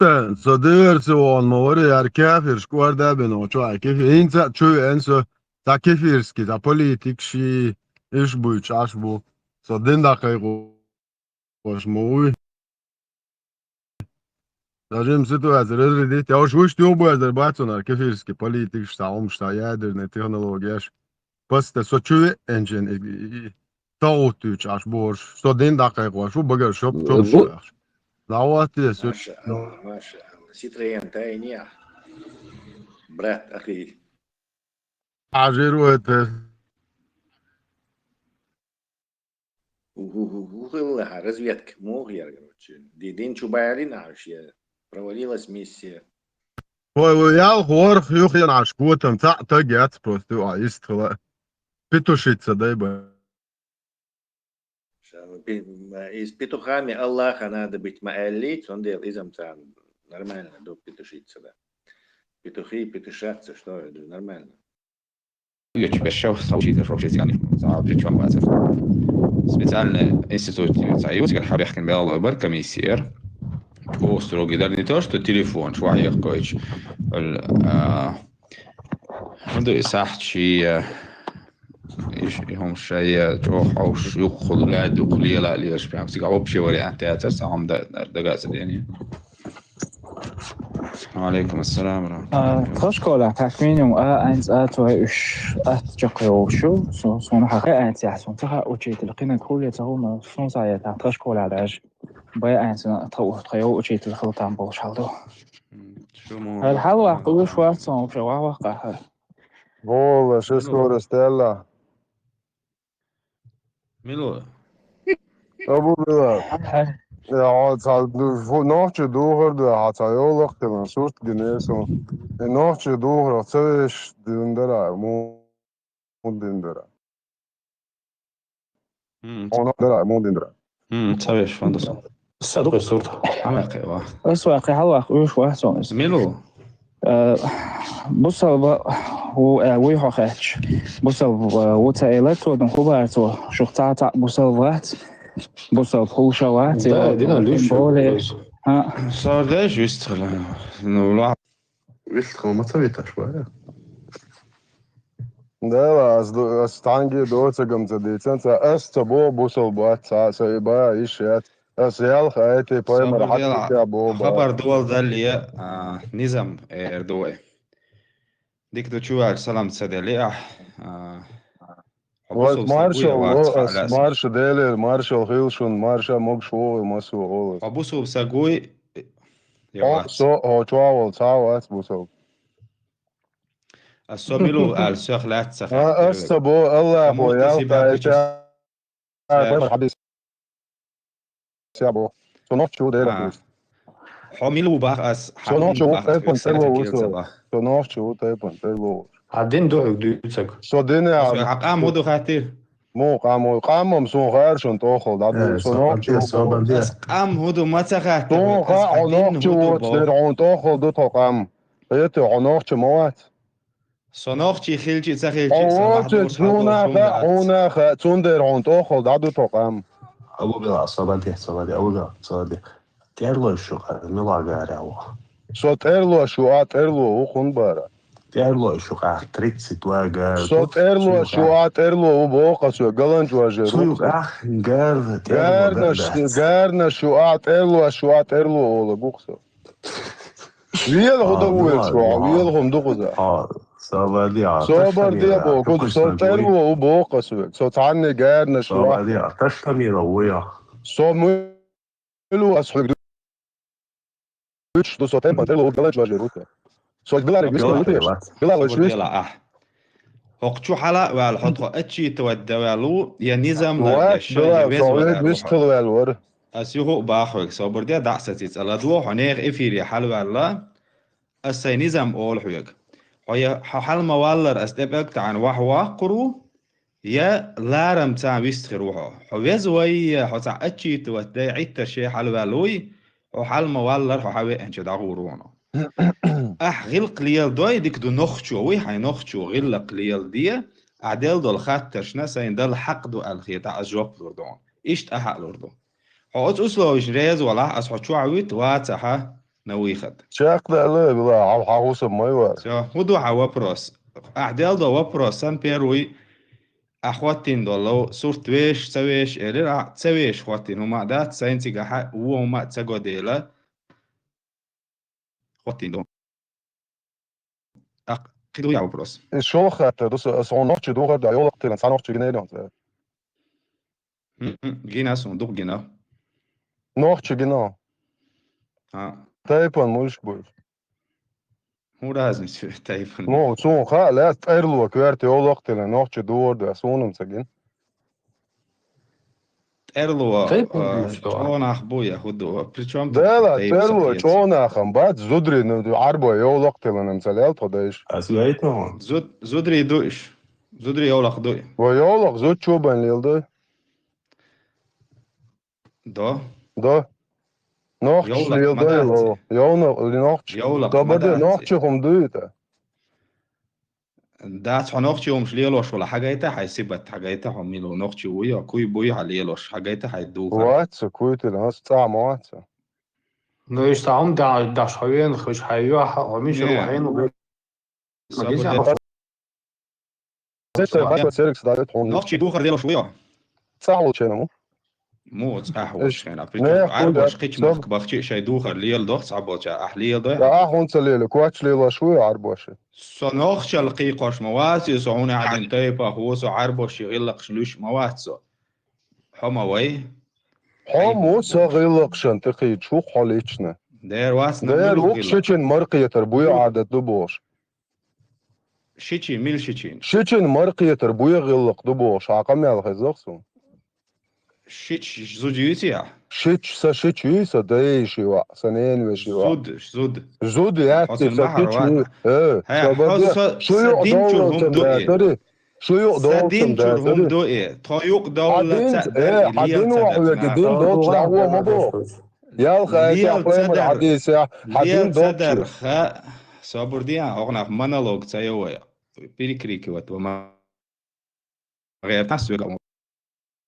со дерси он мори, яр кафир, шквар да бен, о, чо, кафир, инца, чу, энсо, та кафирски, та политик, ши, Иш буй, чаш бу. Со дин дакхайкъош ма вуй. Даже им ситуация разрядить. Я уж вуш тюб буй, азар бацунар кефирский политикаш, ца умш, ца ядерный технологияш. Паста со чу веъенчен и, и, и, тагъут ю чаш борш. Со дин дакхайкъош ву, багар шоп, шоп, бу-, шоп. Давайте, со. Маша, Маша, Ситроен тайния. Брат, ахи. Ажир ву это. Уху-ху-ху, хилла хьа разведка, муха яр, короче. Ди-, дин чу баьлина хьа шен, провалилась миссия. Вай, вай, ял хор, хьюх ян хьаш котам, цаъ таг яц просто, а, ист хила. Петушица дай ба. Ша-, пи-, м, из петухами Аллаха надо быть ма аьллий, цундела изам царна нормально ду петушица, да. Петухи петушатся, что это, нормально. Ю чу бешшав, са учитель вообще зиганиш, са причём вацар. Специальный институт, са юсгар хьабехкин беллой бар комиссияр. О, строгий дар, не то, что телефон, чу вахьехкойч. Ал, а, хӀунда и сахьчи, а, иш, и хӀум шайя, чӀоагӀа хьовш, юххул, лаьд, юххул, ела, леш, прям, цига общий вариант яцар, са хӀум да, да, дагацар яни. Ва алейкум ассалам ва рахматуллахи. А, тха школехь, как минимум, а, айнц а цой уьш атта чакхйолуш ю, со-, суна хьан хе айнц яхь, суна ца хаьа учитель, кхинаг хуле ца хӀума, суна ца яхь, тха школехь даже. Бай айнцна тха у-, тха йолу учитель хила там болуш хьал ду. М, шу мо. Хьал, хьал ваккха уьш вац сон, вообще ваха ваккха хьа. Вола, шу скорость аьлла. Мила ву? Абу Билал. Хьа. Я, хьо ца, фу, нохчи духар ду, хьа ца йолах хилан, сурт гинесун. И нохчи духар ца веш дин дара, му, му дин дара. М. Хьо нохчи дара, му дин дара. М, ца веш фандасан. Са ду сурт. Ама кхева. Ас ваккхи хьал ваккха уьш вац сон. Мила ву? Э, бусалба ву, э, вуй хьо хаьтташ. Бусалба, э, ву ца элар цо, дун хӀу бара цо, шух цхьа а цхьаъ бусалба вац, бусалба хӀуша вац, да, и дина луьйш боле. ХӀаъ. Сардеш вистхила. Ну, ла. Вистхила ма ца виташ вара. Дела, ас ду-, ас танги доцагам ца дийцан, ца ас ца бо бусалба вац, ца, ца и ба, иш яц. Ас ялх айти пайхамар хьатта бо ба. Хабар дуал далле, а, низам эр ду вай. Дика ду чу ваьлла салам ца делли, ахь, а, хьо бусалба стаг вуй, маршал вац, ву ас, халас. Марша Делера, маршал хила шун, марша могуш вогӀу, масо олу. Хьо бусалба стаг вуй, я вац. Со, хьо чохь волу цхьа а вац бусалба. Ас со мила ву аьлла, сох лаьцна ца хаьттира. А, ас ца бо, Аллахо ялта, эта. А, бо. Со нохчи ву дера. А. Хьо мила ву бах ас, хьан мила бах, тайпан терло ву со. Со нохчи ву, тайпан терло ву. А дин ду хьуьг дуьйцаг. Со дин я. Хьан къам хӀу ду хаттир? Му къам ву, къамам сон харшун тохал, да, э, со нохчи ву. Ас къам хӀу ду ма ца хаттир. Сон ха, хьо нохчи ву, цер хьун тохал ду тхо къам. Эти хьо нохчи ма вац. Со нохчи хилчи ца хилчи, сан вац, хьуна ха, хьуна ха, цундела хьуна тохал дӀаду тхо къам. Абу Била, со баде, со баде, Абу Била, со баде. ТӀерло шу къа, мила гаря ву. Со тӀерло шу а тӀерло ву хун бара. ТӀерло шу къа, тридцать два гар. Со тӀерло шу а тӀерло ву боху со, галанчу важе. Цу ю къа, гар, тӀерло гарна гар ш-, дац. Гарна шу а тӀерло шу а тӀерло вола гух со. Вела хӀу ду вуьйцу, вела хӀума ду кхуза. Собар де, а, собар де, боху, со тӀерло ву боху ас век. Со цхьанне гарна шу. Собар де, а, ташта мира вуя. Со муьлу ас хьуьг ду. Уьш ду со тайпан тӀерло ву галанчу важа ву те. Со билариг вистхила ву те. Билар вуьш вист. ХӀокху чу хьала а ваьлла, хьо тхо отчитывать дан ваьлла ву, я низам лардеш, я веза ваьлла ву. Вистхила ваьлла вара. Ас юха а бахарг, собар де, дӀа а саций цӀа ладло, хьо нехан эфире хьалаваьлла, ас сайн низам олу хьоьга. Хьо я, хьо хьала ма-валлара ас тӀе пӀелг таӀана ваха ваккхур ву, я ларам царна вистхир ву хьо. Хьо веза вай, я хьо цхьа отчитывать дай, Ӏиттар ше хьалаваьлла вуй, хьо хьала ма-валлара хьо хьан веанчу дӀагӀур ву хьуна. Ахь гӀиллакх леладой, дика ду нохчо вуй, хьайн нохчо гӀиллакх леладе, ахь делла долу хаттаршна сайн Далла хьакъ ду аьлла хетахь, ас жоп лур ду хьуна. Иштта ахьа а лур ду. Хьо оцу условишна реза валахь, ас хьо чохь вуьту, вацахьа, на выход. Чекхдаьлла, вила, хьан, хьан хӀусам май вара. Всё, хӀун ду хьан вопрос? Ахь делла до вопрос, сан первый, Ахь хӀоттийна долу сурт веш, ца веш, элира, ахь ца веш хӀоттийна хӀума а дац, сайн цигахь а вон хӀума а ца го дела, хӀоттийна ду. Акх, кхин ду я вопрос? И шолгӀа хаттар ду, со, аса хьуна нохчий духар да, йовлакх тилан, цхьа нохчий гина ю хьуна? ХӀм, гина суна, дукха гина. Нохчий гина? А. Тайпан муьлш буй? ХӀун разница, тайпан? Ну, суна хаьа, лаьцна тӀерло коьрта йовлакх тилан, нохчий духар да, суна-м ца гина. ТӀерло, тайпан а, муьлш ду? ЧӀогӀа нах бу я хӀун ду? Причём тут тайпа? Дела, тӀерло чӀогӀа нахам бац, зударий, ну, Ӏарбой йовлакх тилан-м ца лел тхо дайша. Ас вайтна хьуна. Зуд-, зударий ду иш? Зударий йовлакх ду и? Вай йовлакх зудчо бен леладой. До? До. Нохчаш леладой, ма дац. Йовлакх, нохчаш. Йовлакх ма дац. Нохчий хӀума дуй тӀа? Дац, хьо нохчий хӀумаш лелош вала, хьагайта хьайн сибат, хьагайта хьо мила ву, нохчий вуй, куй буй хьан лелош, хьагайта хьайн духар. Вац со, куй тилан, аса цӀахь ма вац со. Ну, иштта хьо-м да-, даш хьо вен хуьш хьайн юьхь, хьо миша ву хьайна ву. Нохчий духар лелош вуй хьо? ЦӀахь волчу хенахь ма ву. Муха цӀахь волчу хенахь? Причём Ӏарбоша кхечу махка бахча а шайн духар леладо цхьаболчара, ахь леладой? Ахь хӀунда ца лело, коч лелош вуй Ӏарбоша? Со нохчалла кхийкхош ма вац, со хӀунда аьлла дина тайпах ву, со Ӏарбошийн гӀиллакхаш луьйш ма вац со. Хьо ма вай. Хьо ма ву сан гӀиллакхашна тӀекхийдаш ву хьо лично. Дера вац, дера ву-кх шичина мара кхетар буй Ӏадат ду бохуш. Шичи, мила шичи? Шичина мара кхетар буй гӀиллакх ду бохуш, хьан къамел хеза-кх суна. Шича зуда юй цигахь? Шича, сан шича юй, сан дайша юй, сан ненавеша юй. Зуда, зуда. Зуда яц, сан шича юй. Э, хьо сан динчуьра хӀума ду и. Шу юкъа довлчун дацари? Тхо юкъа довллаца а дари, хьан дин вахьа вега дин доцуш дӀагӀо ма боху. Ялх айса хьан пайхамар хьадийсехь, хьан дин доцуш. Собар де, хӀокхунах монолог ца йо вай. Перекрикивать ва ма гӀертахь соьга.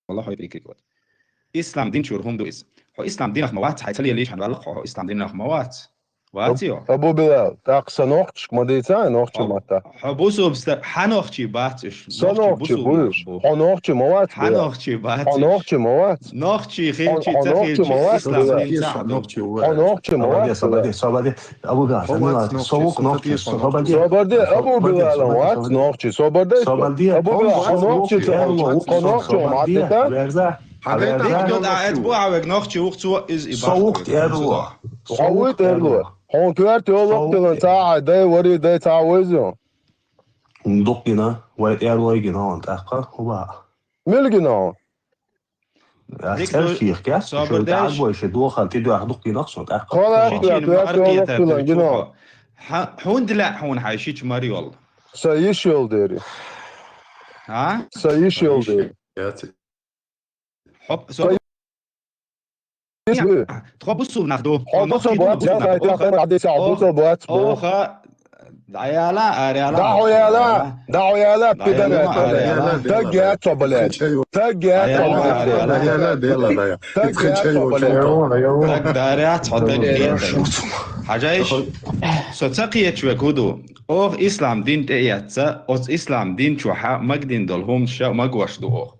Валла хьо перекрикивать. Ислам динчуьра хӀума ду иза. Хьо ислам динах ма вац, хьайн ца лелийча хьан ваьлла хьо, хьо ислам динах ма вац. Ваций хьо? Абу Билал, тӀаккха сан нохчашка ма дийца, нохчий матта. Хьо бусулба стаг, хьан нохчий бац уьш? Сан нохчий бу уьш. Хьо нохчий ма вац, хьан нохчий бац уьш? Хьо нохчий ма вац. Нохчий хилчий, ца хилчий, ислам дин цхьаъ ду. Хьо нохчий ма вац. Собаде, собаде, Абу Билал, со ву-кх нохчий, собаде. Собарде, Абу Билал вац нохчий, собарде. Собарде, Абу Билал, хьо нохчий ца хилча, хьо нохчий ма вац. Хьан гайта хьо нохчий ву, хьан вега нохчий ву-кх цо, иза и бахьа. Со ву-кх тӀерло. Хьо вуй тӀерло? Хьуна коьрта йолу локталан цхьа а хьайн дай, вари дай цхьа а вайза? Дукха гина, вай тӀерлой гина хьуна тӀаккха, хӀун баха? Мила гина хьуна? Ас цӀерших кест, шуьга дӀагой ши дохар тӀедоьхьа дукха гина-кх со тӀаккха. Кхо лаьтта коьрта йолу локталан гина хьуна. ХӀунда лаьа хьуна хьайн шича мара йолла? Сан йиш йолу дери. А? Сан йиш йолу дери. Хьо, со, тхо бусулба нах ду. Хьо бусулба вац, бусулба нах ду. Оха, дӀаяла, араяла. ДӀа хьо яла, дӀа хьо яла, пидорас. Даг яц хьо, блядь. Даг яц хьо, блядь. Даг яц хьо, блядь. Даг дарац хьо, даг яц. Хьажайш, со ца кхеташ верг хӀун ду? Оха ислам дин тӀеэцна, оцу ислам дин чохь магадина долу хӀуманаш магош ду оха.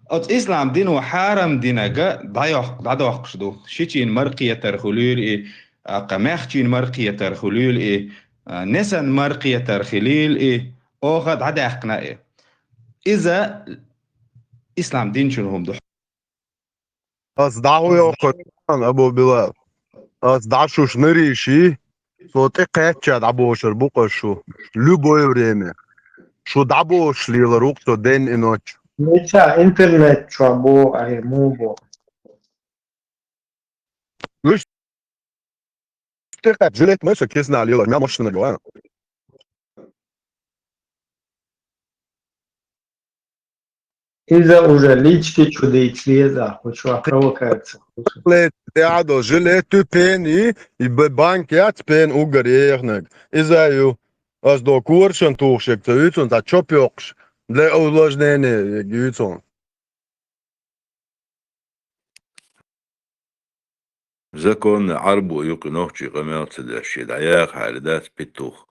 Оцу ислам дино хьарам динарг дӀайохк-, дӀадоккхуш ду. Шичийн мара кхетар хуьлийла и, а, кху маьхчийн мара кхетар хуьлийла и, а, несан мара кхетар хуьлийла и, оха дӀадаьккхина и. Иза ислам динчун хӀума ду. Ас дӀахьо йоккхур, Абу Билал. Ас дӀа шуш нарийший, со тӀе кхаьчча дӀабошур бу-кх шу. Любое время. Шу дӀабошуш лелар ву-кх со день и ночь. Мича интернет чохь боху, ай, муха боху? Вуьш тӀе кхаьчча жилет ма шу кисана лелар, мел мощнанаг ван. Иза уже лички чу дийца деза, хӀу чохь провокация. Ле, тӀе а до, жилет ю пен и, и б-, банк яц пен уггар ехнаг. Иза ю. Ас до коршан тухуш ца юьйцун, цхьа чоп йоккхуш, для увлажнения юьйцун. Законный Ӏарбо ю-кх и нохчийн къамел ца деш, шен дӀаяхьа хьаьрда дац петух.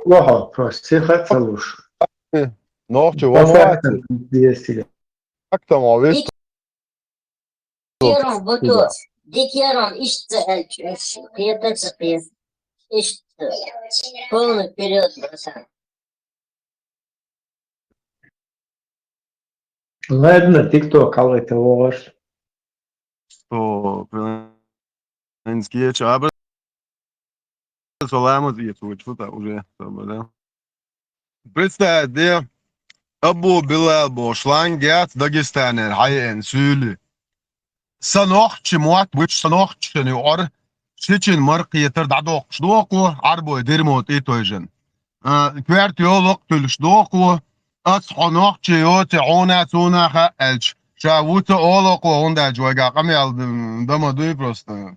Ваха, просто сиха а ца луш. Нохчи вахвати. Актама вис. Дикером буту, дикером иштта аьлча, кхета ца кхета. Иштта. Полный вперёд, братан. Ладно, TikTok алгӀита вогӀаш. Что, блин, кеча, а, брат, саламат, я тут, что-то уже, там, да? Представь, де, Абу Билал бо шлангет Дагестанер, хьайен, сюли. Са нохчи мотт бучу, са нохчи шен юкъара, шичина мара кхетар дӀадоккхуш доху, Ӏарбой дирмо тӀе тойжан. А, коьрта йолакх туьлуш доху, ас хьо нохчи йоци хьуна цуна хаьа аьлча, ша ву ца олакхо, хӀунда аьлча вайга къамел д-, дан ма дуй просто.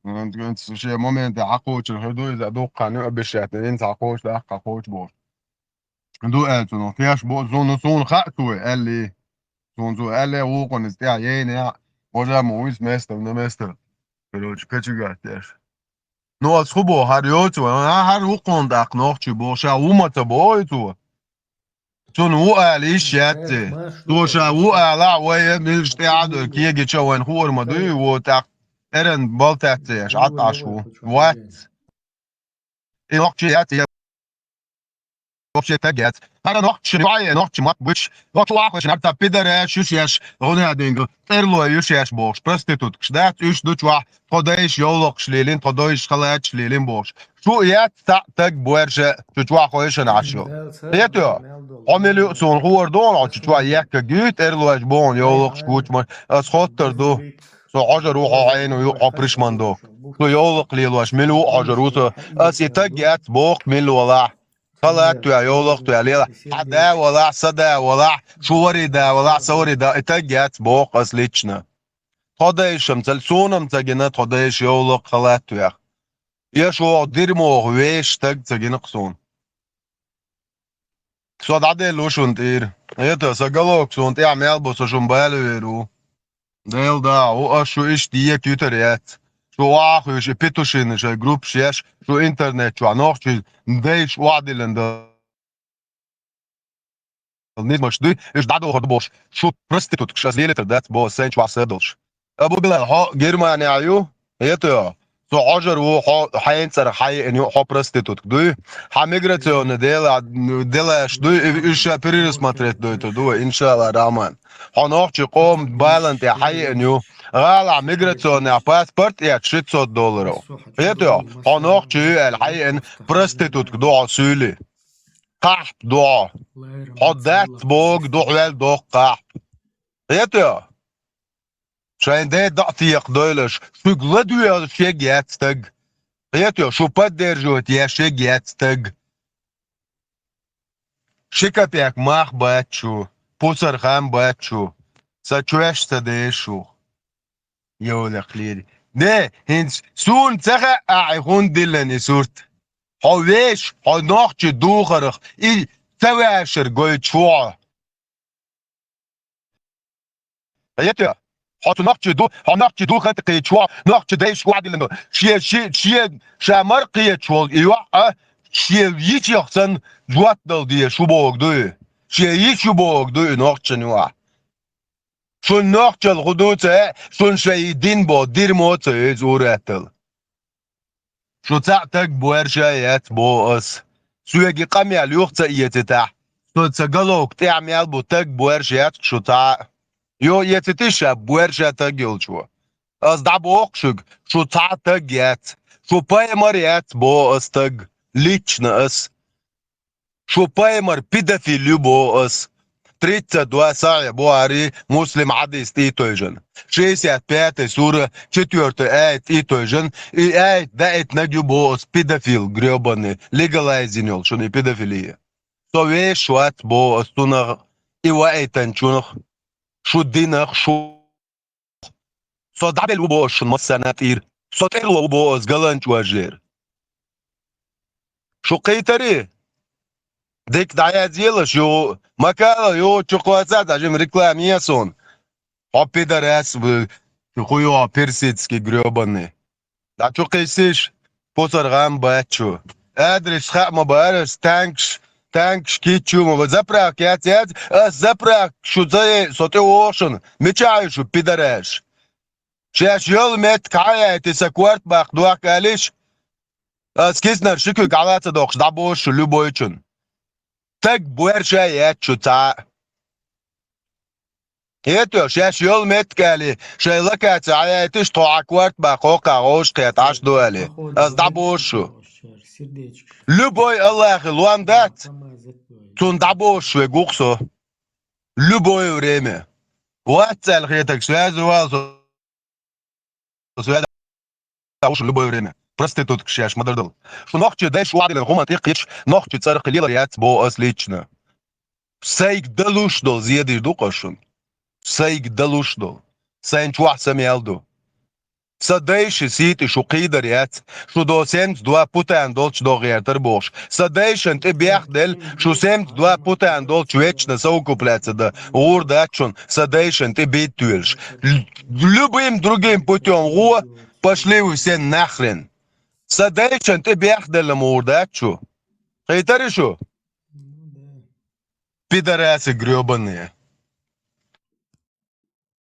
М, шен моменте хьакхочур хир ду иза, дуккха хан ю обещать, хӀинца хьакхочу, даккха хьакхочу бохуш. Ду аьлла цунах, теш бо, суна, суна хаьа цо аьлли. Суна цо аьлле, вукхунна иза тӀехь ейна яхь, божа ма вуйса местер, на местер. Короче, кочегар теш. Ну, ас хӀун боху, хӀара йоцу вай, а, хӀара вукхунна тӀаккха нохчи боху, ша ву ма ца боху цо. Цунна ву ала йиш яц те. Цо ша ву алахь, вай милаш тӀехь а ду, кегича вайн хуур ма дуй, ву тӀаккха эран балтаьццеш, Ӏаташ ву. Вац. И нохчи яц, я вообще таг яц. ХӀара нохчи юкъа, нохчи мотт бучу. Нохчи вахвешна, хӀара та пидораш ю шеш, гӀунадинга, тӀерлой ю шеш бохуш, проституткаш дац, уьш ду чохь, тхо дайша йовлакхаш лелин, тхо дайша халаташ лелин бохуш. Шу яц цхьаъ таг боьрша, шу чохь хойшана Ӏаш ю. Хето? Хьо мила ю суна хуур ду, хьо чу чохь екка гуьйта, тӀерлойш бохун йовлакхаш гучмаш, ас хоттар ду. Со хьожар ву хьо хьайна ю, хьо пришман ду. Со йовлакх лелош, мила ву хьожар ву со. Ас и таг яц боху мила валахь. Халат тоьхь, йовлакх тоьхь лела. Хьан да валахь, сан да валахь, шу вари да валахь, сан вари да. И таг яц боху ас лично. Тхо дайшам ца, сунам ца гина, тхо дайша йовлакх халат тоьхь. Я шу дирмох веш таг ца гина суна. Со дӀаделла ву шуна тӀера. Это, сан галок суна тӀехь мел бу, со шун бала вер ву. Дел да, у ас шу иштта дика ютар яц. Шу охьахуьйш, и петушины шайн группаш еш, шу интернет чохь нохчий дайша охьадиллина дан. Низмаш дуй, уьш дӀадохур ду бохуш. Шу проституткаш, ас лелитар дац боху сайн чохь са долуш. Абу Билал, хьо Германия ю? Это, со хьожар ву, хьо хьайн цӀарах хьаеана ю, хьо проститутка дуй? Хьан миграционный дела, делаш дуй, и уьш ша пересмотреть дойтур ду вай, иншалла рахман. Хьо нохчи къоман балан тӀе хьаеана ю. ГӀалахь миграционный паспорт эцна ши цо долларов. Хето, хьо нохчи ю аьлла хьаеана проститутка ду хьо суьйли. Кхахьп ду хьо. Хьо дац богу ду хьоьл доккха кхахьп. Хето? Шайн ден даъ текха дойлаш, шуьга ладоьгӀуш шег яц стаг. Хето, шу поддерживать я шег яц стаг. Ши капек мах бац шу, пусар хам бац шу, сан чоьш ца деш шух. Йовлакх лери. Не, хӀинца суна ца хаьа ахьа хӀунда диллан и сурт. Хьо веш, хьо нохчи духарах, и ца ваьшар гойтуш ву хьо. Хьетя, хьо цу нохчи ду, хьо нохчи духар тӀе кхийчо, нохчи дайша охьадиллина ду. Шен, ши, шен, ша мара кхеташ волу и йоӀ а, шен йичех санна жоп дала дезаш ву бохург дуй? Шен йича ю бохург дуй нохчан йоӀ? Шун нохчалла хӀун ду ца, шун шайн дин бо, дирмо ца иза ур-атталла. Шу цхьаъ таг боьрша яц боху ас. Соьга къамел юха ца эцитахь, со ца галовка тӀехь мел бу таг боьрша яц шу цхьаъ. Йо, эцитий ша боьрша таг йолчо. Ас дӀабоху шуьга, шу цхьаъ таг яц. Шу паймар яц боху ас таг. Лично ас. Шу паймар педофил ю боху ас. Тридцать два сахьихь Бухари, Муслим хьадис тӀетойжан. Шестьдесят пятая сура, четвёртая аят тӀетойжан. И аят даийтинарг ю боху ас педофил грёбаный, легалайз йина йолу шуна и педофилия. Со вешаш вац боху ас цунах, и ваийтинчунах, шу динах, шу Со дӀабелла ву боху шуна массарна тӀера. Со тӀерло ву боху ас галанчу важера. Шу кхийтарий? Дика дӀаязъелаш ю, макала ю, чу кхоссац, а жима реклама е суна. Хьо пидорас ву, шу хуйо персидский грёбаный. ДӀа чу кхиссиш, пусар гӀам бац шу. Адрес хаьа ма бара, танкаш, Танкаш кийча ма вай. Заправка яц, яц, ас заправка шу ца е, со тӀе вогӀу шуна. Мичахь ю шу, пидораш? Шаьш йолу меттиг хьаяйта, сан корта баккха дохка алиш. Ас киснар ши куьг хьала ца доккхуш, дӀабошу шу любойчун. Стаг боьрша яц шу цхьа а. ХӀета, шаьш йолу меттиг али, шайн локаци хьаяйташ, тхо хьан корта баккха хӀокху гӀовшахкхетта Ӏаш ду али. Ас дӀабошу шу. Любой Аллахе лом дац, цунна дӀабошу вега ву-кх со. Любое время. Вац аьлла хетарг, связывал со, связь шу любое время. Проституткаш шаьш ма-дарра дала. Шу нохчий дайша охьадиллина хӀуманна тӀекхеташ, нохчий цӀарах лелар яц, боху ас лично. Сайга далуш долу зен дийр ду-кх ас шуна. Сайга далуш долу. Сайна чохь са мел ду. Сан дайши сий тӀе шу кхийдар яц, шу до семьдесят два путана долчу до гӀертар бохуш. Сан дайшан тӀе бехделла, шу семьдесят два путана долчу вечно совокупляться дан гӀур дац шуна, сан дайшан тӀе бийттавелаш. Л-, любым другим путём гӀо, пошли вы все нахрен. Сан дайшан тӀе бехделла ма гӀур дац шу. Кхийтарий шу? Пидорасы грёбаные.